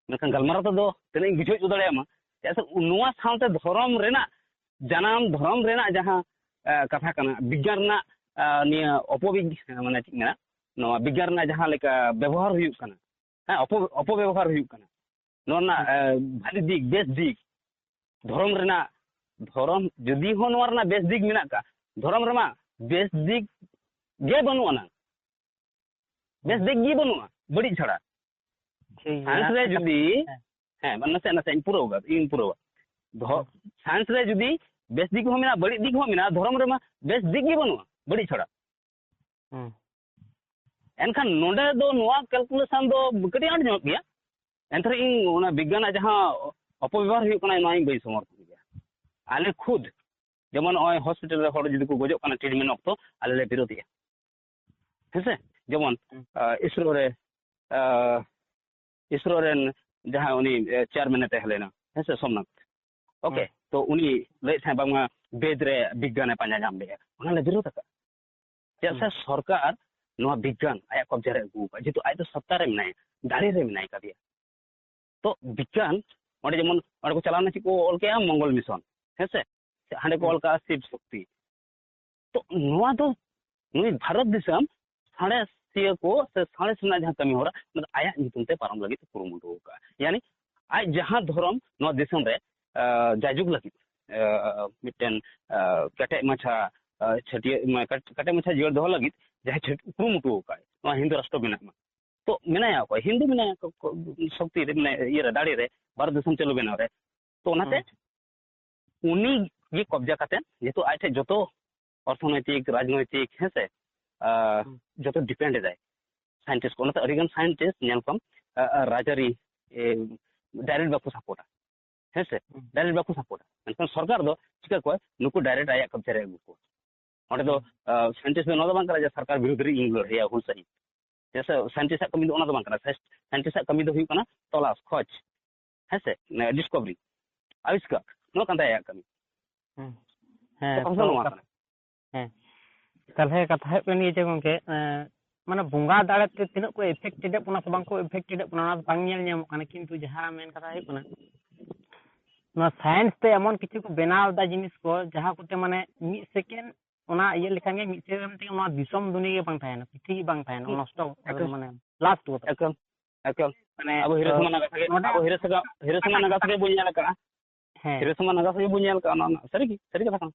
ᱢᱮᱱᱠᱷᱟᱱ ᱜᱟᱞᱢᱟᱨᱟᱣ ᱛᱮᱫᱚ ᱛᱤᱱᱟᱹᱜ ᱤᱧ ᱵᱩᱡᱷᱟᱹᱣ ᱦᱚᱪᱚ ᱫᱟᱲᱮᱭᱟᱢᱟ, ᱪᱮᱫᱟᱜ ᱥᱮ ᱱᱚᱣᱟ ᱥᱟᱶᱛᱮ ᱫᱷᱚᱨᱚᱢ ᱨᱮᱱᱟᱜ ᱡᱟᱱᱟᱢ, ᱫᱷᱚᱨᱚᱢ ᱨᱮᱱᱟᱜ ᱡᱟᱦᱟᱸ, ᱮ, ᱠᱟᱛᱷᱟ ᱠᱟᱱᱟ, ᱵᱤᱜᱽᱜᱟᱱ ᱨᱮᱱᱟᱜ, ᱮ, ᱱᱤᱭᱟᱹ ᱚᱯᱚᱵᱤᱜᱽ-, ᱢᱟᱱᱮ ᱪᱮᱫ ᱤᱧ ᱢᱮᱱᱟ, ᱱᱚᱣᱟ ᱵᱤᱜᱽᱜᱟᱱ ᱨᱮᱱᱟᱜ ᱡᱟᱦᱟᱸ ᱞᱮᱠᱟ ᱵᱮᱵᱚᱦᱟᱨ ᱦᱩᱭᱩᱜ ᱠᱟᱱᱟ, ᱦᱮᱸ, ᱚᱯᱚ-, ᱚᱯᱚᱵᱮᱵᱚᱦᱟᱨ ᱦᱩᱭᱩᱜ ᱠᱟᱱᱟ, ᱱᱚᱣᱟ ᱨᱮᱱᱟᱜ, ᱦᱩᱸ᱾ ᱮ, ᱵᱷᱟᱞᱤ ᱫᱤᱠ, ᱵᱮᱥ ᱫᱤᱠ, ᱫᱷᱚᱨᱚᱢ ᱨᱮᱱᱟᱜ, ᱫᱷᱚᱨᱚᱢ ᱡᱩᱫᱤ ᱦᱚᱸ ᱱᱚᱣᱟ ᱨᱮᱱᱟᱜ ᱵᱮᱥ ᱫᱤᱠ ᱢᱮᱱᱟᱜ ᱠᱟᱜ, ᱫᱷᱚᱨᱚᱢ ᱨᱮᱢᱟ ᱵᱮᱥ ᱫᱤᱠ ᱜᱮ ᱵᱟᱹᱱᱩᱜ ᱟᱱᱟᱝ᱾ ᱵᱮᱥ ᱦᱩᱸ᱾ ᱫᱤᱠ ᱜᱮ ᱵᱟᱹᱱᱩᱜᱼᱟ, ᱵᱟᱹᱲᱤᱡ ᱪᱷᱟᱲᱟ᱾ ᱴᱷᱤᱠ ᱜᱮᱭᱟ᱾ ᱥᱟᱭᱮᱱᱥ ᱨᱮ ᱟᱪᱪᱷᱟ, ᱡᱩᱫᱤ, ᱦᱮᱸ᱾ ᱦᱮᱸ, ᱢᱟᱱᱮ ᱱᱟᱥᱮ, ᱱᱟᱥᱮ ᱤᱧ ᱯᱩᱨᱟᱹᱣ ᱠᱟᱫᱟ, ᱤᱧ ᱯᱩᱨᱟᱹᱣᱟ᱾ ᱫᱷᱚ-, ᱦᱩᱸ᱾ ᱥᱟᱭᱮᱱᱥ ᱨᱮ ᱡᱩᱫᱤ ᱵᱮᱥ ᱫᱤᱠ ᱦᱚᱸ ᱢᱮᱱᱟᱜᱼᱟ, ᱵᱟᱹᱲᱤᱡ ᱫᱤᱠ ᱦᱚᱸ ᱢᱮᱱᱟᱜᱼᱟ, ᱫᱷᱚᱨᱚᱢ ᱨᱮᱢᱟ ᱵᱮᱥ ᱫᱤᱠ ᱜᱮ ᱵᱟᱹᱱᱩᱜᱼᱟ, ᱵᱟᱹᱲᱤᱡ ᱪᱷᱟᱲᱟ᱾ ᱦᱩᱸ᱾ ᱮᱱᱠᱷᱟᱱ ᱱᱚᱰᱮ ᱫᱚ ᱱᱚᱣᱟ ᱠᱮᱞᱠᱩᱞᱮᱥᱚᱱ ᱫᱚ ᱠᱟᱹᱴᱤᱡ ᱟᱸᱴ ᱧᱚᱜ ᱜᱮᱭᱟ᱾ ᱮᱱᱛᱮ ᱨᱮᱦᱚᱸ ᱤᱧ ᱚᱱᱟ ᱵᱤᱜᱽᱜᱟᱱᱟᱜ ᱡᱟᱦᱟᱸ ᱚᱯᱚᱵᱮᱵᱚᱦᱟᱨ ᱦᱩᱭᱩᱜ ᱠᱟᱱᱟ, ᱱᱚᱣᱟ ᱤᱧ ᱵᱟᱹᱧ ᱥᱚᱢᱚᱨᱛᱷᱚᱱ ᱜᱮᱭᱟ᱾ ᱟᱞᱮ ᱠᱷᱩᱫ ᱡᱮᱢᱚᱱ ᱱᱚᱜᱼᱚᱭ ᱦᱚᱥᱯᱤᱴᱟᱞ ᱨᱮ ᱦᱚᱲ ᱡᱩᱫᱤ ᱠᱚ ᱜᱚᱡᱚᱜ ᱠᱟᱱᱟ ᱴᱨᱤᱴᱢᱮᱱᱴ ᱚᱠᱛᱚ, ᱟᱞᱮ ᱞᱮ ᱵᱤᱨᱳᱫᱷᱮᱜᱼᱟ᱾ ᱦᱮᱸ ᱥᱮ? ᱡᱮᱢᱚᱱ, ᱦᱩᱸ᱾ ᱟ, ᱤᱥᱨᱳ ᱨᱮ, ᱟ, ᱤᱥᱨᱳ ᱨᱮᱱ ᱡᱟᱦᱟᱸ ᱩᱱᱤ, ᱮ, ᱪᱮᱭᱟᱨᱢᱮᱱ ᱮ ᱛᱟᱦᱮᱸ ᱞᱮᱱᱟ, ᱦᱮᱸ ᱥᱮ, ᱥᱳᱢᱱᱟᱛᱷ᱾ ᱳᱠᱮ, ᱦᱩᱸ᱾ ᱛᱚ ᱩᱱᱤ ᱞᱟᱹᱭᱮᱫ ᱛᱟᱦᱮᱸᱫ ᱵᱟᱝᱢᱟ ᱵᱮᱫ ᱨᱮ ᱵᱤᱜᱽᱜᱟᱱ ᱮ ᱯᱟᱸᱡᱟ ᱧᱟᱢ ᱞᱮᱜᱼᱟ, ᱚᱱᱟ ᱞᱮ ᱵᱤᱨᱳᱫᱷ ᱟᱠᱟᱫ᱾ ᱪᱮᱫᱟᱜ ᱥᱮ ᱦᱩᱸ᱾ ᱥᱚᱨᱠᱟᱨ ᱱᱚᱣᱟ ᱵᱤᱜᱽᱜᱟᱱ ᱟᱭᱟᱜ ᱠᱚᱵᱽᱡᱟ ᱨᱮ ᱟᱹᱜᱩ ᱟᱠᱟᱫ, ᱡᱮᱦᱮᱛᱩ ᱟᱡ ᱫᱚ ᱥᱚᱛᱛᱟ ᱨᱮ ᱢᱮᱱᱟᱭᱟ, ᱫᱟᱲᱮ ᱨᱮ ᱢᱮᱱᱟᱭ ᱠᱟᱫᱮᱭᱟ᱾ ᱛᱚ ᱵᱤᱜᱽᱜᱟᱱ ᱚᱸᱰᱮ ᱡᱮᱢᱚᱱ ᱚᱸᱰᱮ ᱠᱚ ᱪᱟᱞᱟᱣ ᱞᱮᱱᱟ, ᱪᱮᱫ ᱠᱚ ᱚᱞ ᱠᱮᱜᱼᱟ? ᱢᱚᱝᱜᱚᱞ ᱢᱤᱥᱚᱱ, ᱦᱮᱸ ᱥᱮ? ᱦᱟᱸᱰᱮ ᱠᱚ ᱦᱩᱸ᱾ ᱚᱞ ᱠᱟᱜᱼᱟ ᱥᱤᱵ ᱥᱚᱠᱛᱤ᱾ ᱛᱚ ᱱᱚᱣᱟ ᱫᱚ ᱱᱩᱭ ᱵᱷᱟᱨᱚᱛ ᱫᱤᱥᱚᱢ ᱥᱟᱬᱮᱥᱤᱭᱟᱹ ᱠᱚ ᱥᱮ ᱥᱟᱬᱮᱥ ᱨᱮᱱᱟᱜ ᱡᱟᱦᱟᱸ ᱠᱟᱹᱢᱤ ᱦᱚᱨᱟ, ᱚᱱᱟ ᱫᱚ ᱟᱭᱟᱜ ᱧᱩᱛᱩᱢ ᱛᱮ ᱯᱟᱨᱚᱢ ᱞᱟᱹᱜᱤᱫ ᱠᱚ ᱠᱩᱨᱩᱢᱩᱴᱩ ᱟᱠᱟᱫᱼᱟ᱾ ᱭᱟᱱᱤ ᱟᱡ ᱡᱟᱦᱟᱸ ᱫᱷᱚᱨᱚᱢ ᱱᱚᱣᱟ ᱫᱤᱥᱚᱢ ᱨᱮ, ᱟᱸ, ᱡᱟᱭᱡᱩᱜᱽ ᱞᱟᱹᱜᱤᱫ ᱟᱸ, ᱢᱤᱫᱴᱮᱱ, ᱟᱸ, ᱠᱮᱴᱮᱡ ᱢᱟᱪᱷᱟ, ᱟᱸ, ᱪᱷᱟᱹᱴᱭᱟᱹ-, ᱢᱟᱱᱮ ᱠᱟᱴ-, ᱠᱮᱴᱮᱡ ᱢᱟᱪᱷᱟ ᱡᱤᱭᱟᱹᱲ ᱫᱚᱦᱚ ᱞᱟᱹᱜᱤᱫ ᱡᱟᱦᱟᱸᱭ ᱪᱷᱟᱹᱴ-, ᱠᱩᱨᱩᱢᱩᱴᱩ ᱟᱠᱟᱫ ᱱᱚᱣᱟ ᱦᱤᱱᱫᱩ ᱨᱟᱥᱴᱨᱚ ᱵᱮᱱᱟᱜ ᱢᱟ᱾ ᱛᱚ ᱢᱮᱱᱟᱭᱟ ᱚᱠᱚᱭ? ᱦᱤᱱᱫᱩ ᱢᱮᱱᱟᱭᱟ, ᱠᱚ-, ᱠᱚ-, ᱥᱚᱠᱛᱤ ᱨᱮ, ᱢᱟᱱᱮ ᱤᱭᱟᱹ ᱨᱮ, ᱫᱟᱲᱮ ᱨᱮ, ᱵᱷᱟᱨᱚᱛ ᱫᱤᱥᱚᱢ ᱪᱟᱹᱞᱩ ᱵᱮᱱᱟᱣ ᱨᱮ᱾ ᱛᱚ ᱚᱱᱟᱛᱮ ᱦᱩᱸ᱾ ᱩᱱᱤ ᱜᱮ ᱠᱚᱵᱡᱟ ᱠᱟᱛᱮ ᱡᱮᱦᱮᱛᱩ ᱟᱡ ᱴᱷᱮᱱ ᱡᱚᱛᱚ ᱚᱨᱛᱷᱚᱱᱳᱭᱛᱤᱠ, ᱨᱟᱡᱽᱱᱳᱭᱛᱤᱠ, ᱦᱮᱸ ᱥᱮ, ᱟᱸ, ᱦᱩᱸ᱾ ᱡᱚᱛᱚ ᱰᱤᱯᱮᱱᱰ ᱮᱫᱟᱭ ᱥᱟᱭᱮᱱᱴᱤᱥᱴ ᱠᱚ᱾ ᱚᱱᱟᱛᱮ ᱟᱹᱰᱤᱜᱟᱱ ᱥᱟᱭᱮᱱᱴᱤᱥᱴ ᱧᱮᱞ ᱠᱚᱢ, ᱟᱸ, ᱟᱸ, ᱨᱟᱡᱽᱟᱹᱨᱤ, ᱮ, ᱰᱟᱭᱨᱮᱠᱴ ᱵᱟᱠᱚ ᱥᱟᱯᱳᱨᱴᱟ, ᱦᱮᱸ ᱥᱮ, ᱦᱩᱸ᱾ ᱰᱟᱭᱨᱮᱠᱴ ᱵᱟᱠᱚ ᱥᱟᱯᱳᱨᱴᱟ᱾ ᱢᱮᱱᱠᱷᱟᱱ ᱥᱚᱨᱠᱟᱨ ᱫᱚ ᱪᱤᱠᱟ ᱠᱚᱣᱟ? ᱱᱩᱠᱩ ᱰᱟᱭᱨᱮᱠᱴ ᱟᱭᱟᱜ ᱠᱚᱵᱡᱟ ᱨᱮ ᱟᱹᱜᱩ ᱠᱚᱣᱟ᱾ ᱚᱸᱰᱮ ᱫᱚ, ᱦᱩᱸ᱾ ᱟᱸ, ᱥᱟᱭᱮᱱᱴᱤᱥᱴ ᱫᱚ ᱱᱚᱣᱟ ᱫᱚ ᱵᱟᱝ ᱠᱟᱱᱟ ᱡᱮ ᱥᱚᱨᱠᱟᱨ ᱵᱤᱨᱩᱫᱷ ᱨᱮ ᱤᱧ ᱞᱟᱹᱲᱦᱟᱹᱭᱟ ᱦᱩᱞ ᱥᱟᱹᱦᱤᱡ᱾ ᱪᱮᱫᱟᱜ ᱥᱮ ᱥᱟᱭᱮᱱᱴᱤᱥᱴ ᱟᱜ ᱠᱟᱹᱢᱤ ᱫᱚ ᱚᱱᱟ ᱫᱚ ᱵᱟᱝ ᱠᱟᱱᱟ᱾ ᱥᱟᱭᱮᱱᱴᱤᱥᱴ ᱟᱜ ᱠᱟᱹᱢᱤ ᱫᱚ ᱦᱩᱭᱩᱜ ᱠᱟᱱᱟ ᱛᱚᱞᱟᱥ, ᱠᱷᱚᱡᱽ, ᱦᱮᱸ ᱥᱮ, ᱰᱤᱥᱠᱚᱵᱷᱟᱨᱤ, ᱟᱵᱤᱥᱠᱟᱨ, ᱱᱚᱣᱟ ᱠᱟᱱ ᱛᱟᱭᱟ ᱟᱭᱟᱜ ᱠᱟᱹᱢᱤ᱾ ᱦᱮᱸ᱾ ᱦᱮᱸ, ᱠᱟᱛᱷᱟ ᱫᱚ ᱛᱚ ᱱᱚᱣᱟ ᱠᱟᱛ-, ᱠᱟᱱᱟ᱾ ᱦᱮᱸ, ᱛᱟᱦᱞᱮ ᱠᱟᱛᱷᱟ ᱦᱩᱭᱩᱜ ᱠᱟᱱ ᱜᱮᱭᱟ ᱡᱮ ᱜᱚᱝᱠᱮ, ᱮᱸ, ᱢᱟᱱᱮ ᱵᱚᱸᱜᱟ ᱫᱟᱲᱮ ᱛᱮ ᱛᱤᱱᱟᱹᱜ ᱠᱚ ᱮᱯᱷᱮᱠᱴᱮᱰ ᱵᱚᱱᱟ ᱥᱮ ᱵᱟᱝ ᱠᱚ ᱮᱯᱷᱮᱠᱴᱮᱰ ᱵᱚᱱᱟ, ᱚᱱᱟ ᱫᱚ ᱵᱟᱝ ᱧᱮᱞ ᱧᱟᱢᱚᱜ ᱠᱟᱱᱟ, ᱠᱤᱱᱛᱩ ᱡᱟᱦᱟᱸ ᱢᱮᱱ ᱠᱟᱛᱷᱟ ᱦᱩᱭᱩᱜ ᱠᱟᱱᱟ, ᱱᱚᱣᱟ ᱥᱟᱭᱮᱱᱥ ᱛᱮ ᱮᱢᱚᱱ ᱠᱤᱪᱷᱩ ᱠᱚ ᱵᱮᱱᱟᱣ ᱮᱫᱟ ᱡᱤᱱᱤᱥ ᱠᱚ, ᱡᱟᱦᱟᱸ ᱠᱚᱛᱮ ᱢᱟᱱᱮ ᱢᱤᱫ ᱥᱮᱠᱮᱱᱰ ᱚᱱᱟ ᱤᱭᱟᱹ ᱞᱮᱠᱷᱟᱱ ᱜᱮ, ᱢᱤᱫ ᱥᱮᱠᱮᱱᱰ ᱛᱮᱜᱮ ᱱᱚᱣᱟ ᱫᱤᱥᱚᱢ ᱫᱩᱱᱤᱭᱟᱹ ᱜᱮ ᱵᱟᱝ ᱛᱟᱦᱮᱱᱟ, ᱯᱨᱤᱛᱷᱤᱵᱤ ᱵᱟᱝ ᱛᱟᱦᱮᱱᱟ, ᱦᱩᱸ᱾ ᱱᱚᱥᱴᱚ, ᱮᱠᱫᱚᱢ᱾ ᱢᱟᱱᱮ ᱵᱞᱟᱥᱴ ᱜᱚᱫᱚᱜ᱾ ᱮᱠᱫᱚᱢ, ᱮᱠᱫᱚᱢ᱾ ᱢᱟᱱᱮ, ᱟᱵᱚ ᱦᱤᱨᱳᱥᱤᱢᱟ ᱱᱟᱜᱟᱥᱟᱠᱤ, ᱱᱚᱰᱮ ᱟᱵᱚ ᱦᱤᱨᱳᱥᱤᱢᱟ, ᱦᱤᱨᱳᱥᱤᱢᱟ ᱱᱟᱜᱟᱥᱟᱠᱤ ᱵᱚᱱ ᱧᱮᱞ ᱟᱠᱟᱫᱼᱟ᱾ ᱦᱮᱸ᱾ ᱦᱤᱨᱳᱥᱤᱢᱟ ᱱᱟᱜᱟᱥᱟᱠᱤ ᱵᱚᱱ ᱧᱮᱞ ᱟᱠᱟᱫᱼᱟ, ᱚᱱᱟ, ᱚᱱᱟ ᱥᱟᱹᱨᱤ ᱜᱮ, ᱥᱟᱹᱨᱤ ᱠᱟᱛᱷᱟ ᱠᱟᱱᱟ᱾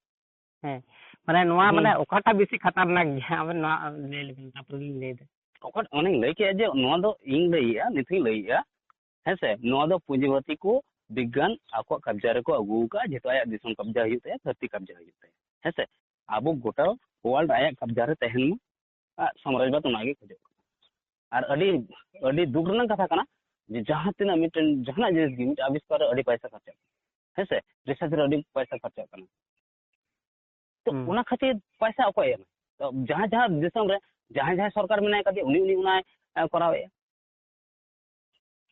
ᱦᱮᱸ, ᱢᱟᱱᱮ ᱱᱚᱣᱟ ᱦᱩᱸ᱾ ᱢᱟᱱᱮ ᱚᱠᱟᱴᱟᱜ ᱵᱮᱥᱤ ᱠᱷᱟᱛᱟᱨᱱᱟᱠ ᱜᱮᱭᱟ? ᱟᱵᱮᱱ ᱱᱚᱣᱟ ᱞᱟᱹᱭ ᱞᱮᱵᱮᱱ, ᱛᱟᱨᱯᱚᱨᱮ ᱞᱤᱧ ᱞᱟᱹᱭ ᱮᱫᱟ᱾ ᱚᱠᱟ, ᱚᱱᱮᱧ ᱞᱟᱹᱭ ᱠᱮᱫᱼᱟ ᱡᱮ ᱱᱚᱣᱟ ᱫᱚ ᱤᱧ ᱞᱟᱹᱭᱮᱫᱼᱟ, ᱱᱤᱛ ᱦᱚᱸᱧ ᱞᱟᱹᱭᱮᱫᱼᱟ, ᱦᱮᱸ ᱥᱮ, ᱱᱚᱣᱟ ᱫᱚ ᱯᱩᱸᱡᱤᱯᱟᱹᱛᱤ ᱠᱚ ᱵᱤᱜᱽᱜᱟᱱ ᱟᱠᱚᱣᱟᱜ ᱠᱟᱵᱽᱡᱟ ᱨᱮᱠᱚ ᱟᱹᱜᱩ ᱟᱠᱟᱫᱼᱟ, ᱡᱮᱦᱮᱛᱩ ᱟᱭᱟᱜ ᱫᱤᱥᱚᱢ ᱠᱟᱵᱽᱡᱟ ᱦᱩᱭᱩᱜ ᱛᱟᱭᱟ, ᱫᱷᱟᱹᱨᱛᱤ ᱠᱟᱵᱽᱡᱟ ᱦᱩᱭᱩᱜ ᱛᱟᱭᱟ, ᱦᱮᱸ ᱥᱮ᱾ ᱟᱵᱚ ᱜᱚᱴᱟ ᱣᱟᱨᱞᱰ ᱟᱭᱟᱜ ᱠᱟᱵᱽᱡᱟ ᱨᱮ ᱛᱟᱦᱮᱱ ᱢᱟ, ᱟᱜ ᱥᱟᱢᱨᱟᱡᱽᱵᱟᱫᱽ ᱚᱱᱟᱜᱮ ᱠᱷᱚᱡᱚᱜ ᱠᱟᱱᱟ᱾ ᱟᱨ ᱟᱹᱰᱤ, ᱟᱹᱰᱤ ᱫᱩᱠ ᱨᱮᱱᱟᱜ ᱠᱟᱛᱷᱟ ᱠᱟᱱᱟ ᱡᱮ ᱡᱟᱦᱟᱸ ᱛᱤᱱᱟᱹᱜ ᱢᱤᱫᱴᱮᱱ ᱡᱟᱦᱟᱱᱟᱜ ᱡᱤᱱᱤᱥ ᱜᱮ, ᱢᱤᱫᱴᱮᱱ ᱟᱵᱤᱥᱠᱟᱨ ᱨᱮ ᱟᱹᱰᱤ ᱯᱚᱭᱥᱟ ᱠᱷᱚᱨᱪᱟᱜ ᱠᱟᱱᱟ, ᱦᱮᱸ ᱥᱮ, ᱨᱤᱥᱟᱨᱪ ᱨᱮ ᱟᱹᱰᱤ ᱯᱚᱭᱥᱟ ᱠᱷᱚᱨᱪᱟᱜ ᱠᱟᱱᱟ᱾ ᱛᱚ ᱦᱩᱸ᱾ ᱚᱱᱟ ᱠᱷᱟᱹᱛᱤᱨ ᱯᱚᱭᱥᱟ ᱚᱠᱚᱭ ᱮᱢᱟ? ᱛᱚ ᱡᱟᱦᱟᱸ ᱡᱟᱦᱟᱸ ᱫᱤᱥᱚᱢ ᱨᱮ ᱡᱟᱦᱟᱸᱭ ᱡᱟᱦᱟᱸᱭ ᱥᱚᱨᱠᱟᱨ ᱢᱮᱱᱟᱭ ᱠᱟᱫᱮᱭᱟ, ᱩᱱᱤ ᱩᱱᱤ ᱚᱱᱟᱭ, ᱮ, ᱠᱚᱨᱟᱣᱮᱫᱼᱟ᱾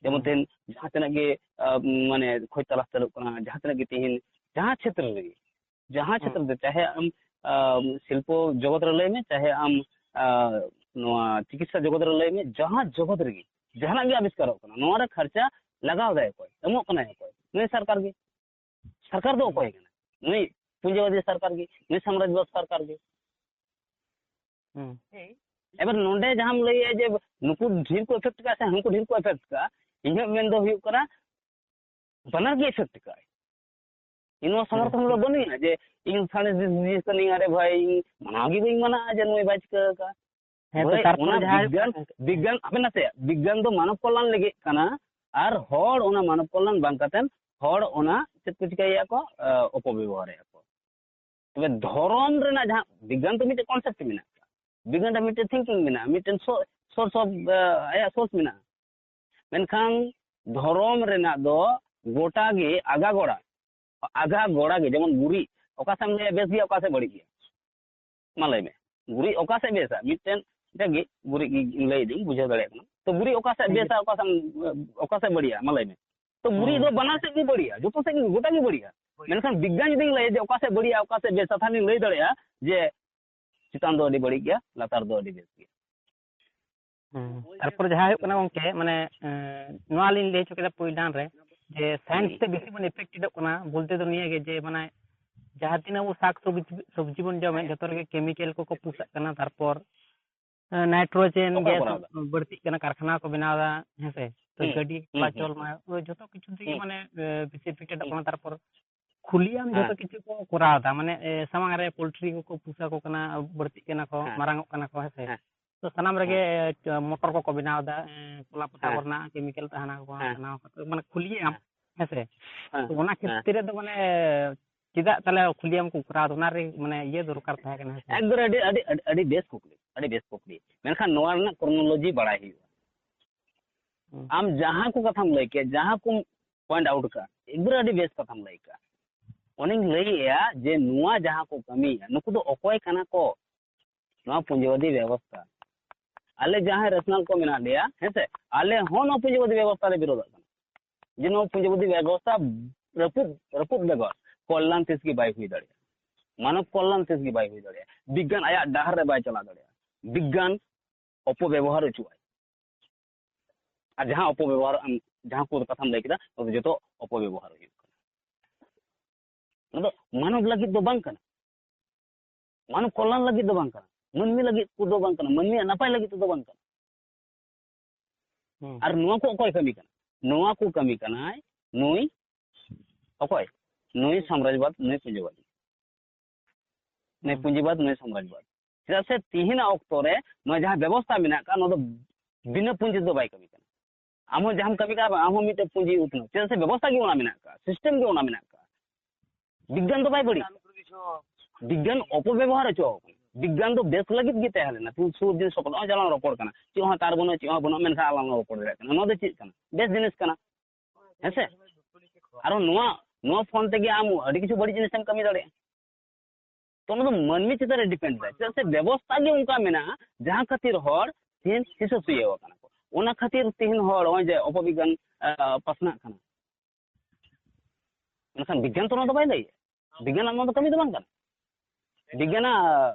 ᱡᱮᱢᱚᱱ ᱦᱩᱸ᱾ ᱛᱮᱦᱮᱧ ᱡᱟᱦᱟᱸ ᱛᱤᱱᱟᱹᱜ ᱜᱮ, ᱟ, ᱢᱟᱱᱮ ᱠᱷᱚᱡᱽ ᱛᱚᱞᱟᱥ ᱪᱟᱹᱞᱩᱜ ᱠᱟᱱᱟ, ᱡᱟᱦᱟᱸ ᱛᱤᱱᱟᱹᱜ ᱜᱮ ᱛᱮᱦᱮᱧ ᱡᱟᱦᱟᱸ ᱪᱷᱮᱛᱨᱚ ᱨᱮᱜᱮ, ᱡᱟᱦᱟᱸ ᱦᱩᱸ᱾ ᱪᱷᱮᱛᱨᱚ ᱨᱮ, ᱪᱟᱦᱮ ᱟᱢ, ᱟ, ᱥᱤᱞᱯᱚ ᱡᱚᱜᱚᱛ ᱨᱮ ᱞᱟᱹᱭ ᱢᱮ, ᱪᱟᱦᱮ ᱟᱢ, ᱟ, ᱱᱚᱣᱟ ᱪᱤᱠᱤᱛᱥᱟ ᱡᱚᱜᱚᱛ ᱨᱮ ᱞᱟᱹᱭ ᱢᱮ, ᱡᱟᱦᱟᱸ ᱡᱚᱜᱚᱛ ᱨᱮᱜᱮ ᱡᱟᱦᱟᱱᱟᱜ ᱜᱮ ᱟᱵᱤᱥᱠᱟᱨᱚᱜ ᱠᱟᱱᱟ, ᱱᱚᱣᱟ ᱨᱮ ᱠᱷᱚᱨᱪᱟ ᱞᱟᱜᱟᱣ ᱫᱟᱭ ᱚᱠᱚᱭ? ᱮᱢᱚᱜ ᱠᱟᱱᱟᱭ ᱚᱠᱚᱭ? ᱱᱩᱭ ᱥᱚᱨᱠᱟᱨ ᱜᱮ᱾ ᱥᱚᱨᱠᱟᱨ ᱫᱚ ᱦᱩᱸ᱾ ᱚᱠᱚᱭ ᱠᱟᱱᱟ? ᱱᱩᱭ ᱯᱩᱸᱡᱤᱵᱟᱫᱤ ᱥᱚᱨᱠᱟᱨ ᱜᱮ, ᱱᱩᱭ ᱥᱟᱢᱨᱟᱡᱽᱵᱟᱫ ᱥᱚᱨᱠᱟᱨ ᱜᱮ᱾ ᱦᱩᱸ᱾ ᱮᱵᱟᱨ ᱱᱚᱰᱮ ᱡᱟᱦᱟᱸᱢ ᱞᱟᱹᱭᱮᱜᱼᱟ ᱡᱮ ᱱᱩᱠᱩ ᱰᱷᱮᱨ ᱠᱚ ᱮᱯᱷᱮᱠᱴ ᱠᱟᱜᱼᱟ ᱥᱮ ᱦᱟᱱᱠᱩ ᱰᱷᱮᱨ ᱠᱚ ᱮᱯᱷᱮᱠᱴ ᱠᱟᱜᱼᱟ, ᱤᱧᱟᱹᱜ ᱢᱮᱱ ᱫᱚ ᱦᱩᱭᱩᱜ ᱠᱟᱱᱟ ᱵᱟᱱᱟᱨ ᱜᱮ ᱮᱯᱷᱮᱠᱴ ᱠᱟᱜᱼᱟᱭ᱾ ᱤᱧ ᱱᱚᱣᱟ ᱥᱚᱢᱚᱨᱛᱷᱚᱱ ᱨᱮ ᱵᱟᱹᱱᱩᱧᱟ ᱡᱮ ᱤᱧ ᱥᱟᱬᱮᱥ ᱡᱤᱱᱤᱥ ᱠᱟᱹᱱᱟᱹᱧ, ᱟᱨᱮ ᱵᱷᱟᱭ, ᱤᱧ ᱢᱟᱱᱟᱣ ᱜᱮ ᱵᱟᱹᱧ ᱢᱟᱱᱟᱜᱼᱟ ᱡᱮ ᱱᱩᱭ ᱵᱟᱭ ᱪᱤᱠᱟᱹ ᱟᱠᱟᱫ᱾ ᱦᱮᱸ, ᱛᱚ ᱦᱳᱭ, ᱛᱟᱨᱯᱚᱨ ᱚᱱᱟ ᱡᱟᱦᱟᱸ ᱦᱩᱭᱩᱜ ᱵᱤᱜᱽᱜᱟᱱ, ᱠᱟᱱᱟ ᱜᱚᱝᱠᱮ, ᱵᱤᱜᱽᱜᱟᱱ, ᱟᱯᱮ ᱱᱟᱥᱮᱭᱟᱜ, ᱵᱤᱜᱽᱜᱟᱱ ᱫᱚ ᱢᱟᱱᱚᱵ ᱠᱚᱞᱞᱟᱱ ᱞᱟᱹᱜᱤᱫ ᱠᱟᱱᱟ, ᱟᱨ ᱦᱚᱲ ᱚᱱᱟ ᱢᱟᱱᱚᱵ ᱠᱚᱞᱞᱟᱱ ᱵᱟᱝ ᱠᱟᱛᱮᱱ ᱦᱚᱲ ᱚᱱᱟ ᱪᱮᱫ ᱠᱚ ᱪᱤᱠᱟᱹᱭᱮᱫᱼᱟ ᱠᱚ, ᱮ, ᱚᱯᱚᱵᱮᱵᱚᱦᱟᱨᱮᱫᱼᱟ ᱠᱚ᱾ ᱛᱚᱵᱮ ᱫᱷᱚᱨᱚᱢ ᱨᱮᱱᱟᱜ ᱡᱟᱦᱟᱸ ᱵᱤᱜᱽᱜᱟᱱ ᱫᱚ ᱢᱤᱫᱴᱮᱱ concept ᱢᱮᱱᱟᱜᱼᱟ, ᱵᱤᱜᱽᱜᱟᱱ ᱨᱮ ᱢᱤᱫᱴᱮᱱ thinking ᱢᱮᱱᱟᱜᱼᱟ, ᱢᱤᱫᱴᱮᱱ source of, ᱮ, ᱟᱭᱟᱜ source ᱢᱮᱱᱟᱜᱼᱟ᱾ ᱢᱮᱱᱠᱷᱟᱱ ᱫᱷᱚᱨᱚᱢ ᱨᱮᱱᱟᱜ ᱫᱚ ᱜᱚᱴᱟ ᱜᱮ ᱟᱜᱟ ᱜᱚᱲᱟ, ᱟᱜᱟ ᱜᱚᱲᱟ ᱜᱮ, ᱡᱮᱢᱚᱱ ᱜᱩᱨᱤᱡ, ᱚᱠᱟ ᱥᱮᱫ ᱮᱢ ᱞᱟᱹᱭᱟ ᱵᱮᱥ ᱜᱮᱭᱟ, ᱚᱠᱟ ᱥᱮᱫ ᱵᱟᱹᱲᱤᱡ ᱜᱮᱭᱟ? ᱢᱟ ᱞᱟᱹᱭ ᱢᱮ, ᱜᱩᱨᱤᱡ ᱚᱠᱟ ᱥᱮᱫ ᱵᱮᱥᱟ? ᱢᱤᱫᱴᱮᱱ, ᱢᱤᱫᱴᱮᱱ ᱜᱮ ᱜᱩᱨᱤᱡ ᱜᱮ ᱞᱟᱹᱭ ᱫᱟᱹᱧ, ᱵᱩᱡᱷᱟᱹᱣ ᱫᱟᱲᱮᱭᱟᱜ ᱠᱟᱱᱟ᱾ ᱛᱚ ᱜᱩᱨᱤᱡ ᱚᱠᱟ ᱥᱮᱫ ᱦᱮᱸ᱾ ᱵᱮᱥᱟ, ᱚᱠᱟ ᱥᱮᱫ, ᱚᱠᱟ ᱥᱮᱫ ᱵᱟᱹᱲᱤᱡᱼᱟ? ᱢᱟ ᱞᱟᱹᱭ ᱢᱮ᱾ ᱛᱚ ᱜᱩᱨᱤᱡ ᱫᱚ ᱦᱮᱸ᱾ ᱵᱟᱱᱟᱨ ᱥᱮᱫ ᱜᱮ ᱵᱟᱹᱲᱤᱡᱼᱟ, ᱡᱚᱛᱚ ᱥᱮᱫ ᱜᱮ, ᱜᱚᱴᱟ ᱜᱮ ᱵᱟᱹᱲᱤᱡᱼᱟ᱾ ᱢᱮᱱᱠᱷᱟᱱ ᱵᱤᱜᱽᱜᱟᱱ ᱡᱩᱫᱤᱧ ᱞᱟᱹᱭᱟ ᱡᱮ ᱚᱠᱟ ᱥᱮᱫ ᱵᱟᱹᱲᱤᱡᱼᱟ, ᱚᱠᱟ ᱥᱮᱫ ᱵᱮᱥᱟ, ᱛᱟᱦᱞᱮᱧ ᱞᱟᱹᱭ ᱫᱟᱲᱮᱭᱟᱜᱼᱟ ᱡᱮ ᱪᱮᱛᱟᱱ ᱫᱚ ᱟᱹᱰᱤ ᱵᱟᱹᱲᱤᱡ ᱜᱮᱭᱟ, ᱞᱟᱛᱟᱨ ᱫᱚ ᱟᱹᱰᱤ ᱵᱮᱥ ᱜᱮᱭᱟ᱾ ᱦᱮᱸ᱾ ᱛᱟᱨᱯᱚᱨ ᱡᱟᱦᱟᱸ ᱦᱩᱭᱩᱜ ᱠᱟᱱᱟ ᱜᱚᱝᱠᱮ, ᱢᱟᱱᱮ, ᱮᱸ, ᱱᱚᱣᱟ ᱞᱤᱧ ᱞᱟᱹᱭ ᱦᱚᱪᱚ ᱠᱮᱫᱟ ᱯᱩᱭᱞᱟᱱ ᱨᱮ, ᱡᱮ ᱥᱟᱭᱮᱱᱥ ᱦᱩᱸ᱾ ᱛᱮ ᱵᱮᱥᱤ ᱵᱚᱱ ᱮᱯᱷᱮᱠᱴᱮᱰᱚᱜ ᱠᱟᱱᱟ, ᱵᱚᱞᱛᱮ ᱫᱚ ᱱᱤᱭᱟᱹ ᱜᱮ ᱡᱮ, ᱢᱟᱱᱮ, ᱡᱟᱦᱟᱸ ᱛᱤᱱᱟᱹᱜ ᱟᱵᱚ ᱥᱟᱠ ᱥᱚᱵᱽᱡᱤ, ᱥᱚᱵᱽᱡᱤ ᱵᱚᱱ ᱡᱚᱢᱮᱫ, ᱦᱮᱸ᱾ ᱡᱚᱛᱚ ᱨᱮᱜᱮ ᱠᱮᱢᱤᱠᱮᱞ ᱠᱚᱠᱚ ᱯᱩᱥᱟᱜ ᱠᱟᱱᱟ, ᱛᱟᱨᱯᱚᱨ, ᱮᱸ, ᱱᱟᱭᱴᱨᱳᱡᱮᱱ ᱚᱠᱚᱭ ᱜᱮᱥ ᱠᱚᱨᱟᱣ ᱮᱫᱟ? ᱵᱟᱹᱲᱛᱤᱜ ᱠᱟᱱᱟ, ᱠᱟᱨᱠᱷᱟᱱᱟ ᱠᱚ ᱵᱮᱱᱟᱣ ᱮᱫᱟ, ᱦᱮᱸ ᱥᱮ? ᱛᱚ ᱦᱩᱸ, ᱜᱟᱹᱰᱤ ᱦᱩᱸ, ᱦᱩᱸ, ᱪᱚᱞᱟᱪᱚᱞ, ᱦᱩᱸ᱾ ᱢᱟᱱᱮ, ᱡᱚᱛᱚ ᱠᱤᱪᱷᱩ ᱛᱮᱜᱮ, ᱦᱩᱸ, ᱢᱟᱱᱮ, ᱮ, ᱵᱮᱥᱤ ᱮᱯᱷᱮᱠᱴᱮᱰᱚᱜ ᱦᱮᱸ᱾ ᱠᱟᱱᱟ, ᱛᱟᱨᱯᱚᱨ ᱠᱷᱩᱞᱤᱭᱟᱢ ᱡᱚᱛᱚ ᱦᱮᱸ᱾ ᱠᱤᱪᱷᱩ ᱠᱚ ᱠᱚᱨᱟᱣ ᱮᱫᱟ, ᱢᱟᱱᱮ, ᱮ, ᱥᱟᱢᱟᱝ ᱨᱮ ᱯᱳᱞᱴᱨᱤ ᱠᱚᱠᱚ ᱯᱩᱥᱟ ᱠᱚ ᱠᱟᱱᱟ, ᱵᱟᱹᱲᱛᱤᱜ ᱠᱟᱱᱟ ᱠᱚ, ᱦᱮᱸ᱾ ᱢᱟᱨᱟᱝᱚᱜ ᱠᱟᱱᱟ ᱠᱚ, ᱦᱮᱸ ᱥᱮ? ᱦᱮᱸ᱾ ᱛᱚ ᱥᱟᱱᱟᱢ ᱨᱮᱜᱮ, ᱦᱮᱸ᱾ ᱮ, ᱢᱚᱴᱚᱨ ᱠᱚᱠᱚ ᱵᱮᱱᱟᱣ ᱮᱫᱟ, ᱮ, ᱠᱚᱞᱟ ᱯᱟᱛᱟ ᱦᱮᱸ᱾ ᱠᱚᱨᱮᱱᱟᱜ ᱠᱮᱢᱤᱠᱮᱞ ᱛᱟᱦᱮᱱᱟ ᱠᱚ, ᱦᱮᱸ᱾ ᱵᱮᱱᱟᱣ ᱠᱟᱛᱮ, ᱢᱟᱱᱮ, ᱠᱷᱩᱞᱤᱭᱟᱢ, ᱦᱮᱸ᱾ ᱦᱮᱸ ᱥᱮ? ᱦᱮᱸ᱾ ᱛᱚ ᱚᱱᱟ ᱦᱮᱸ᱾ ᱠᱷᱮᱛᱨᱮ ᱫᱚ, ᱢᱟᱱᱮ, ᱪᱮᱫᱟᱜ ᱛᱟᱦᱞᱮ ᱠᱷᱩᱞᱤᱭᱟᱢ ᱠᱚ ᱠᱚᱨᱟᱣ ᱮᱫᱟ? ᱚᱱᱟ ᱨᱮ, ᱢᱟᱱᱮ, ᱤᱭᱟᱹ ᱫᱚᱨᱠᱟᱨ ᱛᱟᱦᱮᱸ ᱠᱟᱱᱟ, ᱦᱮᱸ ᱥᱮ? ᱮᱠᱵᱟᱨᱮ ᱟᱹᱰᱤ, ᱟᱹᱰᱤ, ᱟᱹᱰᱤ, ᱟᱹᱰᱤ ᱵᱮᱥ ᱠᱩᱠᱞᱤ, ᱟᱹᱰᱤ ᱵᱮᱥ ᱠᱩᱠᱞᱤ᱾ ᱢᱮᱱᱠᱷᱟᱱ ᱱᱚᱣᱟ ᱨᱮᱱᱟᱜ chronology ᱵᱟᱲᱟᱭ ᱦᱩᱭᱩᱜᱼᱟ᱾ ᱦᱩᱸ᱾ ᱟᱢ ᱡᱟᱦᱟᱸ ᱠᱚ ᱠᱟᱛᱷᱟᱢ ᱞᱟᱹᱭ ᱠᱮᱫ, ᱡᱟᱦᱟᱸ ᱠᱚᱢ point out ᱠᱟᱜ, ᱮᱠᱵᱟᱨᱮ ᱟᱹᱰᱤ ᱵᱮᱥ ᱠᱟᱛᱷᱟᱢ ᱞᱟᱹᱭ ᱠᱟᱜ᱾ ᱚᱱᱮᱧ ᱞᱟᱹᱭᱮᱜᱼᱟ ᱡᱮ ᱱᱚᱣᱟ ᱡᱟᱦᱟᱸ ᱠᱚ ᱠᱟᱹᱢᱤᱭᱮᱜᱼᱟ, ᱱᱩᱠᱩ ᱫᱚ ᱚᱠᱚᱭ ᱠᱟᱱᱟ ᱠᱚ? ᱱᱚᱣᱟ ᱯᱩᱸᱡᱤᱵᱟᱫᱤ ᱵᱮᱵᱚᱥᱛᱷᱟ᱾ ᱟᱞᱮ ᱡᱟᱦᱟᱸᱭ rational ᱠᱚ ᱢᱮᱱᱟᱜ ᱞᱮᱭᱟ, ᱦᱮᱸ ᱥᱮ, ᱟᱞᱮ ᱦᱚᱸ ᱱᱚᱣᱟ ᱯᱩᱸᱡᱤᱵᱟᱫᱤ ᱵᱮᱵᱚᱥᱛᱷᱟ ᱞᱮ ᱵᱤᱨᱳᱫᱷᱟᱜ ᱠᱟᱱᱟ᱾ ᱡᱮ ᱱᱚᱣᱟ ᱯᱩᱸᱡᱤᱵᱟᱫᱤ ᱵᱮᱵᱚᱥᱛᱷᱟ ᱨᱟᱹᱯᱩᱫ, ᱨᱟᱹᱯᱩᱫ ᱵᱮᱜᱚᱨ ᱠᱚᱞᱞᱟᱱ ᱛᱤᱥ ᱜᱮ ᱵᱟᱭ ᱦᱩᱭ ᱫᱟᱲᱮᱭᱟᱜᱼᱟ᱾ ᱢᱟᱱᱚᱵ ᱠᱚᱞᱞᱟᱱ ᱛᱤᱥ ᱜᱮ ᱵᱟᱭ ᱦᱩᱭ ᱫᱟᱲᱮᱭᱟᱜᱼᱟ᱾ ᱵᱤᱜᱽᱜᱟᱱ ᱟᱭᱟᱜ ᱰᱟᱦᱟᱨ ᱨᱮ ᱵᱟᱭ ᱪᱟᱞᱟᱣ ᱫᱟᱲᱮᱭᱟᱜᱼᱟ᱾ ᱵᱤᱜᱽᱜᱟᱱ ᱚᱯᱚᱵᱮᱵᱚᱦᱟᱨ ᱦᱚᱪᱚᱣᱟᱭ᱾ ᱟᱨ ᱡᱟᱦᱟᱸ ᱚᱯᱚᱵᱮᱵᱚᱦᱟᱨ, ᱟᱢ ᱡᱟᱦᱟᱸ ᱠᱚ ᱠᱟᱛᱷᱟᱢ ᱞᱟᱹᱭ ᱠᱮᱫᱟ, ᱚᱱᱟ ᱫᱚ ᱡᱚᱛᱚ ᱚᱯᱚᱵᱮᱵᱚᱦᱟᱨ ᱦᱩᱭᱩᱜ ᱠᱟᱱᱟ᱾ ᱚᱱᱟ ᱫᱚ ᱢᱟᱱᱚᱵ ᱞᱟᱹᱜᱤᱫ ᱫᱚ ᱵᱟᱝ ᱠᱟᱱᱟ, ᱢᱟᱱᱚᱵ ᱠᱚᱞᱞᱟᱱ ᱞᱟᱹᱜᱤᱫ ᱫᱚ ᱵᱟᱝ ᱠᱟᱱᱟ, ᱢᱟᱹᱱᱢᱤ ᱞᱟᱹᱜᱤᱫ ᱠᱚᱫᱚ ᱵᱟᱝ ᱠᱟᱱᱟ, ᱢᱟᱹᱱᱢᱤᱭᱟᱜ ᱱᱟᱯᱟᱭ ᱞᱟᱹᱜᱤᱫ ᱛᱮᱫᱚ ᱵᱟᱝ ᱠᱟᱱᱟ᱾ ᱦᱩᱸ᱾ ᱟᱨ ᱱᱚᱣᱟ ᱠᱚ ᱚᱠᱚᱭ ᱠᱟᱹᱢᱤ ᱠᱟᱱᱟ? ᱱᱚᱣᱟ ᱠᱚ ᱠᱟᱹᱢᱤ ᱠᱟᱱᱟᱭ ᱱᱩᱭ, ᱚᱠᱚᱭ? ᱱᱩᱭ ᱥᱟᱢᱨᱟᱡᱽᱵᱟᱫ, ᱱᱩᱭ ᱯᱩᱸᱡᱤᱵᱟᱫ, ᱱᱩᱭ ᱯᱩᱸᱡᱤᱵᱟᱫ, ᱱᱩᱭ ᱥᱟᱢᱨᱟᱡᱽᱵᱟᱫ᱾ ᱪᱮᱫᱟᱜ ᱥᱮ ᱛᱤᱦᱤᱧᱟᱜ ᱚᱠᱛᱚ ᱨᱮ ᱱᱚᱣᱟ ᱡᱟᱦᱟᱸ ᱵᱮᱵᱚᱥᱛᱟ ᱢᱮᱱᱟᱜ ᱟᱠᱟᱫ, ᱱᱚᱣᱟ ᱫᱚ ᱵᱤᱱᱟᱹ ᱯᱩᱸᱡᱤ ᱛᱮᱫᱚ ᱵᱟᱭ ᱠᱟᱹᱢᱤ ᱠᱟᱱᱟ᱾ ᱟᱢ ᱦᱚᱸ ᱡᱟᱦᱟᱸᱢ ᱠᱟᱹᱢᱤ ᱠᱟᱱᱟ, ᱟᱢ ᱦᱚᱸ ᱢᱤᱫᱴᱮᱱ ᱯᱩᱸᱡᱤ ᱩᱛᱱᱟᱹᱣ, ᱪᱮᱫᱟᱜ ᱥᱮ ᱵᱮᱵᱚᱥᱛᱟ ᱜᱮ ᱚᱱᱟ ᱢᱮᱱᱟᱜ ᱟᱠᱟᱫ, ᱥᱤᱥᱴᱮᱢ ᱜᱮ ᱚᱱᱟ ᱢᱮᱱᱟᱜ ᱟᱠᱟᱫ᱾ ᱵᱤᱜᱽᱜᱟᱱ ᱫᱚ ᱵᱟᱭ ᱵᱟᱹᱲᱤᱡ, ᱵᱤᱜᱽᱜᱟᱱ ᱚᱯᱚᱵᱮᱵᱚᱦᱟᱨ ᱦᱚᱪᱚ ᱟᱠᱟᱱᱟ᱾ ᱵᱤᱜᱽᱜᱟᱱ ᱫᱚ ᱵᱮᱥ ᱞᱟᱹᱜᱤᱫ ᱜᱮ ᱛᱟᱦᱮᱸ ᱞᱮᱱᱟ᱾ ᱛᱤᱦᱤᱧ ᱥᱩᱨ ᱫᱤᱱ ᱥᱚᱠᱚᱞ, ᱱᱚᱜᱼᱚᱭ ᱡᱮ ᱟᱞᱟᱝ ᱨᱚᱯᱚᱲ ᱠᱟᱱᱟ, ᱪᱮᱫ ᱦᱚᱸ ᱛᱟᱨ ᱵᱟᱹᱱᱩᱜᱼᱟ, ᱪᱮᱫ ᱦᱚᱸ ᱵᱟᱹᱱᱩᱜᱼᱟ, ᱢᱮᱱᱠᱷᱟᱱ ᱟᱞᱟᱝ ᱞᱟᱝ ᱨᱚᱯᱚᱲ ᱫᱟᱲᱮᱭᱟᱜ ᱠᱟᱱᱟ, ᱱᱚᱣᱟ ᱫᱚ ᱪᱮᱫ ᱠᱟᱱᱟ? ᱵᱮᱥ ᱡᱤᱱᱤᱥ ᱠᱟᱱᱟ, ᱦᱮᱸ ᱥᱮ? ᱟᱨᱚ ᱱᱚᱣᱟ, ᱱᱚᱣᱟ ᱯᱷᱳᱱ ᱛᱮᱜᱮ ᱟᱢ ᱟᱹᱰᱤ ᱠᱤᱪᱷᱩ ᱵᱟᱹᱲᱤᱡ ᱡᱤᱱᱤᱥ ᱮᱢ ᱠᱟᱹᱢᱤ ᱫᱟᱲᱮᱭᱟᱜᱼᱟ᱾ ᱛᱚ ᱚᱱᱟ ᱫᱚ ᱢᱟᱹᱱᱢᱤ ᱪᱮᱛᱟᱱ ᱨᱮ ᱰᱤᱯᱮᱱᱰ ᱫᱟᱭ, ᱪᱮᱫᱟᱜ ᱥᱮ ᱵᱮᱵᱚᱥᱛᱟ ᱜᱮ ᱚᱱᱠᱟ ᱢᱮᱱᱟᱜᱼᱟ, ᱡᱟᱦᱟᱸ ᱠᱷᱟᱹᱛᱤᱨ ᱦᱚᱲ ᱛᱮᱦᱮᱧ ᱦᱤᱥᱟᱹ ᱥᱩᱭᱟᱹ ᱟᱠᱟᱱᱟ ᱠᱚ, ᱚᱱᱟ ᱠᱷᱟᱹᱛᱤᱨ ᱛᱮᱦᱮᱧ ᱦᱚᱲ ᱱᱚᱜᱼᱚᱭ ᱡᱮ ᱚᱯᱚᱵᱤᱜᱽᱜᱟᱱ ᱟᱸ, ᱯᱟᱥᱱᱟᱜ ᱠᱟᱱᱟ᱾ ᱢᱮᱱᱠᱷᱟᱱ ᱵᱤᱜᱽᱜᱟᱱ ᱛᱚ ᱚᱱᱟ ᱫᱚ ᱵᱟᱭ ᱞᱟᱹᱭᱮᱫ᱾ ᱵᱤᱜᱽᱜᱟᱱᱟᱜ ᱱᱚᱣᱟ ᱫᱚ ᱠᱟᱹᱢᱤ ᱫᱚ ᱵᱟᱝ ᱠᱟᱱᱟ᱾ ᱵᱤᱜᱽᱜᱟᱱᱟᱜ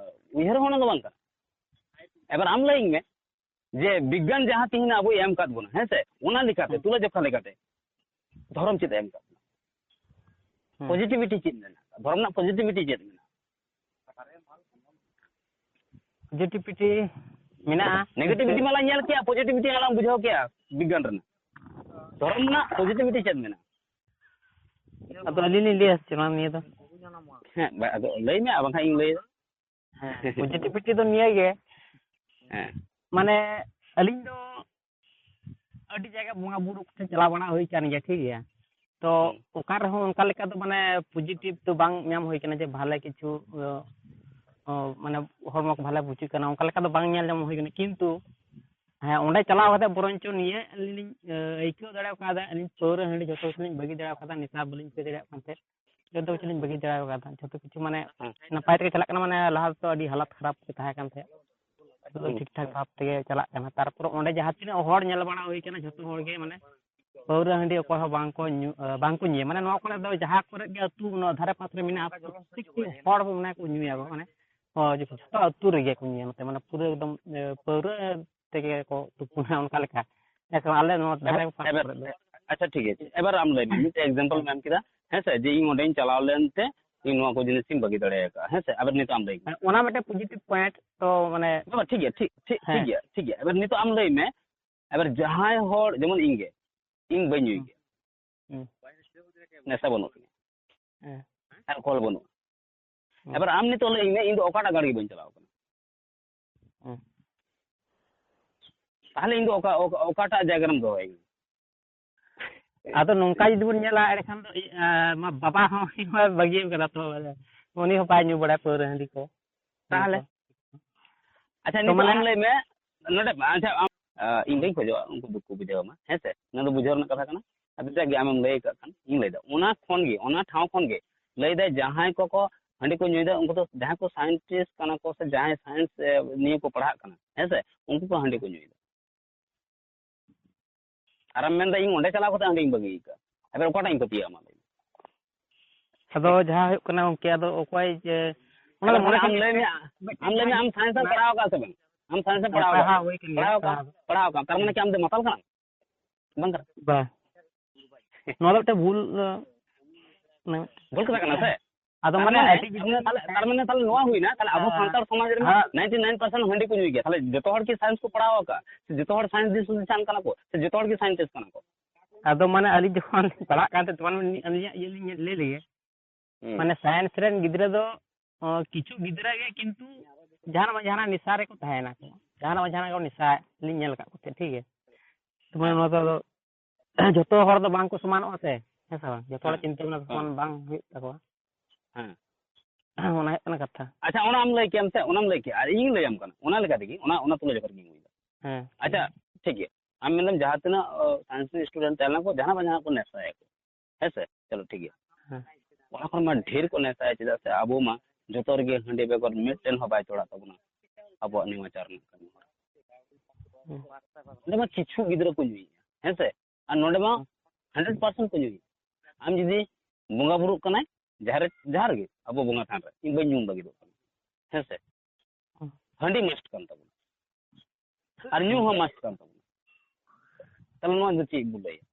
ᱩᱭᱦᱟᱹᱨ ᱦᱚᱸ ᱚᱱᱟ ᱫᱚ ᱵᱟᱝ ᱠᱟᱱᱟ᱾ ᱮᱵᱟᱨ ᱟᱢ ᱞᱟᱹᱭᱟᱹᱧ ᱢᱮ ᱡᱮ ᱵᱤᱜᱽᱜᱟᱱ ᱡᱟᱦᱟᱸ ᱛᱤᱦᱤᱧ ᱟᱵᱚᱭ ᱮᱢ ᱠᱟᱫ ᱵᱚᱱᱟ, ᱦᱮᱸ ᱥᱮ, ᱚᱱᱟ ᱞᱮᱠᱟᱛᱮ, ᱦᱩᱸ᱾ ᱛᱩᱞᱟᱹ ᱡᱚᱠᱷᱟ ᱞᱮᱠᱟᱛᱮ ᱫᱷᱚᱨᱚᱢ ᱪᱮᱫ ᱮ ᱮᱢ ᱠᱟᱫ ᱵᱚᱱᱟ? ᱦᱩᱸ᱾ ᱯᱚᱡᱤᱴᱤᱵᱷᱤᱴᱤ ᱪᱮᱫ ᱢᱮᱱᱟᱜᱼᱟ? ᱫᱷᱚᱨᱚᱢ ᱨᱮᱱᱟᱜ ᱯᱚᱡᱤᱴᱤᱵᱷᱤᱴᱤ ᱪᱮᱫ ᱢᱮᱱᱟᱜᱼᱟ? ᱯᱚᱡᱤᱴᱤᱵᱷᱤᱴᱤ ᱢᱮᱱᱟᱜᱼᱟ᱾ ᱱᱮᱜᱮᱴᱤᱵᱷᱤᱴᱤ ᱢᱟᱞᱟᱝ ᱧᱮᱞ ᱠᱮᱜᱼᱟ, ᱯᱚᱡᱤᱴᱤᱵᱷᱤᱴᱤ ᱢᱟᱞᱟᱝ ᱵᱩᱡᱷᱟᱹᱣ ᱠᱮᱜᱼᱟ ᱵᱤᱜᱽᱜᱟᱱ ᱨᱮᱱᱟᱜ᱾ ᱫᱷᱚᱨᱚᱢ ᱨᱮᱱᱟᱜ ᱯᱚᱡᱤᱴᱤᱵᱷᱤᱴᱤ ᱪᱮᱫ ᱢᱮᱱᱟᱜᱼᱟ? ᱟᱫᱚ ᱟᱹᱞᱤᱧ ᱞᱤᱧ ᱞᱟᱹᱭᱟ ᱥᱮ ᱪᱮᱫ ᱚᱱᱟ ᱱᱤᱭᱮ ᱫᱚ? ᱦᱮᱸ, ᱵᱟ-, ᱟᱫᱚ ᱞᱟᱹᱭ ᱢᱮ, ᱟᱨ ᱵᱟᱝᱠᱷᱟᱱ ᱤᱧ ᱞᱟᱹᱭᱟ᱾ ᱦᱮᱸ, ᱯᱚᱡᱤᱴᱤᱵᱷᱤᱴᱤ ᱫᱚ ᱱᱤᱭᱟᱹ ᱜᱮ, ᱦᱮᱸ᱾ ᱢᱟᱱᱮ, ᱟᱹᱞᱤᱧ ᱫᱚ ᱟᱹᱰᱤ ᱡᱟᱭᱜᱟ ᱵᱚᱸᱜᱟ ᱵᱩᱨᱩ ᱠᱚᱴᱷᱮᱱ ᱪᱟᱞᱟᱣ ᱵᱟᱲᱟ ᱦᱩᱭ ᱟᱠᱟᱱ ᱜᱮᱭᱟ, ᱴᱷᱤᱠ ᱜᱮᱭᱟ᱾ ᱛᱚ, ᱦᱩᱸ᱾ ᱚᱠᱟ ᱨᱮᱦᱚᱸ ᱚᱱᱠᱟ ᱞᱮᱠᱟ ᱫᱚ, ᱢᱟᱱᱮ, ᱯᱚᱡᱤᱴᱤᱵᱷ ᱫᱚ ᱵᱟᱝ ᱧᱟᱢ ᱦᱩᱭ ᱠᱟᱱᱟ ᱡᱮ ᱵᱷᱟᱞᱮ ᱠᱤᱪᱷᱩ, ᱚ, ᱚ, ᱢᱟᱱᱮ, ᱦᱚᱲᱢᱚ ᱠᱚ ᱵᱷᱟᱞᱮ ᱵᱩᱡᱷᱟᱹᱜ ᱠᱟᱱᱟ, ᱚᱱᱠᱟ ᱞᱮᱠᱟ ᱫᱚ ᱵᱟᱝ ᱧᱮᱞ ᱧᱟᱢ ᱦᱩᱭ ᱠᱟᱱᱟ᱾ ᱠᱤᱱᱛᱩ, ᱦᱮᱸ, ᱚᱸᱰᱮ ᱪᱟᱞᱟᱣ ᱠᱟᱛᱮ ᱵᱚᱨᱚᱝ ᱪᱚ ᱱᱤᱭᱟᱹ ᱟᱹᱞᱤᱧ ᱞᱤᱧ, ᱮ, ᱟᱹᱭᱠᱟᱹᱣ ᱫᱟᱲᱮ ᱠᱟᱣᱫᱟ, ᱟᱹᱞᱤᱧ ᱯᱟᱹᱣᱨᱟᱹ ᱦᱟᱺᱰᱤ ᱡᱚᱛᱚ ᱠᱤᱪᱷᱩ ᱞᱤᱧ ᱵᱟᱹᱜᱤ ᱫᱟᱲᱮ ᱠᱟᱣᱫᱟ, ᱱᱮᱥᱟ ᱵᱟᱹᱞᱤᱧ ᱪᱤᱠᱟᱹ ᱫᱟᱲᱮᱭᱟᱜ ᱠᱟᱱ ᱛᱟᱦᱮᱸᱫ᱾ ᱡᱚᱛᱚ ᱠᱤᱪᱷᱩ ᱞᱤᱧ ᱵᱟᱹᱜᱤ ᱫᱟᱲᱮ ᱠᱟᱫᱟ, ᱡᱚᱛᱚ ᱠᱤᱪᱷᱩ ᱢᱟᱱᱮ ᱦᱮᱸ᱾ ᱱᱟᱯᱟᱭ ᱛᱮᱜᱮ ᱪᱟᱞᱟᱜ ᱠᱟᱱᱟ, ᱢᱟᱱᱮ ᱞᱟᱦᱟ ᱛᱮᱫᱚ ᱟᱹᱰᱤ ᱦᱟᱞᱚᱛ ᱠᱷᱟᱨᱟᱯ ᱜᱮ ᱛᱟᱦᱮᱸ ᱠᱟᱱ ᱛᱟᱦᱮᱸᱫ, ᱱᱤᱛᱚᱜ ᱫᱚ ᱦᱩᱸ᱾ ᱴᱷᱤᱠ ᱴᱷᱟᱠ ᱵᱷᱟᱵ ᱛᱮᱜᱮ ᱪᱟᱞᱟᱜ ᱠᱟᱱᱟ᱾ ᱛᱟᱨᱯᱚᱨ ᱚᱸᱰᱮ ᱡᱟᱦᱟᱸ ᱛᱤᱱᱟᱹᱜ ᱦᱚᱲ ᱧᱮᱞ ᱵᱟᱲᱟ ᱦᱩᱭ ᱠᱟᱱᱟ, ᱡᱷᱚᱛᱚ ᱦᱚᱲ ᱜᱮ ᱢᱟᱱᱮ ᱯᱟᱹᱣᱨᱟᱹ ᱦᱟᱺᱰᱤ ᱚᱠᱚᱭ ᱦᱚᱸ ᱵᱟᱝ ᱠᱚ ᱧᱩ, ᱵᱟᱝ ᱠᱚ ᱧᱩᱭᱟ, ᱢᱟᱱᱮ ᱱᱚᱣᱟ ᱠᱚᱨᱮ ᱫᱚ ᱡᱟᱦᱟᱸ ᱠᱚᱨᱮ ᱜᱮ ᱟᱹᱛᱩ ᱱᱚᱣᱟ ᱫᱷᱟᱨᱮ ᱯᱟᱥ ᱨᱮ ᱢᱮᱱᱟᱜᱼᱟ, ᱯᱨᱚᱛᱮᱠᱴᱤ ᱦᱚᱲ ᱢᱟᱱᱮ ᱠᱚ ᱧᱩᱭᱟ ᱠᱚ, ᱢᱟᱱᱮ ᱦᱳᱭ, ᱡᱚᱛᱚ ᱟᱹᱛᱩ ᱨᱮᱜᱮ ᱠᱚ ᱧᱩᱭᱟ, ᱱᱚᱛᱮ ᱢᱟᱱᱮ ᱯᱩᱨᱟᱹ ᱮᱠᱫᱚᱢ, ᱮ, ᱯᱟᱹᱣᱨᱟᱹ ᱛᱮᱜᱮ ᱠᱚ ᱛᱩᱯᱩᱱᱟ ᱚᱱᱠᱟ ᱞᱮᱠᱟ᱾ ᱦᱮᱸ ᱥᱮ ᱵᱟᱝ? ᱟᱞᱮ ᱱᱚᱣᱟ ᱫᱷᱟᱨᱮ ᱮᱵᱟᱨ, ᱯᱟᱥ ᱮᱵᱟᱨ, ᱠᱚᱨᱮ ᱫᱚ᱾ ᱟᱪᱪᱷᱟ, ᱴᱷᱤᱠ ᱟᱪᱷᱮ, ᱮᱵᱟᱨ ᱟᱢ ᱞᱟᱹᱭ ᱢᱮ, ᱢᱤᱫᱴᱮᱡ ᱮᱠᱡᱟᱢᱯᱚᱞ ᱮᱢ ᱮᱢ ᱠᱮᱫᱟ, ᱦᱮᱸ ᱥᱮ, ᱡᱮ ᱤᱧ ᱚᱸᱰᱮᱧ ᱪᱟᱞᱟᱣ ᱞᱮᱱᱛᱮ ᱤᱧ ᱱᱚᱣᱟ ᱠᱚ ᱡᱤᱱᱤᱥᱤᱧ ᱵᱟᱹᱜᱤ ᱫᱟᱲᱮ ᱟᱠᱟᱫᱼᱟ, ᱦᱮᱸ ᱥᱮ? ᱟᱵᱟᱨ ᱱᱤᱛᱚᱜ ᱟᱢ ᱞᱟᱹᱭ ᱢᱮ᱾ ᱦᱮᱸ, ᱚᱱᱟ ᱢᱤᱫᱴᱮᱱ ᱯᱚᱡᱤᱴᱤᱵᱷ ᱯᱚᱭᱮᱱᱴ ᱛᱚ, ᱢᱟᱱᱮ ᱵᱟᱵᱟ, ᱴᱷᱤᱠ ᱜᱮᱭᱟ, ᱴᱷᱤᱠ, ᱴᱷᱤᱠ, ᱴᱷᱤᱠ ᱦᱮᱸ᱾ ᱜᱮᱭᱟ, ᱴᱷᱤᱠ ᱜᱮᱭᱟ᱾ ᱮᱵᱟᱨ ᱱᱤᱛᱚᱜ ᱟᱢ ᱞᱟᱹᱭ ᱢᱮ, ᱮᱵᱟᱨ ᱡᱟᱦᱟᱸᱭ ᱦᱚᱲ, ᱡᱮᱢᱚᱱ ᱤᱧ ᱜᱮ, ᱤᱧ ᱵᱟᱹᱧ ᱧᱩᱭ ᱦᱩᱸ᱾ ᱜᱮᱭᱟ, ᱦᱩᱸ᱾ ᱱᱮᱥᱟ ᱵᱟᱹᱱᱩᱜ ᱛᱤᱧᱟ, ᱦᱮᱸ᱾ ᱟᱨ ᱠᱚᱞ ᱵᱟᱹᱱᱩᱜᱼᱟ᱾ ᱦᱩᱸ᱾ ᱮᱵᱟᱨ ᱟᱢ ᱱᱤᱛᱚᱜ ᱞᱟᱹᱭᱟᱹᱧ ᱢᱮ, ᱤᱧ ᱫᱚ ᱚᱠᱟᱴᱟᱜ ᱜᱟᱲ ᱜᱮ ᱵᱟᱹᱧ ᱪᱟᱞᱟᱣ ᱠᱟᱱᱟ᱾ ᱦᱩᱸ᱾ ᱛᱟᱦᱞᱮ ᱤᱧ ᱫᱚ ᱚᱠᱟ, ᱚᱠᱟ, ᱚᱠᱟᱴᱟᱜ ᱡᱟᱭᱜᱟ ᱨᱮᱢ ᱫᱚᱦᱚᱭᱤᱧᱟ? ᱟᱫᱚ ᱱᱚᱝᱠᱟ ᱡᱩᱫᱤ ᱵᱚᱱ ᱧᱮᱞᱟ, ᱮᱸᱰᱮᱠᱷᱟᱱ ᱫᱚ, ᱤ-, ᱮ, ᱢᱟ ᱵᱟᱵᱟ ᱦᱚᱸ ᱵᱟᱹᱜᱤ ᱟᱠᱟᱫᱟ ᱛᱚ, ᱩᱱᱤ ᱦᱚᱸ ᱵᱟᱭ ᱧᱩ ᱵᱟᱲᱟᱭᱟ ᱯᱟᱹᱣᱨᱟᱹ ᱦᱟᱺᱰᱤ ᱠᱚ᱾ ᱛᱟᱦᱞᱮ? ᱦᱮᱸ ᱛᱚ᱾ ᱟᱪᱪᱷᱟ, ᱛᱚ ᱱᱤᱛᱚᱜ ᱢᱟᱱᱮ ᱟᱢ ᱞᱟᱹᱭ ᱢᱮ, ᱱᱚᱰᱮ, ᱟᱪᱪᱷᱟ, ᱟᱢ, ᱟ, ᱤᱧ ᱵᱟᱹᱧ ᱠᱷᱚᱡᱚᱜᱼᱟ ᱩᱱᱠᱩ ᱫᱩᱠ ᱠᱚ ᱵᱩᱡᱷᱟᱹᱣ ᱢᱟ, ᱦᱮᱸ ᱥᱮ? ᱚᱱᱟ ᱫᱚ ᱵᱩᱡᱷᱟᱹᱣ ᱨᱮᱱᱟᱜ ᱠᱟᱛᱷᱟ ᱠᱟᱱᱟ᱾ ᱟᱫᱚ ᱡᱟᱜᱮ ᱟᱢᱮᱢ ᱞᱟᱹᱭ ᱟᱠᱟᱫ ᱠᱷᱟᱱ, ᱤᱧ ᱞᱟᱹᱭ ᱮᱫᱟ, ᱚᱱᱟ ᱠᱷᱚᱱ ᱜᱮ, ᱚᱱᱟ ᱴᱷᱟᱶ ᱠᱷᱚᱱ ᱜᱮ ᱞᱟᱹᱭ ᱮᱫᱟᱭ, ᱡᱟᱦᱟᱸᱭ ᱠᱚᱠᱚ ᱦᱟᱺᱰᱤ ᱠᱚ ᱧᱩᱭᱮᱫᱟ, ᱩᱱᱠᱩ ᱫᱚ ᱡᱟᱦᱟᱸᱭ ᱠᱚ scientist ᱠᱟᱱᱟ ᱠᱚ ᱥᱮ ᱡᱟᱦᱟᱸᱭ science, ᱮ, ᱱᱤᱭᱮ ᱠᱚ ᱯᱟᱲᱦᱟᱜ ᱠᱟᱱᱟ, ᱦᱮᱸ ᱥᱮ, ᱩᱱᱠᱩ ᱠᱚ ᱦᱟᱺᱰᱤ ᱠᱚ ᱧᱩᱭᱮᱫᱟ᱾ ᱟᱨᱮᱢ ᱢᱮᱱᱫᱟ, "ᱤᱧ ᱚᱸᱰᱮ ᱪᱟᱞᱟᱣ ᱠᱟᱛᱮ ᱦᱟᱺᱰᱤᱧ ᱵᱟᱹᱜᱤ ᱟᱠᱟᱫᱼᱟ", ᱮᱵᱟᱨ ᱚᱠᱟᱴᱟᱜ ᱤᱧ ᱯᱟᱹᱛᱭᱟᱹᱜᱼᱟ, ᱢᱟ ᱞᱟᱹᱭ ᱢᱮ? ᱟᱫᱚ ᱡᱟᱦᱟᱸ ᱦᱩᱭᱩᱜ ᱠᱟᱱᱟ ᱜᱚᱢᱠᱮ, ᱟᱫᱚ ᱚᱠᱚᱭ ᱡᱮ, ᱚᱱᱟ ᱫᱚ ᱟᱫᱚ ᱢᱚᱱᱮ ᱟᱢ ᱠᱷᱟᱱ ᱞᱟᱹᱭ ᱢᱮ, ᱢᱤᱫᱴᱮᱱ ᱟᱢ ᱞᱟᱹᱭ ᱢᱮ, ᱟᱢ science ᱮᱢ ᱚᱱᱟ ᱯᱟᱲᱦᱟᱣ ᱟᱠᱟᱫᱼᱟ ᱥᱮ ᱵᱟᱝ? ᱟᱢ science ᱮᱢ ᱦᱮᱸ, ᱯᱟᱲᱦᱟᱣ ᱟᱠᱟᱫᱼᱟ? ᱯᱟᱲᱦᱟᱣ ᱦᱩᱭ ᱠᱟᱱ ᱜᱮᱭᱟ, ᱯᱟᱲᱦᱟᱣ ᱟᱠᱟᱫᱼᱟ, ᱯᱟᱲᱦᱟᱣ᱾ ᱯᱟᱲᱦᱟᱣ ᱟᱠᱟᱫᱼᱟ᱾ ᱛᱟᱨ ᱢᱟᱱᱮ ᱠᱤ ᱟᱢ ᱫᱚ ᱢᱟᱛᱟᱞ ᱠᱟᱱᱟᱢ? ᱵᱟᱝ ᱠᱟᱱᱟ᱾ ᱵᱟᱝ᱾ ᱱᱚᱣᱟ ᱫᱚ ᱢᱤᱫᱴᱮᱱ ᱵᱷᱩᱞ, ᱟᱸ, ᱢᱟᱱᱮ ᱵᱷᱩᱞ ᱠᱟᱛᱷᱟ ᱠᱟᱱᱟ ᱥᱮ? ᱟᱫᱚ ᱛᱟᱨ ᱢᱟᱱᱮ ᱢᱟᱱᱮ, ᱟᱹᱰᱤ ᱡᱩᱫᱟᱹ ᱛᱟᱦᱞᱮ, ᱛᱟᱨ ᱢᱟᱱᱮ ᱛᱟᱦᱞᱮ ᱱᱚᱣᱟ ᱦᱩᱭᱱᱟ, ᱛᱟᱦᱞᱮ ᱟᱵᱚ ᱦᱮᱸ᱾ ᱥᱟᱱᱛᱟᱲ ᱥᱚᱢᱟᱡᱽ ᱨᱮᱢᱟ ᱦᱮᱸ᱾ ninety nine percent ᱦᱟᱺᱰᱤ ᱠᱚ ᱧᱩᱭ ᱜᱮᱭᱟ᱾ ᱛᱟᱦᱞᱮ ᱡᱚᱛᱚ ᱦᱚᱲ ᱠᱤ science ᱠᱚ ᱯᱟᱲᱦᱟᱣ ᱟᱠᱟᱫᱼᱟ? ᱥᱮ ᱡᱚᱛᱚ ᱦᱚᱲ science ᱫᱤᱥ ᱦᱩᱫᱤᱥᱟᱱ ᱠᱟᱱᱟ ᱠᱚ? ᱥᱮ ᱡᱚᱛᱚ ᱦᱚᱲ ᱜᱮ scientist ᱠᱟᱱᱟ ᱠᱚ? ᱟᱫᱚ ᱢᱟᱱᱮ ᱟᱹᱞᱤᱧ ᱡᱚᱠᱷᱚᱱ ᱞᱤᱧ ᱯᱟᱲᱦᱟᱜ ᱠᱟᱱ ᱛᱟᱦᱮᱸᱫ, ᱛᱚᱠᱷᱚᱱ ᱟᱹᱞᱤᱧᱟᱜ ᱤᱭᱟᱹ ᱞᱤᱧ ᱞᱟᱹᱭ ᱞᱮᱜᱮ᱾ ᱦᱩᱸ᱾ ᱢᱟᱱᱮ science ᱨᱮᱱ ᱜᱤᱫᱽᱨᱟᱹ ᱫᱚ, ᱚ, ᱠᱤᱪᱷᱩ ᱜᱤᱫᱽᱨᱟᱹ ᱜᱮ ᱠᱤᱱᱛᱩ ᱡᱟᱦᱟᱱᱟᱜ ᱵᱟᱝ ᱡᱟᱦᱟᱱᱟᱜ ᱱᱮᱥᱟ ᱨᱮᱠᱚ ᱛᱟᱦᱮᱱᱟ ᱠᱚ᱾ ᱡᱟᱦᱟᱱᱟᱜ ᱵᱟᱝ ᱡᱟᱦᱟᱱᱟᱜ ᱠᱚ ᱱᱮᱥᱟ ᱞᱤᱧ ᱧᱮᱞ ᱟᱠᱟᱫ ᱠᱚ ᱛᱟᱦᱮᱸᱫ, ᱴᱷᱤᱠ ᱜᱮᱭᱟ? ᱛᱚᱵᱮ ᱦᱮᱸ᱾ ᱱᱚᱣᱟ ᱫᱚ ᱟᱫᱚ ᱡᱷᱚᱛᱚ ᱦᱚᱲ ᱫᱚ ᱵᱟᱝ ᱠᱚ ᱥᱚᱢᱟᱱᱚᱜᱼᱟ ᱥᱮ, ᱦᱮᱸ ᱥᱮ ᱵᱟᱝ? ᱡᱷᱚᱛᱚ ᱦᱚᱲᱟᱜ ᱦᱮᱸ, ᱪᱤᱱᱛᱟᱹ ᱵᱷᱟᱵᱽᱱᱟ ᱥᱚᱢᱟᱱ ᱦᱮᱸ᱾ ᱵᱟᱝ ᱦᱩᱭᱩᱜ ᱛᱟᱠᱚᱣᱟ᱾ ᱦᱮᱸ᱾ ᱚᱱᱟ ᱦᱩᱭᱩᱜ ᱠᱟᱱᱟ ᱠᱟᱛᱷᱟ᱾ ᱟᱪᱪᱷᱟ, ᱚᱱᱟ ᱟᱢ ᱞᱟᱹᱭ ᱠᱮᱜ ᱟᱢ ᱥᱮ, ᱚᱱᱟᱢ ᱞᱟᱹᱭ ᱠᱮᱜᱼᱟ, ᱟᱨ ᱤᱧᱤᱧ ᱞᱟᱹᱭᱟᱢ ᱠᱟᱱᱟ, ᱚᱱᱟ ᱞᱮᱠᱟ ᱛᱮᱜᱮ, ᱚᱱᱟ, ᱚᱱᱟ ᱛᱩᱞᱟᱹ ᱡᱚᱠᱷᱟ ᱨᱮᱜᱮᱧ ᱞᱟᱹᱭᱫᱟ᱾ ᱦᱮᱸ᱾ ᱟᱪᱪᱷᱟ, ᱴᱷᱤᱠ ᱜᱮᱭᱟ, ᱟᱢ ᱢᱮᱱᱫᱟᱢ ᱡᱟᱦᱟᱸ ᱛᱤᱱᱟᱹᱜ, ᱚ, science student ᱛᱟᱦᱮᱸ ᱞᱮᱱᱟ ᱠᱚ, ᱡᱟᱦᱟᱸᱱᱟᱜ ᱵᱟᱝ ᱡᱟᱦᱟᱸᱱᱟᱜ ᱠᱚ ᱱᱮᱥᱟᱭᱟᱠᱚ, ᱦᱮᱸ ᱥᱮ? ᱪᱚᱞᱚ, ᱴᱷᱤᱠ ᱜᱮᱭᱟ᱾ ᱦᱮᱸ᱾ ᱚᱱᱟ ᱠᱷᱚᱱ ᱢᱟ ᱰᱷᱮᱨ ᱠᱚ ᱱᱮᱥᱟᱭᱟ, ᱪᱮᱫᱟᱜ ᱥᱮ ᱟᱵᱚ ᱢᱟ ᱡᱚᱛᱚ ᱨᱮᱜᱮ ᱦᱟᱺᱰᱤ ᱵᱮᱜᱚᱨ ᱢᱤᱫᱴᱮᱱ ᱦᱚᱸ ᱵᱟᱭ ᱪᱚᱲᱟᱜ ᱛᱟᱵᱚᱱᱟ ᱟᱵᱚᱣᱟᱜ ᱱᱮᱢᱟᱪᱟᱨ ᱨᱮᱱᱟᱜ ᱠᱟᱹᱢᱤ ᱦᱚᱨᱟ᱾ ᱦᱮᱸ᱾ ᱚᱸᱰᱮ ᱢᱟ ᱠᱤᱪᱷᱩ ᱜᱤᱫᱽᱨᱟᱹ ᱠᱚ ᱧᱩᱭᱮᱫᱼᱟ, ᱦᱮᱸ ᱥᱮ? ᱟᱨ ᱱᱚᱰᱮ ᱢᱟ ᱦᱮᱸ᱾ hundred percent ᱠᱚ ᱧᱩᱭᱮᱫᱼᱟ᱾ ᱟᱢ ᱡᱩᱫᱤ ᱵᱚᱸᱜᱟ ᱵᱩᱨᱩᱜ ᱠᱟᱱᱟᱭ, ᱡᱟᱦᱮᱨ ᱨᱮ, ᱡᱟᱦᱟᱸ ᱨᱮᱜᱮ, ᱟᱵᱚ ᱵᱚᱸᱜᱟ ᱛᱷᱟᱱ ᱨᱮ, ᱤᱧ ᱵᱟᱹᱧ ᱧᱩ ᱞᱟᱹᱜᱤᱫᱚᱜ ᱠᱟᱱᱟ, ᱦᱮᱸ ᱥᱮ? ᱦᱮᱸ᱾ ᱦᱟᱺᱰᱤ must ᱠᱟᱱ ᱛᱟᱵᱚᱱᱟ᱾ ᱟᱨ ᱧᱩ ᱦᱚᱸ must ᱠᱟᱱ ᱛᱟᱵᱚᱱᱟ᱾ ᱛᱟᱦᱞᱮ ᱱᱚᱣᱟ ᱫᱚ ᱪᱮᱫ ᱵᱚ ᱞᱟᱹᱭᱟ?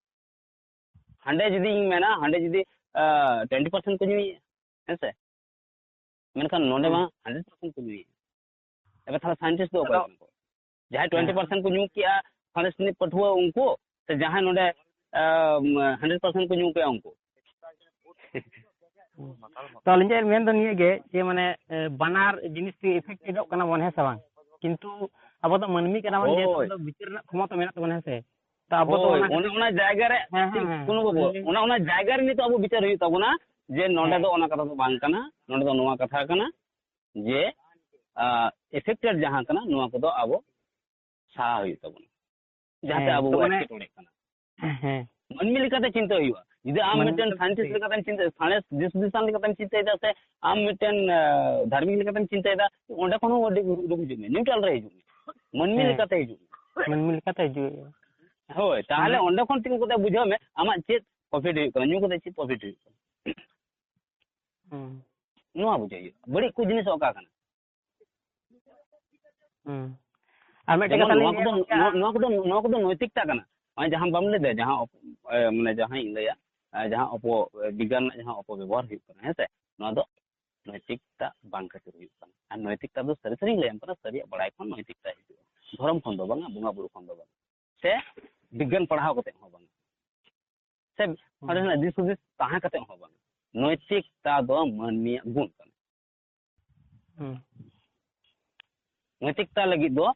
ᱦᱟᱸᱰᱮ ᱡᱩᱫᱤᱧ ᱢᱮᱱᱟ, ᱦᱟᱸᱰᱮ ᱡᱩᱫᱤ, ᱟᱸ, twenty percent ᱠᱚ ᱧᱩᱭᱮᱫᱼᱟ, ᱦᱮᱸ ᱥᱮ? ᱢᱮᱱᱠᱷᱟᱱ ᱱᱚᱰᱮ ᱢᱟ ᱦᱮᱸ᱾ hundred percent ᱠᱚ ᱧᱩᱭᱮᱫᱼᱟ᱾ ᱮᱵᱟᱨ ᱛᱟᱦᱞᱮ scientist ᱫᱚ ᱚᱠᱚᱭ ᱟᱫᱚ ᱠᱟᱱᱟ ᱠᱚ? ᱡᱟᱦᱟᱸᱭ ᱦᱮᱸ᱾ twenty percent ᱠᱚ ᱧᱩ ᱠᱮᱜᱼᱟ, ᱥᱟᱬᱮᱥ ᱨᱤᱱᱤᱡ ᱯᱟᱹᱴᱷᱩᱣᱟᱹ ᱩᱱᱠᱩ, ᱥᱮ ᱡᱟᱦᱟᱸᱭ ᱱᱚᱰᱮ, ᱟᱸ, hundred percent ᱠᱚ ᱧᱩ ᱠᱮᱜᱼᱟ ᱩᱱᱠᱩ? ᱛᱚ ᱟᱹᱞᱤᱧᱟᱜ ᱢᱮᱱ ᱫᱚ ᱱᱤᱭᱟᱹ ᱜᱮ ᱡᱮ ᱢᱟᱱᱮ, ᱮ, ᱵᱟᱱᱟᱨ ᱡᱤᱱᱤᱥ ᱛᱮᱜᱮ ᱮᱯᱷᱮᱠᱴᱮᱰᱚᱜ ᱠᱟᱱᱟ ᱵᱚᱱ, ᱦᱮᱸ ᱥᱮ ᱵᱟᱝ? ᱠᱤᱱᱛᱩ ᱟᱵᱚ ᱫᱚ ᱢᱟᱹᱱᱢᱤ ᱠᱟᱱᱟ ᱵᱚᱱ, ᱡᱮᱦᱮᱛᱩ ᱦᱳᱭ᱾ ᱟᱵᱚ ᱫᱚ ᱵᱤᱪᱟᱹᱨ ᱨᱮᱱᱟᱜ ᱠᱷᱚᱢᱚᱛᱟ ᱢᱮᱱᱟᱜ ᱛᱟᱵᱚᱱᱟ, ᱦᱮᱸ ᱥᱮ? ᱛᱚ ᱟᱵᱚ ᱫᱚ ᱦᱳᱭ, ᱚᱱᱟ ᱚᱱᱮ ᱚᱱᱟ ᱡᱟᱭᱜᱟ ᱨᱮ, ᱦᱮᱸ, ᱦᱮᱸ, ᱴᱷᱤᱠ, ᱦᱮᱸ, ᱠᱩᱱᱩ ᱵᱟᱹᱵᱩ, ᱦᱮᱸ᱾ ᱚᱱᱟ, ᱚᱱᱟ ᱡᱟᱭᱜᱟ ᱨᱮ ᱱᱤᱛᱚᱜ ᱟᱵᱚ ᱵᱤᱪᱟᱹᱨ ᱦᱩᱭᱩᱜ ᱛᱟᱵᱚᱱᱟ ᱡᱮ ᱱᱚᱰᱮ ᱦᱮᱸ᱾ ᱫᱚ ᱚᱱᱟ ᱠᱟᱛᱷᱟ ᱫᱚ ᱵᱟᱝ ᱠᱟᱱᱟ, ᱱᱚᱰᱮ ᱫᱚ ᱱᱚᱣᱟ ᱠᱟᱛᱷᱟ ᱠᱟᱱᱟ, ᱡᱮ, ᱟ, ᱮᱯᱷᱮᱠᱴᱮᱰ ᱡᱟᱦᱟᱸ ᱠᱟᱱᱟ, ᱱᱚᱣᱟ ᱠᱚᱫᱚ ᱟᱵᱚ ᱥᱟᱦᱟ ᱦᱩᱭᱩᱜ ᱛᱟᱵᱚᱱᱟ, ᱡᱟᱦᱟᱸᱛᱮ ᱦᱮᱸ, ᱟᱵᱚ ᱛᱚ ᱵᱚ ᱢᱟᱱᱮ, ᱮᱴᱠᱮᱴᱚᱬᱮᱜ ᱠᱟᱱᱟ᱾ ᱦᱮᱸ᱾ ᱢᱟᱹᱱᱢᱤ ᱞᱮᱠᱟᱛᱮ ᱪᱤᱱᱛᱟᱹ ᱦᱩᱭᱩᱜᱼᱟ᱾ ᱡᱩᱫᱤ ᱟᱢ ᱢᱟᱹᱱᱢᱤ ᱢᱤᱫᱴᱮᱱ ᱞᱮᱠᱟᱛᱮ ᱥᱟᱭᱮᱱᱴᱤᱥᱴ ᱪᱤᱱᱛᱟᱹ ᱞᱮᱠᱟᱛᱮᱢ ᱪᱤᱱᱛᱟᱹ, ᱥᱟᱬᱮᱥ ᱫᱤᱥ ᱦᱩᱫᱤᱥᱟᱱ ᱞᱮᱠᱟᱛᱮᱢ ᱪᱤᱱᱛᱟᱹᱭᱮᱫᱟ, ᱥᱮ ᱟᱢ ᱢᱤᱫᱴᱮᱱ, ᱟ, ᱫᱷᱟᱨᱢᱤᱠ ᱞᱮᱠᱟᱛᱮᱢ ᱪᱤᱱᱛᱟᱹᱭᱮᱫᱟ, ᱚᱸᱰᱮ ᱠᱷᱚᱱ ᱦᱚᱸ ᱟᱹᱰᱤ ᱩᱰᱩᱠ ᱦᱤᱡᱩᱜ ᱢᱮ, ᱱᱤᱭᱩᱴᱨᱟᱞ ᱨᱮ ᱦᱤᱡᱩᱜ ᱢᱮ, ᱢᱟᱹᱱᱢᱤ ᱦᱮᱸ᱾ ᱞᱮᱠᱟᱛᱮ ᱦᱤᱡᱩᱜ ᱢᱮ᱾ ᱢᱟᱹᱱᱢᱤ ᱞᱮᱠᱟᱛᱮ ᱦᱤᱡᱩᱜ ᱦᱩᱭᱩᱜᱼᱟ᱾ ᱦᱳᱭ, ᱛᱟᱦᱚᱞᱮ ᱢᱟᱱᱮ ᱚᱸᱰᱮ ᱠᱷᱚᱱ ᱛᱤᱸᱜᱩ ᱠᱟᱛᱮ ᱵᱩᱡᱷᱟᱹᱣ ᱢᱮ, ᱟᱢᱟᱜ ᱪᱮᱫ ᱯᱨᱚᱯᱷᱤᱴ ᱦᱩᱭᱩᱜ ᱠᱟᱱᱟ, ᱧᱩ ᱠᱟᱛᱮ ᱪᱮᱫ ᱯᱨᱚᱯᱷᱤᱴ ᱦᱩᱭᱩᱜ ᱠᱟᱱᱟ᱾ ᱦᱩᱸ᱾ ᱱᱚᱣᱟ ᱵᱩᱡᱷᱟᱹᱣ ᱦᱩᱭᱩᱜᱼᱟ, ᱵᱟᱹᱲᱤᱡ ᱠᱚ ᱡᱤᱱᱤᱥ ᱚᱠᱟ ᱠᱟᱱᱟ᱾ ᱦᱩᱸ᱾ ᱟᱨ ᱢᱤᱫᱴᱮᱱ ᱡᱮᱢᱚᱱ ᱠᱟᱛᱷᱟ ᱱᱚᱣᱟ ᱞᱤᱧ ᱞᱟᱹᱭᱟ ᱠᱚᱫᱚ, ᱜᱚᱝᱠᱮ, ᱱᱚᱣᱟ, ᱟᱨ ᱱᱚᱣᱟ ᱠᱚᱫᱚ, ᱱᱚᱣᱟ ᱠᱚᱫᱚ ᱱᱳᱭᱛᱤᱠᱛᱟ ᱠᱟᱱᱟ᱾ ᱢᱟᱱᱮ ᱡᱟᱦᱟᱸ ᱵᱟᱢ ᱞᱟᱹᱭ ᱫᱟ, ᱡᱟᱦᱟᱸ ᱚᱯ-, ᱮ, ᱢᱟᱱᱮ ᱡᱟᱦᱟᱸᱧ ᱞᱟᱹᱭᱟ, ᱮ, ᱡᱟᱦᱟᱸ ᱚᱯᱚ-, ᱮ, ᱵᱤᱜᱽᱜᱟᱱ ᱨᱮᱱᱟᱜ ᱡᱟᱦᱟᱸ ᱚᱯᱚᱵᱮᱵᱚᱦᱟᱨ ᱦᱩᱭᱩᱜ ᱠᱟᱱᱟ, ᱦᱮᱸ ᱥᱮ? ᱱᱚᱣᱟ ᱫᱚ ᱱᱳᱭᱛᱤᱠᱛᱟ ᱵᱟᱝ ᱠᱷᱟᱹᱛᱤᱨ ᱦᱩᱭᱩᱜ ᱠᱟᱱᱟ᱾ ᱟᱨ ᱱᱳᱭᱛᱤᱠᱛᱟ ᱫᱚ ᱥᱟᱹᱨᱤ ᱥᱟᱹᱨᱤᱧ ᱞᱟᱹᱭᱟᱢ ᱠᱟᱱᱟ, ᱥᱟᱹᱨᱤᱭᱟᱜ ᱵᱟᱲᱟᱭ ᱠᱷᱚᱱ ᱱᱳᱭᱛᱤᱠᱛᱟ ᱦᱤᱡᱩᱜᱼᱟ᱾ ᱫᱷᱚᱨᱚᱢ ᱠᱷᱚᱱ ᱫᱚ ᱵᱟᱝᱟ, ᱵᱚᱸᱜᱟ ᱵᱩᱨᱩ ᱠᱷᱚᱱ ᱫᱚ ᱵᱟᱝᱟ, ᱥᱮ ᱵᱤᱜᱽᱜᱟᱱ ᱯᱟᱲᱦᱟᱣ ᱠᱟᱛᱮ ᱦᱚᱸ ᱵᱟᱝᱟ᱾ ᱥᱮ ᱦᱩᱸ᱾ ᱚᱸᱰᱮᱱᱟᱜ ᱫᱤᱥ ᱦᱩᱫᱤᱥ ᱛᱟᱦᱮᱸ ᱠᱟᱛᱮ ᱦᱚᱸ ᱵᱟᱝ᱾ ᱱᱳᱭᱛᱤᱠᱛᱟ ᱫᱚ ᱢᱟᱹᱱᱢᱤᱭᱟᱜ ᱜᱩᱱ ᱠᱟᱱᱟ᱾ ᱦᱩᱸ᱾ ᱱᱳᱭᱛᱤᱠᱛᱟ ᱞᱟᱹᱜᱤᱫ ᱫᱚ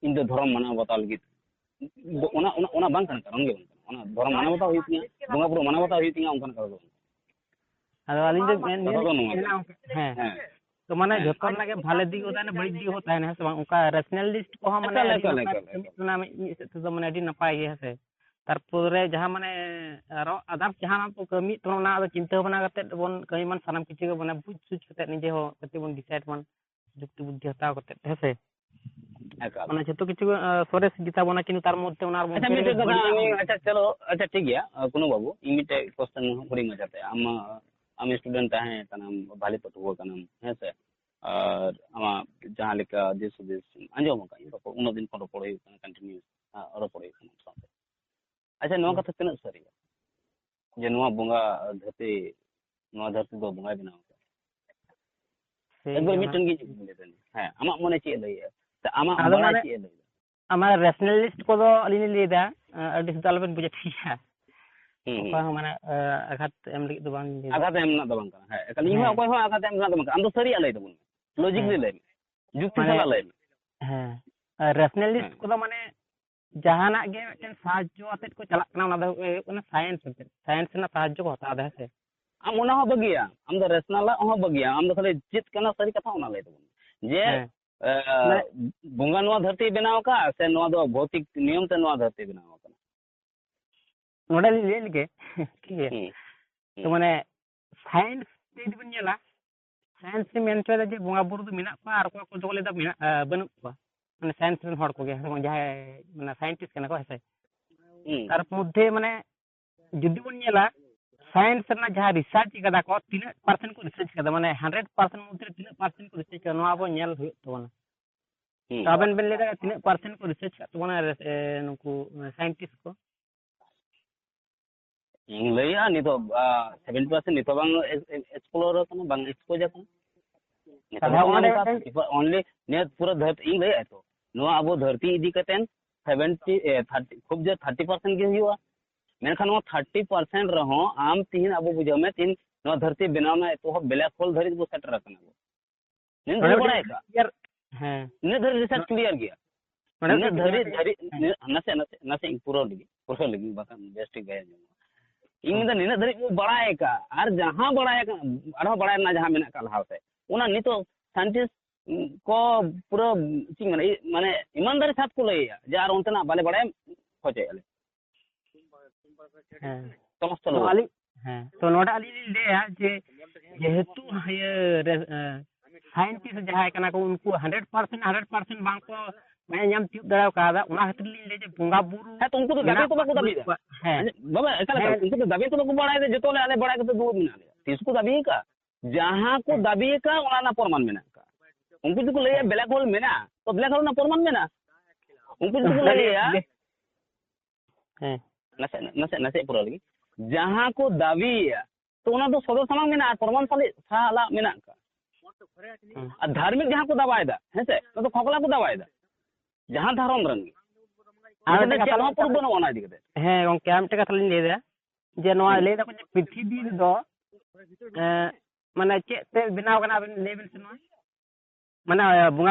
ᱤᱧ ᱫᱚ ᱫᱷᱚᱨᱚᱢ ᱢᱟᱱᱟᱣ ᱵᱟᱛᱟᱣ ᱞᱟᱹᱜᱤᱫ ᱫᱚ ᱚᱱᱟ, ᱚᱱᱟ, ᱚᱱᱟ ᱵᱟᱝ ᱠᱟᱱᱟ, ᱠᱟᱨᱚᱱ ᱜᱮ ᱵᱟᱝ ᱠᱟᱱᱟ᱾ ᱚᱱᱟ ᱫᱷᱚᱨᱚᱢ ᱢᱟᱱᱟᱣ ᱵᱟᱛᱟᱣ ᱦᱩᱭᱩᱜ ᱛᱤᱧᱟ, ᱵᱚᱸᱜᱟ ᱵᱩᱨᱩ ᱢᱟᱱᱟᱣ ᱵᱟᱛᱟᱣ ᱦᱩᱭᱩᱜ ᱛᱤᱧᱟ, ᱚᱱᱠᱟᱱ ᱠᱟᱛᱷᱟ ᱫᱚ ᱵᱟᱝ ᱠᱟᱱᱟ᱾ ᱟᱫᱚ ᱟᱹᱞᱤᱧ ᱫᱚ ᱢᱮᱱ, ᱠᱟᱛᱷᱟ ᱫᱚ ᱱᱚᱣᱟ ᱢᱮᱱᱟ ᱠᱟᱱᱟ᱾ ᱚᱱᱠᱟ, ᱦᱮᱸ᱾ ᱦᱮᱸ᱾ ᱛᱚ ᱢᱟᱱᱮ ᱦᱮᱸ᱾ ᱡᱷᱚᱛᱚ ᱨᱮᱱᱟᱜ ᱜᱮ ᱵᱷᱟᱞᱮ ᱫᱤᱠ ᱦᱚᱸ ᱛᱟᱦᱮᱱᱟ, ᱦᱮᱸ ᱥᱮ ᱵᱟᱝ? ᱚᱱᱠᱟ ᱨᱮᱥᱱᱟᱞᱤᱥᱴ ᱠᱚᱦᱚᱸ ᱢᱟᱱᱮ ᱮᱠᱟᱞ, ᱟᱹᱰᱤ ᱮᱠᱟᱞ, ᱱᱟᱯᱟᱭ ᱮᱠᱟᱞ, ᱠᱟᱹᱢᱤ ᱮᱠᱟᱞ᱾ ᱠᱟᱱᱟ, ᱢᱤᱫ, ᱢᱤᱫ ᱥᱮᱫ ᱛᱮᱫᱚ ᱢᱟᱱᱮ ᱟᱹᱰᱤ ᱱᱟᱯᱟᱭ ᱜᱮ, ᱦᱮᱸ ᱥᱮ? ᱛᱟᱨᱯᱚᱨᱮ ᱡᱟᱦᱟᱸ ᱢᱟᱱᱮ ᱟᱨᱚ others ᱡᱟᱦᱟᱸ ᱠᱚ ᱠᱟᱹᱢᱤᱭᱮᱫ ᱛᱟᱵᱚᱱᱟ, ᱚᱱᱟ ᱫᱚ ᱪᱤᱱᱛᱟᱹ ᱵᱷᱟᱵᱽᱱᱟ ᱠᱟᱛᱮᱫ ᱵᱚᱱ ᱠᱟᱹᱢᱤ ᱢᱟ, ᱥᱟᱱᱟᱢ ᱠᱤᱪᱷᱩ ᱜᱮ ᱢᱟᱱᱮ ᱵᱩᱡᱽ ᱥᱩᱡᱽ ᱠᱟᱛᱮᱫ ᱱᱤᱡᱮ ᱦᱚᱸ ᱠᱟᱹᱴᱤᱡ ᱵᱚᱱ decide ᱢᱟ, ᱡᱩᱠᱛᱤ ᱵᱩᱫᱽᱫᱷᱤ ᱦᱟᱛᱟᱣ ᱠᱟᱛᱮᱫ, ᱦᱮᱸ ᱥᱮ? ᱮᱠᱟᱞ᱾ ᱚᱱᱟ ᱡᱷᱚᱛᱚ ᱠᱤᱪᱷᱩ, ᱟᱸ, ᱥᱚᱨᱮᱥ ᱜᱮᱛᱟ ᱵᱚᱱᱟ, ᱠᱤᱱᱛᱩ ᱛᱟᱨ ᱢᱚᱫᱽᱫᱷᱮ ᱚᱱᱟ ᱟᱪᱪᱷᱟ, ᱢᱚᱫᱽᱫᱷᱮ ᱨᱮᱜᱮ ᱢᱤᱫᱴᱮᱡ ᱠᱟᱛᱷᱟ ᱵᱟᱹᱲᱤᱡ ᱟᱜ ᱟᱢ, ᱦᱚᱸ ᱢᱮᱱᱟᱜᱼᱟ᱾ ᱟᱪᱪᱷᱟ, ᱪᱚᱞᱚ, ᱟᱪᱪᱷᱟ, ᱴᱷᱤᱠ ᱜᱮᱭᱟ᱾ ᱟᱸ, ᱠᱳᱱᱳ ᱵᱟᱹᱵᱩ, ᱤᱧ ᱢᱤᱫᱴᱮᱡ question ᱦᱩᱰᱤᱧ ᱢᱟᱪᱷᱟᱛᱮ, ᱟᱢ, ᱟᱸ, ᱟᱢ student ᱛᱟᱦᱮᱸ ᱠᱟᱱᱟᱢ, ᱵᱷᱟᱞᱮ ᱯᱟᱹᱴᱷᱩᱣᱟᱹ ᱠᱟᱱᱟᱢ, ᱦᱮᱸ ᱥᱮ? ᱟᱨ ᱟᱢᱟᱜ ᱡᱟᱦᱟᱸ ᱞᱮᱠᱟ ᱫᱤᱥ ᱦᱩᱫᱤᱥ ᱟᱸᱡᱚᱢ ᱟᱠᱟᱫ ᱟᱹᱧ, ᱨᱚᱯᱚᱲ, ᱩᱱᱟᱹᱜ ᱫᱤᱱ ᱠᱷᱚᱱ ᱨᱚᱯᱚᱲ ᱦᱩᱭᱩᱜ ᱠᱟᱱᱟ, continue, ᱟᱸ, ᱨᱚᱯᱚᱲ ᱦᱩᱭᱩᱜ ᱠᱟᱱᱟ ᱟᱢ ᱥᱟᱶᱛᱮ᱾ ᱟᱪᱪᱷᱟ, ᱱᱚᱣᱟ ᱦᱩᱸ᱾ ᱠᱟᱛᱷᱟ ᱛᱤᱱᱟᱹᱜ ᱥᱟᱹᱨᱤᱭᱟ? ᱡᱮ ᱱᱚᱣᱟ ᱵᱚᱸᱜᱟ ᱫᱷᱟᱹᱨᱛᱤ, ᱱᱚᱣᱟ ᱫᱷᱟᱹᱨᱛᱤ ᱫᱚ ᱵᱚᱸᱜᱟᱭ ᱵᱮᱱᱟᱣ ᱠᱟᱫᱟ? ᱥᱮ ᱮᱠᱵᱟᱨ ᱡᱟᱦᱟᱸ ᱢᱤᱫᱴᱮᱱ ᱜᱮ ᱠᱩᱠᱞᱤ ᱛᱟᱦᱮᱱᱟ᱾ ᱦᱮᱸ, ᱟᱢᱟᱜ ᱢᱚᱱᱮ ᱪᱮᱫ ᱮ ᱞᱟᱹᱭᱮᱜᱼᱟ? ᱥᱮ ᱟᱢᱟᱜ ᱟᱫᱚ ᱵᱟᱲᱟᱭ ᱢᱟᱱᱮ ᱪᱮᱫ ᱮ ᱞᱟᱹᱭᱮᱫᱟ? ᱟᱢᱟᱜ rationalist ᱠᱚᱫᱚ ᱟᱹᱞᱤᱧ ᱞᱤᱧ ᱞᱟᱹᱭᱫᱟ, ᱟᱹᱰᱤ ᱥᱩᱫᱷᱟᱹ ᱟᱞᱚᱵᱮᱱ ᱵᱩᱡᱟ, ᱴᱷᱤᱠ ᱜᱮᱭᱟ? ᱦᱩᱸ, ᱚᱠᱚᱭ ᱦᱩᱸ᱾ ᱦᱚᱸ ᱢᱟᱱᱮ, ᱮ, ᱟᱜᱷᱟᱛ ᱮᱢ ᱞᱟᱹᱜᱤᱫ ᱫᱚ ᱵᱟᱝ ᱞᱟᱹᱭ ᱫᱟ᱾ ᱟᱜᱷᱟᱛ ᱮᱢ ᱨᱮᱱᱟᱜ ᱫᱚ ᱵᱟᱝ ᱠᱟᱱᱟ᱾ ᱦᱮᱸ, ᱮᱠᱟᱞ ᱤᱧ ᱦᱚᱸ ᱦᱮᱸ᱾ ᱚᱠᱚᱭ ᱦᱚᱸ ᱟᱜᱷᱟᱛ ᱮᱢ ᱨᱮᱱᱟᱜ ᱫᱚ ᱵᱟᱝ ᱠᱟᱱᱟ᱾ ᱟᱢ ᱫᱚ ᱥᱟᱹᱨᱤᱭᱟᱜ ᱞᱟᱹᱭ ᱛᱟᱵᱚᱱ ᱢᱮ, ᱞᱚᱡᱤᱠ ᱦᱮᱸ᱾ ᱨᱮ ᱞᱟᱹᱭ ᱢᱮ, ᱡᱩᱠᱛᱤ ᱢᱟᱱᱮ, ᱥᱟᱞᱟᱜ ᱞᱟᱹᱭ ᱢᱮ᱾ ᱦᱮᱸ, ᱟᱨ ᱨᱮᱥᱱᱟᱞᱤᱥᱴ ᱦᱮᱸ᱾ ᱠᱚᱫᱚ ᱢᱟᱱᱮ ᱡᱟᱦᱟᱱᱟᱜ ᱜᱮ ᱢᱤᱫᱴᱮᱱ ᱥᱟᱦᱟᱡᱽᱡᱚ ᱟᱛᱮᱫ ᱠᱚ ᱪᱟᱞᱟᱜ ᱠᱟᱱᱟ, ᱚᱱᱟ ᱫᱚ ᱦᱩᱭᱩᱜ ᱠᱟᱱᱟ ᱥᱟᱭᱮᱱᱥ ᱟᱛᱮᱫ, ᱥᱟᱭᱮᱱᱥ ᱨᱮᱱᱟᱜ ᱥᱟᱦᱟᱡᱽᱡᱚ ᱠᱚ ᱦᱟᱛᱟᱣ ᱮᱫᱟ, ᱦᱮᱸ ᱥᱮ? ᱟᱢ ᱚᱱᱟ ᱦᱚᱸ ᱵᱟᱹᱜᱤᱭᱟ, ᱟᱢ ᱫᱚ ᱨᱮᱥᱱᱟᱞᱟᱜ ᱦᱚᱸ ᱵᱟᱹᱜᱤᱭᱟ, ᱟᱢ ᱫᱚ ᱠᱷᱟᱹᱞᱤ ᱪᱮᱫ ᱠᱟᱱᱟ ᱥᱟᱹᱨᱤ ᱠᱟᱛᱷᱟ ᱚᱱᱟ ᱞᱟᱹᱭ ᱛᱟᱵᱚᱱ ᱢᱮ᱾ ᱡᱮ, ᱦᱮᱸ᱾ ᱮ, ᱢᱟᱱᱮ ᱵᱚᱸᱜᱟ ᱱᱚᱣᱟ ᱫᱷᱟᱹᱨᱛᱤᱭ ᱵᱮᱱᱟᱣ ᱟᱠᱟᱫᱼᱟ ᱥᱮ ᱱᱚᱣᱟ ᱫᱚ ᱵᱷᱳᱣᱛᱤᱠ ᱱᱤᱭᱚᱢ ᱛᱮ ᱱᱚᱣᱟ ᱫᱷᱟᱹᱨᱛᱤ ᱵᱮᱱᱟᱣ ᱟᱠᱟᱱᱟ? ᱱᱚᱰᱮ ᱞᱤᱧ ᱞᱟᱹᱭ ᱞᱮᱜᱮ, ᱴᱷᱤᱠ ᱜᱮᱭᱟ? ᱦᱩᱸ᱾ ᱛᱚ ᱦᱩᱸ᱾ ᱢᱟᱱᱮ ᱥᱟᱭᱮᱱᱥ ᱡᱩᱫᱤ ᱵᱚᱱ ᱧᱮᱞᱟ, ᱥᱟᱭᱮᱱᱥ ᱨᱮ ᱢᱮᱱ ᱦᱚᱪᱚᱭᱮᱫᱟ ᱡᱮ ᱵᱚᱸᱜᱟ ᱵᱩᱨᱩ ᱫᱚ ᱢᱮᱱᱟᱜ ᱠᱚᱣᱟ ᱟᱨ ᱚᱠᱚᱭ ᱠᱚ ᱫᱚᱠᱚ ᱞᱟᱹᱭᱫᱟ ᱢᱮᱱᱟᱜ, ᱮ, ᱵᱟᱹᱱᱩᱜ ᱠᱚᱣᱟ᱾ ᱢᱟᱱᱮ ᱥᱟᱭᱮᱱᱥ ᱨᱮᱱ ᱦᱚᱲ ᱠᱚᱜᱮ, ᱡᱟᱦᱟᱸᱭ ᱢᱟᱱᱮ ᱥᱟᱭᱮᱱᱴᱤᱥᱴ ᱠᱟᱱᱟ ᱠᱚ, ᱦᱮᱸ ᱥᱮ? ᱦᱩᱸ᱾ ᱛᱟᱨ ᱢᱚᱫᱽᱫᱷᱮ ᱢᱟᱱᱮ ᱡᱩᱫᱤ ᱵᱚᱱ ᱧᱮᱞᱟ, ᱥᱟᱭᱮᱱᱥ ᱨᱮᱱᱟᱜ ᱡᱟᱦᱟᱸ ᱨᱤᱥᱟᱨᱪ ᱠᱟᱫᱟ ᱠᱚ, ᱛᱤᱱᱟᱹᱜ ᱯᱟᱨᱥᱮᱱᱴ ᱠᱚ ᱨᱤᱥᱟᱨᱪ ᱠᱟᱫᱟ? ᱢᱟᱱᱮ ᱦᱟᱱᱰᱨᱮᱰ ᱯᱟᱨᱥᱮᱱᱴ ᱢᱚᱫᱽᱫᱷᱮ ᱨᱮ ᱛᱤᱱᱟᱹᱜ ᱯᱟᱨᱥᱮᱱᱴ ᱠᱚ ᱨᱤᱥᱟᱨᱪ ᱠᱟᱫᱟ? ᱱᱚᱣᱟ ᱟᱵᱚ ᱧᱮᱞ ᱦᱩᱭᱩᱜ ᱛᱟᱵᱚᱱᱟ᱾ ᱦᱩᱸ᱾ ᱛᱚ ᱟᱵᱮᱱ ᱵᱮᱱ ᱞᱟᱹᱭ ᱫᱟᱲᱮᱭᱟᱜᱼᱟ ᱛᱤᱱᱟᱹᱜ ᱯᱟᱨᱥᱮᱱᱴ ᱠᱚ ᱨᱤᱥᱟᱨᱪ ᱠᱟᱫ ᱛᱟᱵᱚᱱᱟ ᱨᱮ-, ᱮ, ᱱᱩᱠᱩ, ᱮ, ᱥᱟᱭᱮᱱᱴᱤᱥᱴ ᱠᱚ? ᱤᱧ ᱞᱟᱹᱭᱟ ᱱᱤᱛᱚᱜ, ᱟ, ᱥᱮᱵᱷᱮᱱᱴᱤ ᱯᱟᱨᱥᱮᱱᱴ ᱱᱤᱛᱚᱜ ᱵᱟᱝ ᱮᱠᱥ-, ᱮᱠᱥᱯᱞᱳᱨ ᱟᱠᱟᱱᱟ, ᱵᱟᱝ ᱮᱠᱥᱯᱳᱡᱽ ᱟᱠᱟᱱᱟ᱾ ᱱᱤᱛᱚᱜ ᱛᱟᱦᱞᱮ ᱫᱚ ᱚᱸᱰᱮ ᱵᱟᱝ ᱢᱤᱫᱴᱮᱱ ᱠᱟᱱᱟ, only ᱱᱤᱭᱟᱹ ᱯᱩᱨᱟᱹ ᱫᱷᱟᱹᱨᱛᱤ, ᱤᱧ ᱞᱟᱹᱭᱮᱫᱼᱟ ᱛᱚ, ᱱᱚᱣᱟ ᱟᱵᱚ ᱫᱷᱟᱹᱨᱛᱤ ᱤᱫᱤ ᱠᱟᱛᱮᱱ ᱥᱮᱵᱷᱮᱱᱴᱤ, ᱮ, ᱛᱷᱟᱨᱴᱤ, ᱠᱷᱩᱵ ᱡᱳᱨ ᱛᱷᱟᱨᱴᱤ ᱯᱟᱨᱥᱮᱱᱴ ᱜᱮ ᱦᱩᱭᱩᱜᱼᱟ᱾ ᱢᱮᱱᱠᱷᱟᱱ ᱱᱚᱣᱟ ᱛᱷᱟᱨᱴᱤ ᱯᱟᱨᱥᱮᱱᱴ ᱨᱮᱦᱚᱸ ᱟᱢ ᱛᱤᱦᱤᱧ ᱟᱵᱚ ᱵᱩᱡᱷᱟᱹᱣ ᱢᱮ, ᱛᱤᱦᱤᱧ ᱱᱚᱣᱟ ᱫᱷᱟᱹᱨᱛᱤ ᱵᱮᱱᱟᱣ ᱨᱮᱱᱟᱜ ᱮᱛᱚᱦᱚᱵ ᱵᱞᱮᱠ ᱦᱳᱞ ᱫᱷᱟᱹᱨᱤᱡ ᱵᱚ ᱥᱮᱴᱮᱨ ᱟᱠᱟᱱᱟ ᱵᱚ᱾ ᱱᱤᱱ ᱱᱚᱰᱮ ᱫᱷᱟᱹᱨᱤᱡ ᱢᱤᱫᱴᱮᱱ ᱵᱟᱲᱟᱭ ᱠᱟᱜ? ᱦᱮᱸ᱾ ᱱᱤᱱᱟᱹᱜ ᱫᱷᱟᱹᱨᱤᱡ ᱨᱤᱥᱟᱨᱪ ᱱᱚ-, ᱠᱞᱤᱭᱟᱨ ᱜᱮᱭᱟ᱾ ᱱᱚᱰᱮ ᱱᱤᱱᱟᱹᱜ ᱢᱤᱫᱴᱮᱱ ᱫᱷᱟᱹᱨᱤᱡ, ᱠᱞᱤᱭᱟᱨ ᱫᱷᱟᱹᱨᱤᱡ, ᱦᱮᱸ᱾ ᱱᱤᱱᱟᱹᱜ, ᱱᱟᱥᱮ, ᱱᱟᱥᱮ, ᱱᱟᱥᱮ ᱤᱧ ᱯᱩᱨᱟᱹᱣ ᱞᱟᱹᱜᱤᱫ, ᱯᱩᱨᱟᱹᱣ ᱞᱟᱹᱜᱤᱫ, ᱵᱟᱠᱷᱟᱱ ᱵᱮᱥ ᱴᱷᱤᱠ ᱵᱟᱭ ᱟᱸᱡᱚᱢᱚᱜᱼᱟ᱾ ᱤᱧ ᱦᱮᱸ᱾ ᱢᱮᱱᱫᱟ ᱱᱤᱱᱟᱹᱜ ᱫᱷᱟᱹᱨᱤᱡ ᱵᱚ ᱵᱟᱲᱟᱭ ᱟᱠᱟᱫ, ᱟᱨ ᱡᱟᱦᱟᱸ ᱵᱟᱲᱟᱭ ᱟᱠᱟᱫ, ᱟᱨᱦᱚᱸ ᱵᱟᱲᱟᱭ ᱨᱮᱱᱟᱜ ᱡᱟᱦᱟᱸ ᱢᱮᱱᱟᱜ ᱟᱠᱟᱫ ᱞᱟᱦᱟ ᱥᱮᱫ, ᱚᱱᱟ ᱱᱤᱛᱚᱜ ᱥᱟᱭᱮᱱᱴᱤᱥᱴ ᱠᱚ ᱯᱩᱨᱟᱹ, ᱪᱮᱫ ᱤᱧ ᱢᱮᱱᱟ, ᱤ-, ᱢᱟᱱᱮ ᱤᱢᱟᱱᱫᱟᱨᱤ ᱥᱟᱛ ᱠᱚ ᱞᱟᱹᱭᱮᱫᱼᱟ ᱡᱮ ᱟᱨ ᱚᱱᱛᱮᱱᱟᱜ ᱵᱟᱞᱮ ᱵᱟᱲᱟᱭᱟ, ᱦᱚᱪᱚᱭᱮᱫᱼᱟ ᱞᱮ᱾ ᱦᱮᱸ᱾ ᱥᱚᱢᱚᱥᱛᱚ ᱛᱚ ᱞᱳᱠ᱾ ᱟᱹᱞᱤᱧ, ᱦᱮᱸ, ᱛᱚ ᱱᱚᱰᱮ ᱟᱹᱞᱤᱧ ᱞᱤᱧ ᱞᱟᱹᱭᱟ ᱡᱮ ᱡᱮᱦᱮᱛᱩ ᱤᱭᱟᱹ ᱨᱮ, ᱮ, ᱥᱟᱭᱮᱱᱴᱤᱥᱴ ᱡᱟᱦᱟᱸᱭ ᱠᱟᱱᱟ ᱠᱚ, ᱩᱱᱠᱩ ᱦᱟᱱᱰᱨᱮᱰ ᱯᱟᱨᱥᱮᱱᱴ, ᱦᱟᱱᱰᱨᱮᱰ ᱯᱟᱨᱥᱮᱱᱴ ᱵᱟᱝ ᱠᱚ ᱢᱟᱱᱮ ᱧᱟᱢ ᱛᱤᱭᱳᱜ ᱫᱟᱲᱮ ᱠᱟᱣᱫᱟ, ᱚᱱᱟ ᱠᱷᱟᱹᱛᱤᱨ ᱞᱤᱧ ᱞᱟᱹᱭᱟ ᱡᱮ ᱵᱚᱸᱜᱟ ᱵᱩᱨᱩ ᱦᱮᱸ, ᱛᱚ ᱩᱱᱠᱩ ᱫᱚ ᱫᱟᱹᱵᱤ ᱢᱮᱱᱟᱜ ᱛᱚ ᱵᱟᱠᱚ ᱠᱚᱣᱟ, ᱵᱟᱹᱱᱩᱜ ᱫᱟᱹᱵᱤᱭᱮᱫᱟ᱾ ᱠᱚᱣᱟ᱾ ᱦᱮᱸ᱾ ᱟᱸᱡᱚᱢ, ᱵᱟᱵᱟ, ᱮᱠᱟᱞ, ᱮᱠᱟᱞ, ᱦᱮᱸ᱾ ᱩᱱᱠᱩ ᱫᱚ ᱫᱟᱹᱵᱤ ᱛᱚ ᱵᱟᱠᱚ ᱵᱟᱲᱟᱭᱟ ᱡᱮ ᱡᱚᱛᱚ ᱞᱮ, ᱟᱞᱮ ᱵᱟᱲᱟᱭ ᱠᱟᱛᱮ ᱫᱩᱲᱩᱵ ᱢᱮᱱᱟᱜ ᱞᱮᱭᱟ᱾ ᱛᱤᱥ ᱠᱚ ᱫᱟᱹᱵᱤ ᱟᱠᱟᱫ? ᱡᱟᱦᱟᱸ ᱠᱚ ᱦᱮᱸ᱾ ᱫᱟᱹᱵᱤ ᱟᱠᱟᱫ, ᱚᱱᱟ ᱨᱮᱱᱟᱜ ᱯᱨᱚᱢᱟᱱ ᱢᱮᱱᱟᱜ ᱟᱠᱟᱫ᱾ ᱩᱱᱠᱩ ᱡᱩᱫᱤ ᱠᱚ ᱞᱟᱹᱭᱟ ᱦᱮᱸ᱾ ᱵᱞᱮᱠ ᱦᱳᱞ ᱢᱮᱱᱟᱜᱼᱟ, ᱛᱚ ᱵᱞᱮᱠ ᱦᱳᱞ ᱨᱮᱱᱟᱜ ᱯᱨᱚᱢᱟᱱ ᱢᱮᱱᱟᱜᱼᱟ᱾ ᱩᱱᱠᱩ ᱡᱩᱫᱤ ᱠᱚ ᱞᱟᱹᱭᱟ ᱦᱮᱸ᱾ ᱱᱟᱥᱮ, ᱱᱟᱥᱮ, ᱱᱟᱥᱮ ᱯᱩᱨᱟᱹᱣ ᱞᱟᱹᱜᱤᱫ᱾ ᱡᱟᱦᱟᱸ ᱠᱚ ᱫᱟᱹᱵᱤᱭᱮᱫᱼᱟ, ᱛᱚ ᱚᱱᱟ ᱫᱚ ᱥᱚᱫᱚᱨ ᱥᱟᱢᱟᱝ ᱢᱮᱱᱟᱜᱼᱟ, ᱯᱨᱚᱢᱟᱱ ᱥᱟᱞᱮ-, ᱥᱟᱞᱟᱜ ᱢᱮᱱᱟᱜ ᱟᱠᱟᱫ᱾ ᱦᱮᱸ᱾ ᱟᱨ ᱫᱷᱟᱨᱢᱤᱠ ᱡᱟᱦᱟᱸ ᱠᱚ ᱫᱟᱵᱟᱭᱮᱫᱟ, ᱦᱮᱸ ᱥᱮ, ᱚᱱᱟ ᱫᱚ ᱠᱷᱚᱠᱞᱟ ᱠᱚ ᱫᱟᱵᱟᱭᱮᱫᱟ᱾ ᱡᱟᱦᱟᱸ ᱫᱷᱚᱨᱚᱢ ᱨᱮᱱ ᱜᱮ᱾ ᱟᱨ ᱩᱱᱠᱩ ᱫᱚ ᱢᱤᱫᱴᱮᱱ ᱪᱮᱫ ᱠᱟᱛᱷᱟ ᱦᱚᱸ ᱞᱤᱧ ᱯᱨᱩᱯᱷ ᱵᱟᱹᱱᱩᱜᱼᱟ ᱚᱱᱟ ᱤᱫᱤ ᱠᱟᱛᱮ᱾ ᱦᱮᱸ ᱜᱚᱝᱠᱮ, ᱟᱨ ᱢᱤᱫᱴᱮᱱ ᱠᱟᱛᱷᱟ ᱞᱤᱧ ᱞᱟᱹᱭ ᱮᱫᱟ᱾ ᱡᱮ ᱱᱚᱣᱟ ᱞᱟᱹᱭ ᱫᱟᱠᱚ ᱡᱮ ᱯᱨᱤᱛᱷᱤᱵᱤ ᱨᱮᱫᱚ, ᱮᱸ, ᱢᱟᱱᱮ ᱪᱮᱫ ᱛᱮ ᱵᱮᱱᱟᱣ ᱠᱟᱱᱟ, ᱟᱵᱮᱱ ᱞᱟᱹᱭ ᱵᱮᱱ ᱥᱮ ᱱᱚᱣᱟ? ᱢᱟᱱᱮ ᱵᱚᱸᱜᱟ